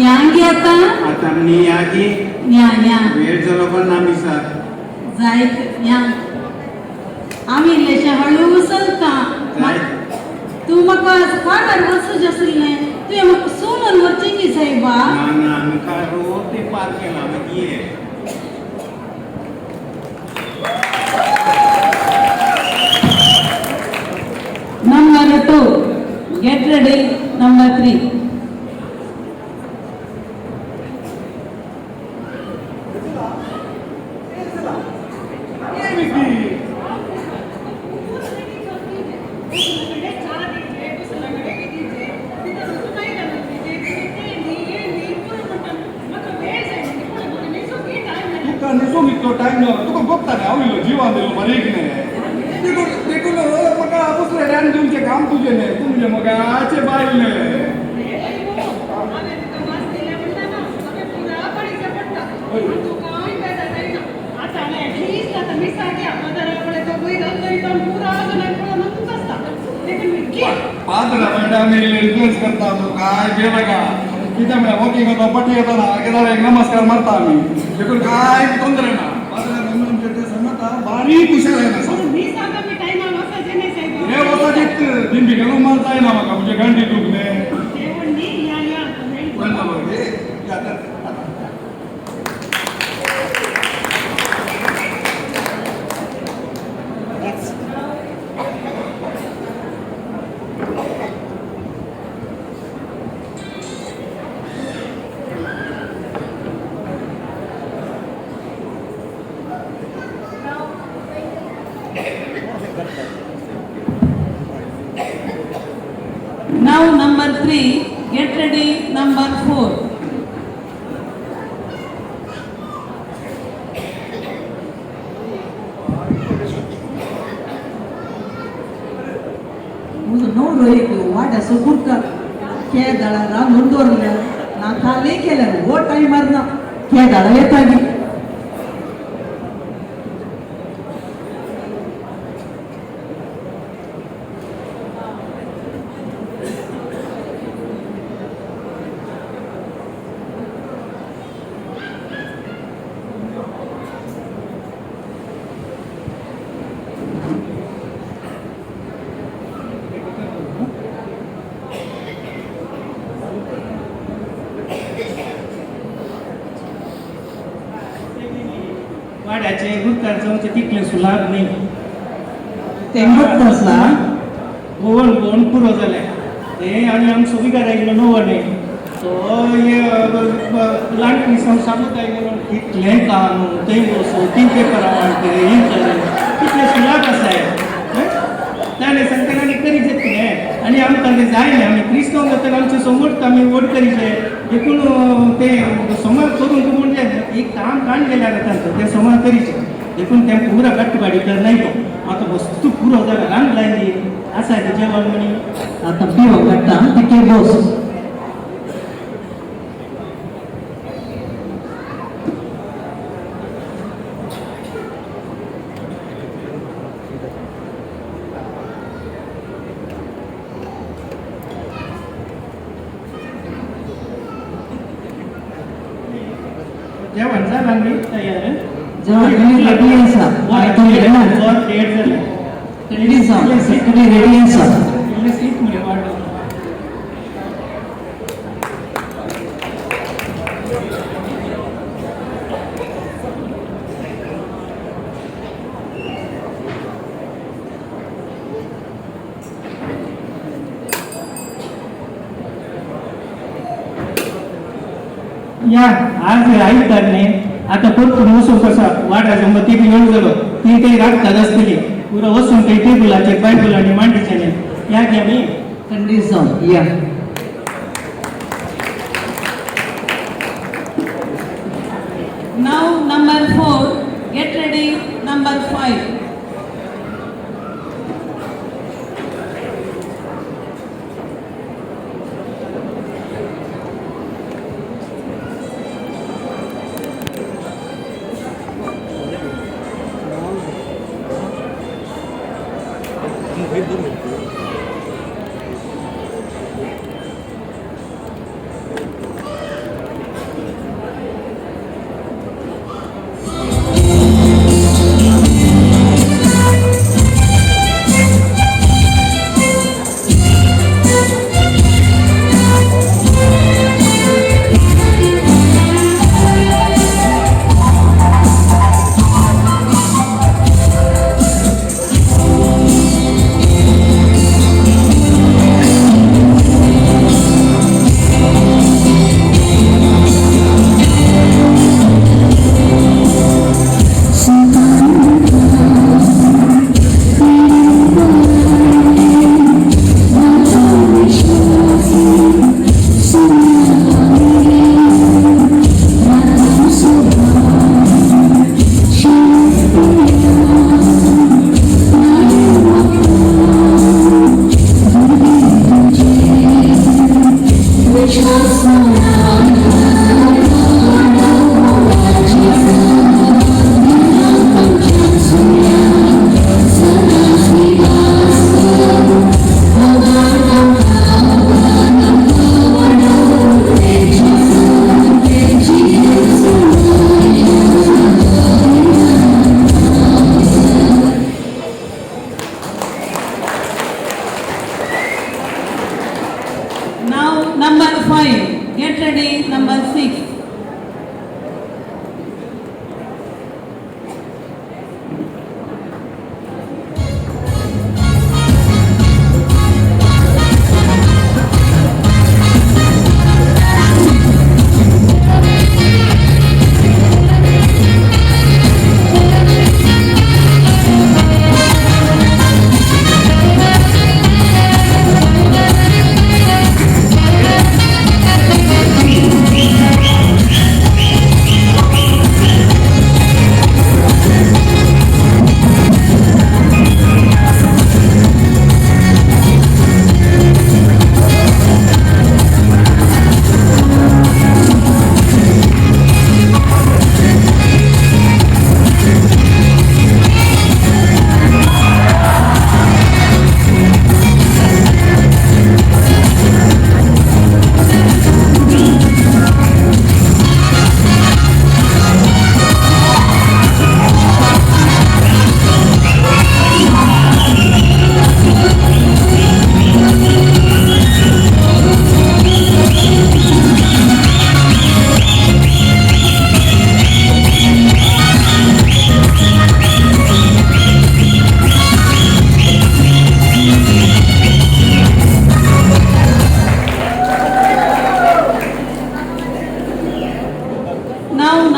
या गी आतां. आतां न्ही या गी. या या वेळ जालो पण ना मिसाक जायत या. आमी इल्लेशे हळू चलता. तूं म्हाका काणार वचूं आसलें तुवें म्हाका सोडून वचचें गी सायबा. ना ना आमी कार रोड पार केला मागीर. Number 2 get ready number 3. तुका न्हेसूंक इतलो टायम जालो तुका गोपता न्ही हांव इल्लो जिवान दिलो बारीक न्ही देखून म्हाका दुसरें ध्यान दिवचें काम तुजें न्ही. तूं म्हजें मोगाचें बायल न्ही. पात्र म्हणटा आमी इन्फ्लुएन्स करता तूं काय भिये नाका. कितें म्हळ्यार वॉकिंग वता पटी येता ना केदार एक नमस्कार मारता आमी देखून कांय तोंदरे ना. पात्र आमचे सांगता बारीक हुशार ना. हे वचाचेच दिंबी घालून मार जायना म्हाका म्हणजे गांठी दुखले. Now number 3, get ready number 4. म्हजो न्हवरो एक वाड्याचो गुरकार. केदळा रांदून दवरल्या ना खाली केल्यार हो टायमार ना केदळा येतागी. वाड्याचे गुरकार जावचे तितले सुलाभ न्ही तेंगत आसा गोवन गोवन पुरो जालें तें आनी आमचो विगार आयिल्लो नवो न्ही तो ल्हान सांगत आयिल्लो इतलें काम थंय वचूं ती पेपरां वांट हें कर तितलें सुलाभ आसा ताणें सांगतना आनी करीत कितें आनी आमकां तें जाय न्ही आमी क्रिस्तांव जातना आमचें समोर आमी वोट करीचे देखून तें सोमार करूंक म्हणजे एक काम काण गेल्यार जाता तें सोमार करीचें देखून तें पुरा गट्टबाडी कर नाही तो आतां वस्तू पुरो जाला रांग लायली आसा तें जेवण म्हणी आतां पिवो काडटा तिके बस. जेवण जालां न्ही तयार जेवण रेडी आसा लेट जालें रेडी आसा सगळें रेडी आसा. इल्लें सीत मरे वाडलो. या आज आयतार न्ही आतां परतून वचूंक कसो वाड्याचो मग ती बी वेळ जालो ती थंय राखतात आसतली पुरो वचून थंय टेबलाचेर बायबल आनी मांडीचें न्ही या गे आमी थंडी जावन या. Now number 4, get ready, number 5.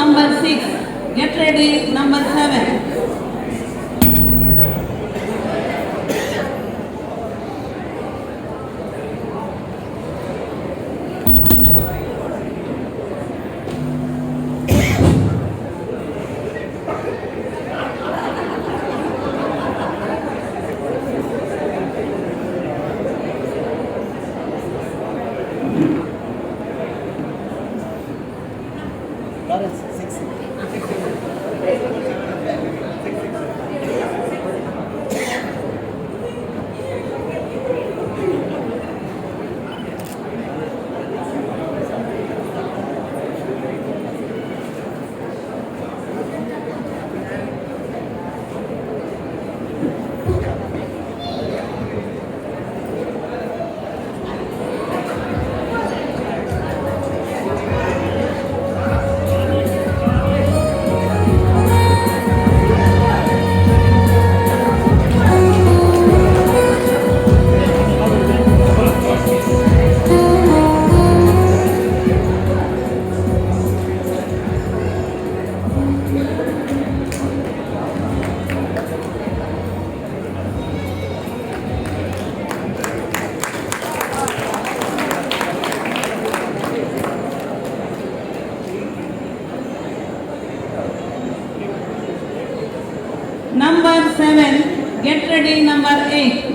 number 6. Get ready, number 7. Number 7, get ready, number 8.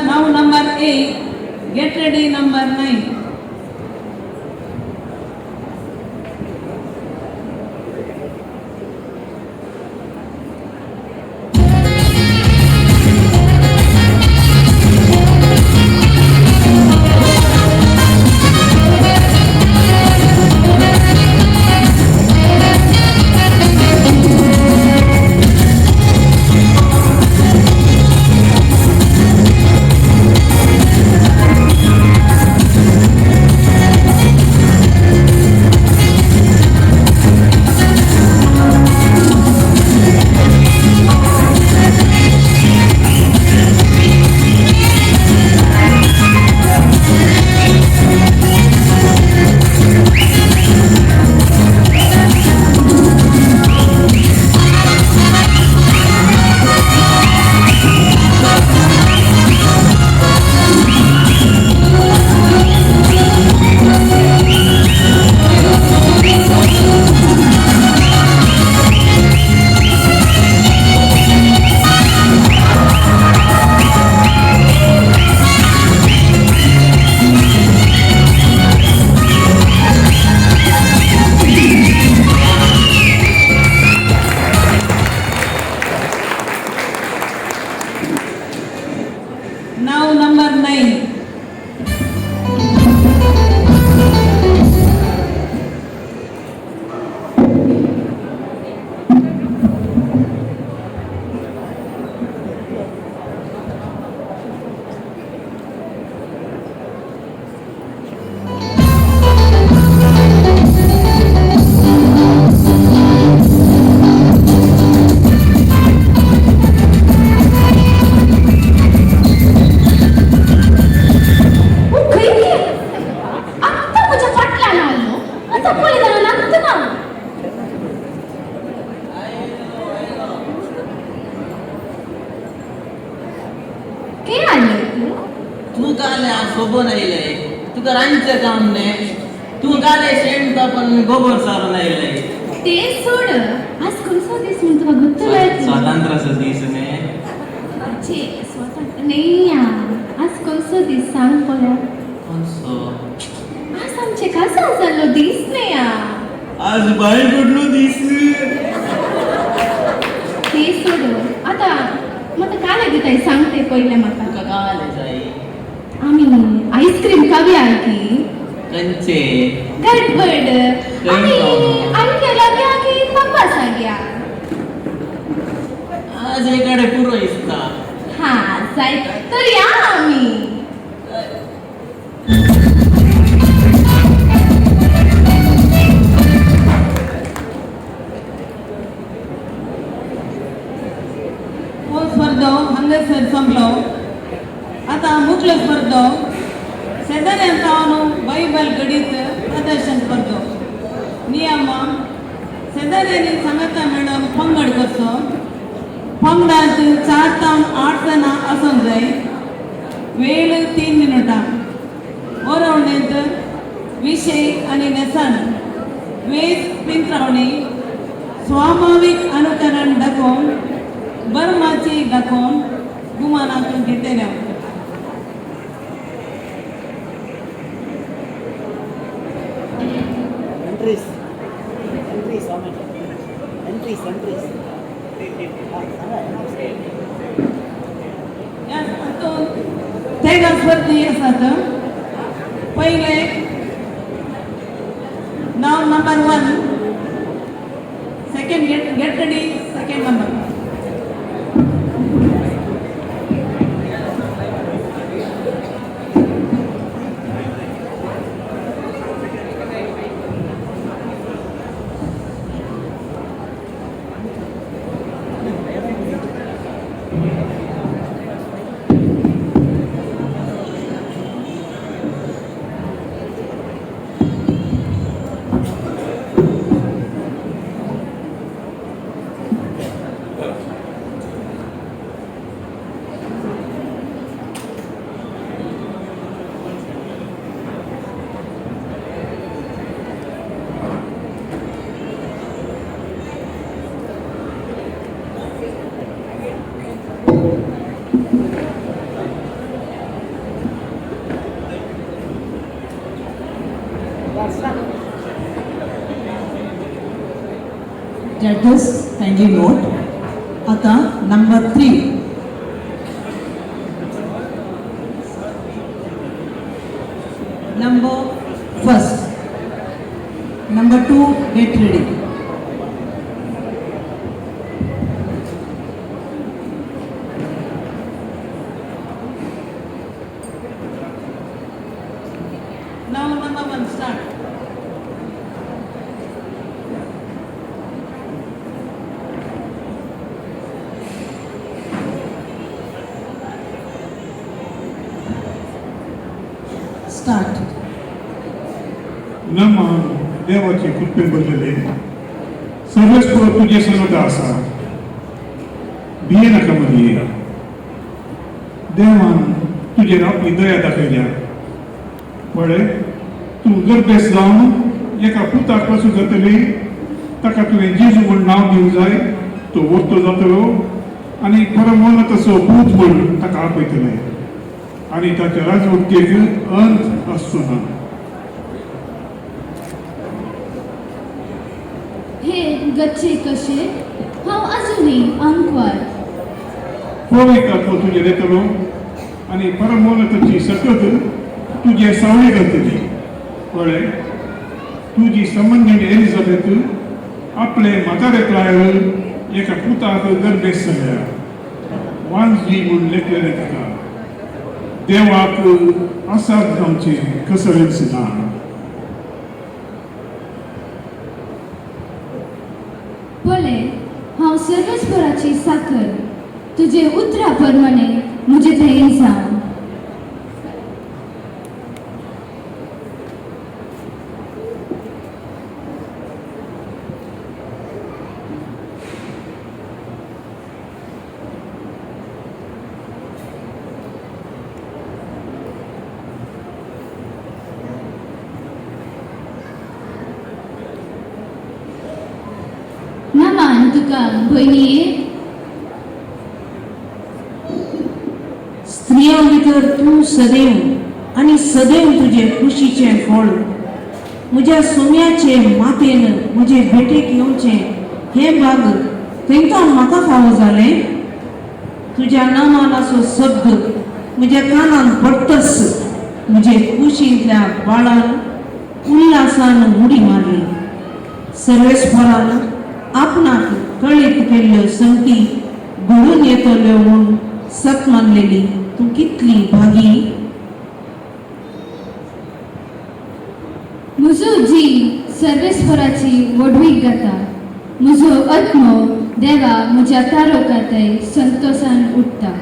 Now number 8, get ready, number 9. Jain. गोबर सारून आयले ते सोड. आज खंयचो दीस म्हण तुका गुत्तलो? स्वातंत्र्याचो दीस न्ही? छे, स्वातंत्र्य न्ही. आज खंयचो दीस सांग पळोवया. खंयचो? आज आमचे कासार जाल्लो दीस न्ही. आज भायर पडलो दीस. ते सोड, आतां म्हाका काले दिताय सांग ते पयलें म्हाका. तुका काले जाय? आमी आयस्क्रीम खावया की? कंचे गडबड. आमी आमच्या लागया की पप्पा सांगया? आज एकडे पुरो दिसता. हा जाय तर या आमी. हो स्पर्धो हांगासर संपलो. आतां मुखलो स्पर्धो शेजाऱ्यान जावन बायबल घडीत प्रदर्शन स्पर्धो. नियम शेजाऱ्यांनी सांगाता मेळून पंगड करचो. पंगडांत 4 जावन 8 जाणां आसूंक जाय. वेळ 3 मिनटां. बरोवणेंत विशय आनी न्हेसण, वेज पिंत्रावणी, स्वाभावीक अनुकरण दाखोवन, बर्माची दाखोवन गुमानाक घेतल्या. Entries, entries, how many? Entries, entries. तेगा स्पर्धी आसात. पयले नाव number 1, second get ready second number. Judges kindly note. आता number 3. Number 1, number 2 get ready. Now number 1 start. Start. नमन देवाचे कृपे बदलले सर्वेस्पर तुजे संगत आसा. भिये नाका मरिये. देवान तुजेर आपली दया दाखयल्या. पळय तूं गर्भेस जावन एका पुताक पासून जातली. ताका तुवें जेजू म्हूण नांव दिवंक जाय. तो वर्तो जातलो आनी परमोन तसो पूत म्हूण ताका आपयतले आनी ताच्या राजवटीक अंत आसचो ना. हे गच्चे कशे हांव अजुनूय आंकवार. पवित्र आत्मो तुजेर येतलो आनी परमोन्नताची सकत तुजे सावळी घालतली. पळय, तुजी संबंदीण एलिझाबेथ आपले म्हातारे प्रायर एका पुताक गर्भेस्त जाल्या, वांजली म्हूण लेखलेलें ताका. देवाक आसात जावचें कसलेंच ना. पळय, हांव सर्वेस्पराची साखर, तुजे उतरा प्रमाणे म्हजे थंय जावं. नमान तुका भयणीये. स्त्रियां भितर तूं सदैव आनी सदैव तुजें खुशीचें फळ. म्हज्या सोम्याचे मातेन म्हजे भेटेक येवचें हें भाग थंयता म्हाका फावो जालें. तुज्या नामानाचो शब्द म्हज्या कानान पडटच म्हजे कुशींतल्या बाळान उल्हासान उडी मारली. सर्वेस्परान आपणाक कळीत केल्ल्यो संगती घडून येतल्यो म्हूण सत मानलेली तूं कितली भागी. म्हजो जीव सर्वेस्पराची व्हडवीक गाता, म्हजो आत्मो देवा म्हज्या तारोकातय संतोसान उठता.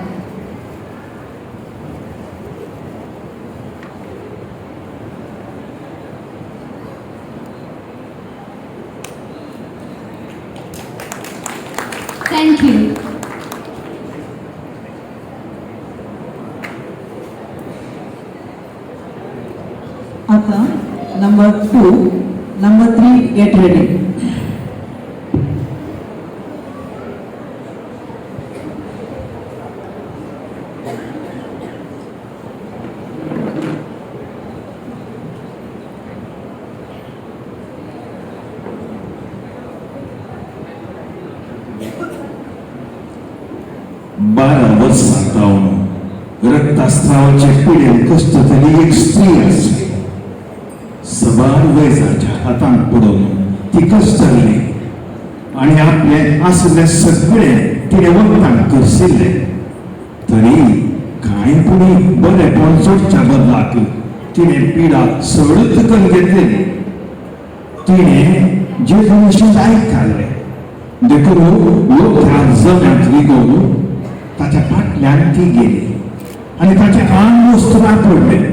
Thank you. आता number 2, number 3 get ready. बारा वर्सां जावन रक्तस्रावाचे पिडेन कश्टतली एक स्त्री आसली. सबार वैजाच्या हातांत पडून ती कश्टल्ली आनी आपले आसले सगळे तिणें वखदांक करशिल्ले. तरी कांय पुणी बरेपण जोडच्या बदलाक तिणें पिडा सडत करून घेतलेली. तिणें जेजू विशीं आयकल्लें देखून लोक ह्या जम्यांत रिगोवन ताच्या फाटल्यान ती गेली आनी ताचें आंग वस्तू आपडलें.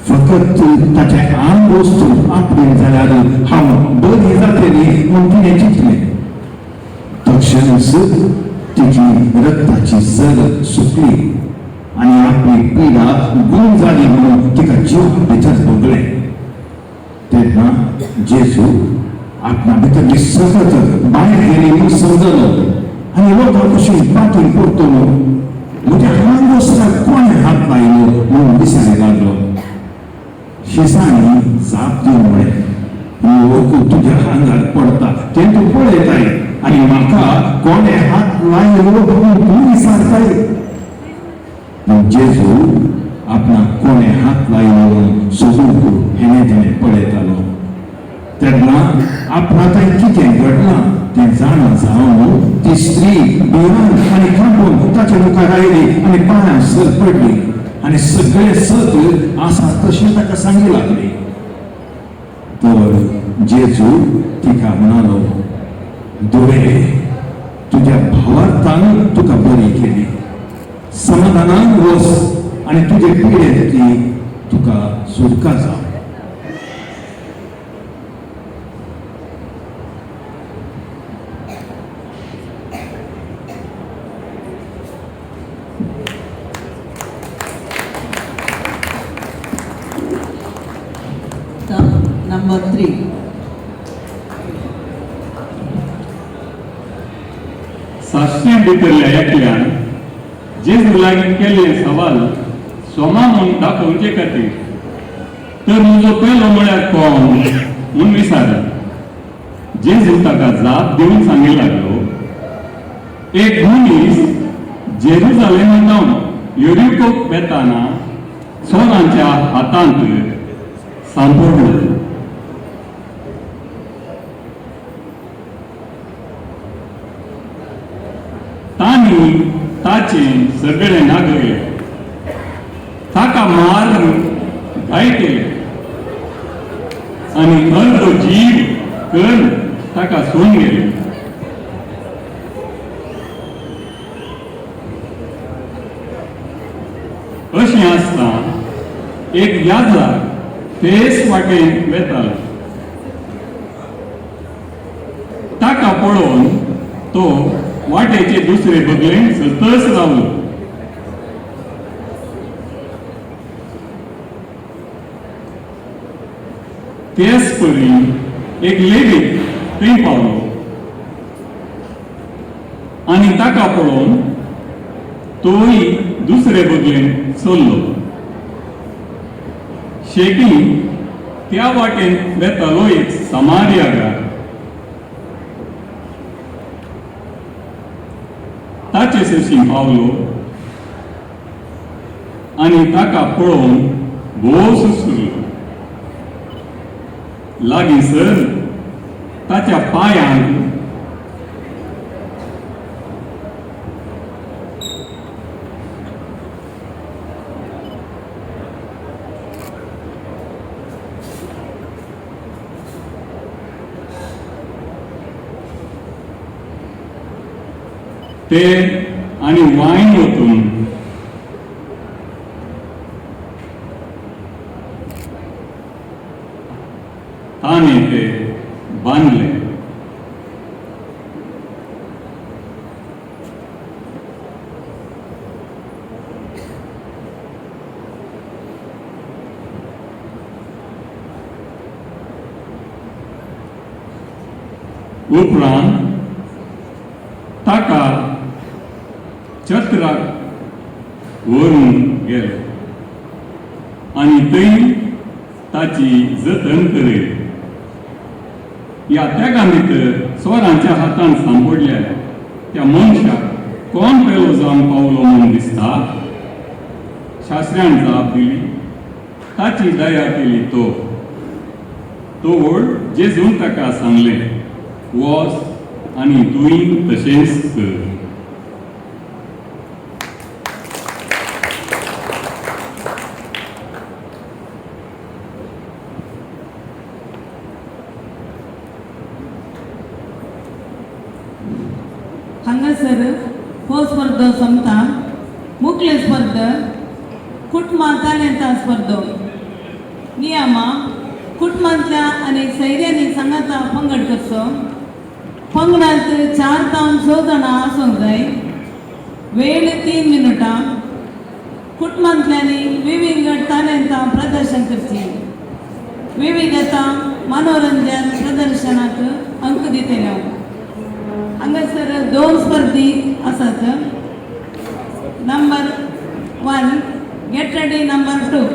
फकत ताचें आंग वस्तू आपडलें जाल्यार हांव बरी जातली म्हूण तिणें चिंतलें. तक्षणच तिची रक्ताची सर सुकली आनी आपली पिडा गुण जाली म्हणून तिका जीव भितर भोगलें. तेन्ना जेजू आपणा भितरली सकत भायर गेली म्हूण समजलो आनी लोकां कशी पाटीं परतलो म्हज्या हांग वस्त्राक कोणें हात लायलो म्हणून विचारूंक लागलो. शेजाऱ्यांनी जाप दिवन म्हळें, लोक तुज्या आंगार पडटा तें तूं पळयताय आनी म्हाका कोणें हात लायलो म्हणून तूं विचारताय. पूण जेजू आपणाक कोणें हात लायलो म्हणून सोदूंक हेणें तेणें पळयतालो. तेन्ना आपणा थंय कितें घडलां तें जाणा जावन ती स्त्री भिरांत आनी कांपून ताच्या मुखार आयली आनी पांयां सर पडली आनी सगळें सत आसा तशें ताका सांगी लागली. तर जेजू तिका म्हणालो, धुवे, तुज्या भावार्थान तुका बरी केली, समाधानान वच आनी तुजे पिडेंतली तुका सुटका जावं. नंबर 3. सातशे भितरल्या एकल्यान जेजू लागीं केल्लें सवाल सोमा म्हूण दाखोवचे खातीर तर म्हजो पेलो म्हळ्यार कोण म्हूण विचारलें. जेजू ताका जाप दिवन सांगी लागलो, एक मनीस जेरुजालेमा जावन युरिकोक वेताना चोरांच्या हातांत सांपडलो. तांणी ताचें सगळें नागयलें, ताका मारून घाय केले आनी अर्दो जीव करून ताका सोडून गेले. अशें आसतना एक याजक तेच वाटेन वेतालो. ताका पळोवन तो वाटेचे दुसरे बगलेन सतच रावलो. तेच परी एक लेवीत थंय पावलो आनी ताका पळोवन तोय दुसरे बगलेन चल्लो. शेकी त्या वाटेन वेतालो एक समार्यागार. ताचे सरशी पावलो आनी ताका पळोवन भोव सुसुरलो. लागीं सर ताच्या पांयांक ते आनी वायन वतून ताणें ते बांदले. उपरांत ताका चत्राक व्हरून गेले आनी थंय ताची जतन करयली. ह्या त्यागा भितर चोरांच्या हातान सांपडल्या त्या मनशाक कोण पेलो जावन पावलो म्हूण दिसता? शास्त्र्यान जाप दिली, ताची दया केली तो. तोवळ जेजून ताका सांगलें, वच आनी तूंय तशेंच कर. हांगासर हो स्पर्धो सोंपता. मुखले स्पर्ध कुटुंबा तालेंता स्पर्धो. नियमा कुटुंबांतल्या आनी सैऱ्यांनी सांगाता पंगड करचो. पंगडांत 4 जावन 6 जाणां आसूंक जाय. वेळ 3 मिनटां. कुटुंबांतल्यांनी विविंगड तालेंतां प्रदर्शन करची. विविधता मनोरंजन प्रदर्शनाक अंक दितले. हांगासर 2 स्पर्धी आसात. Number 1 get ready. Number 2.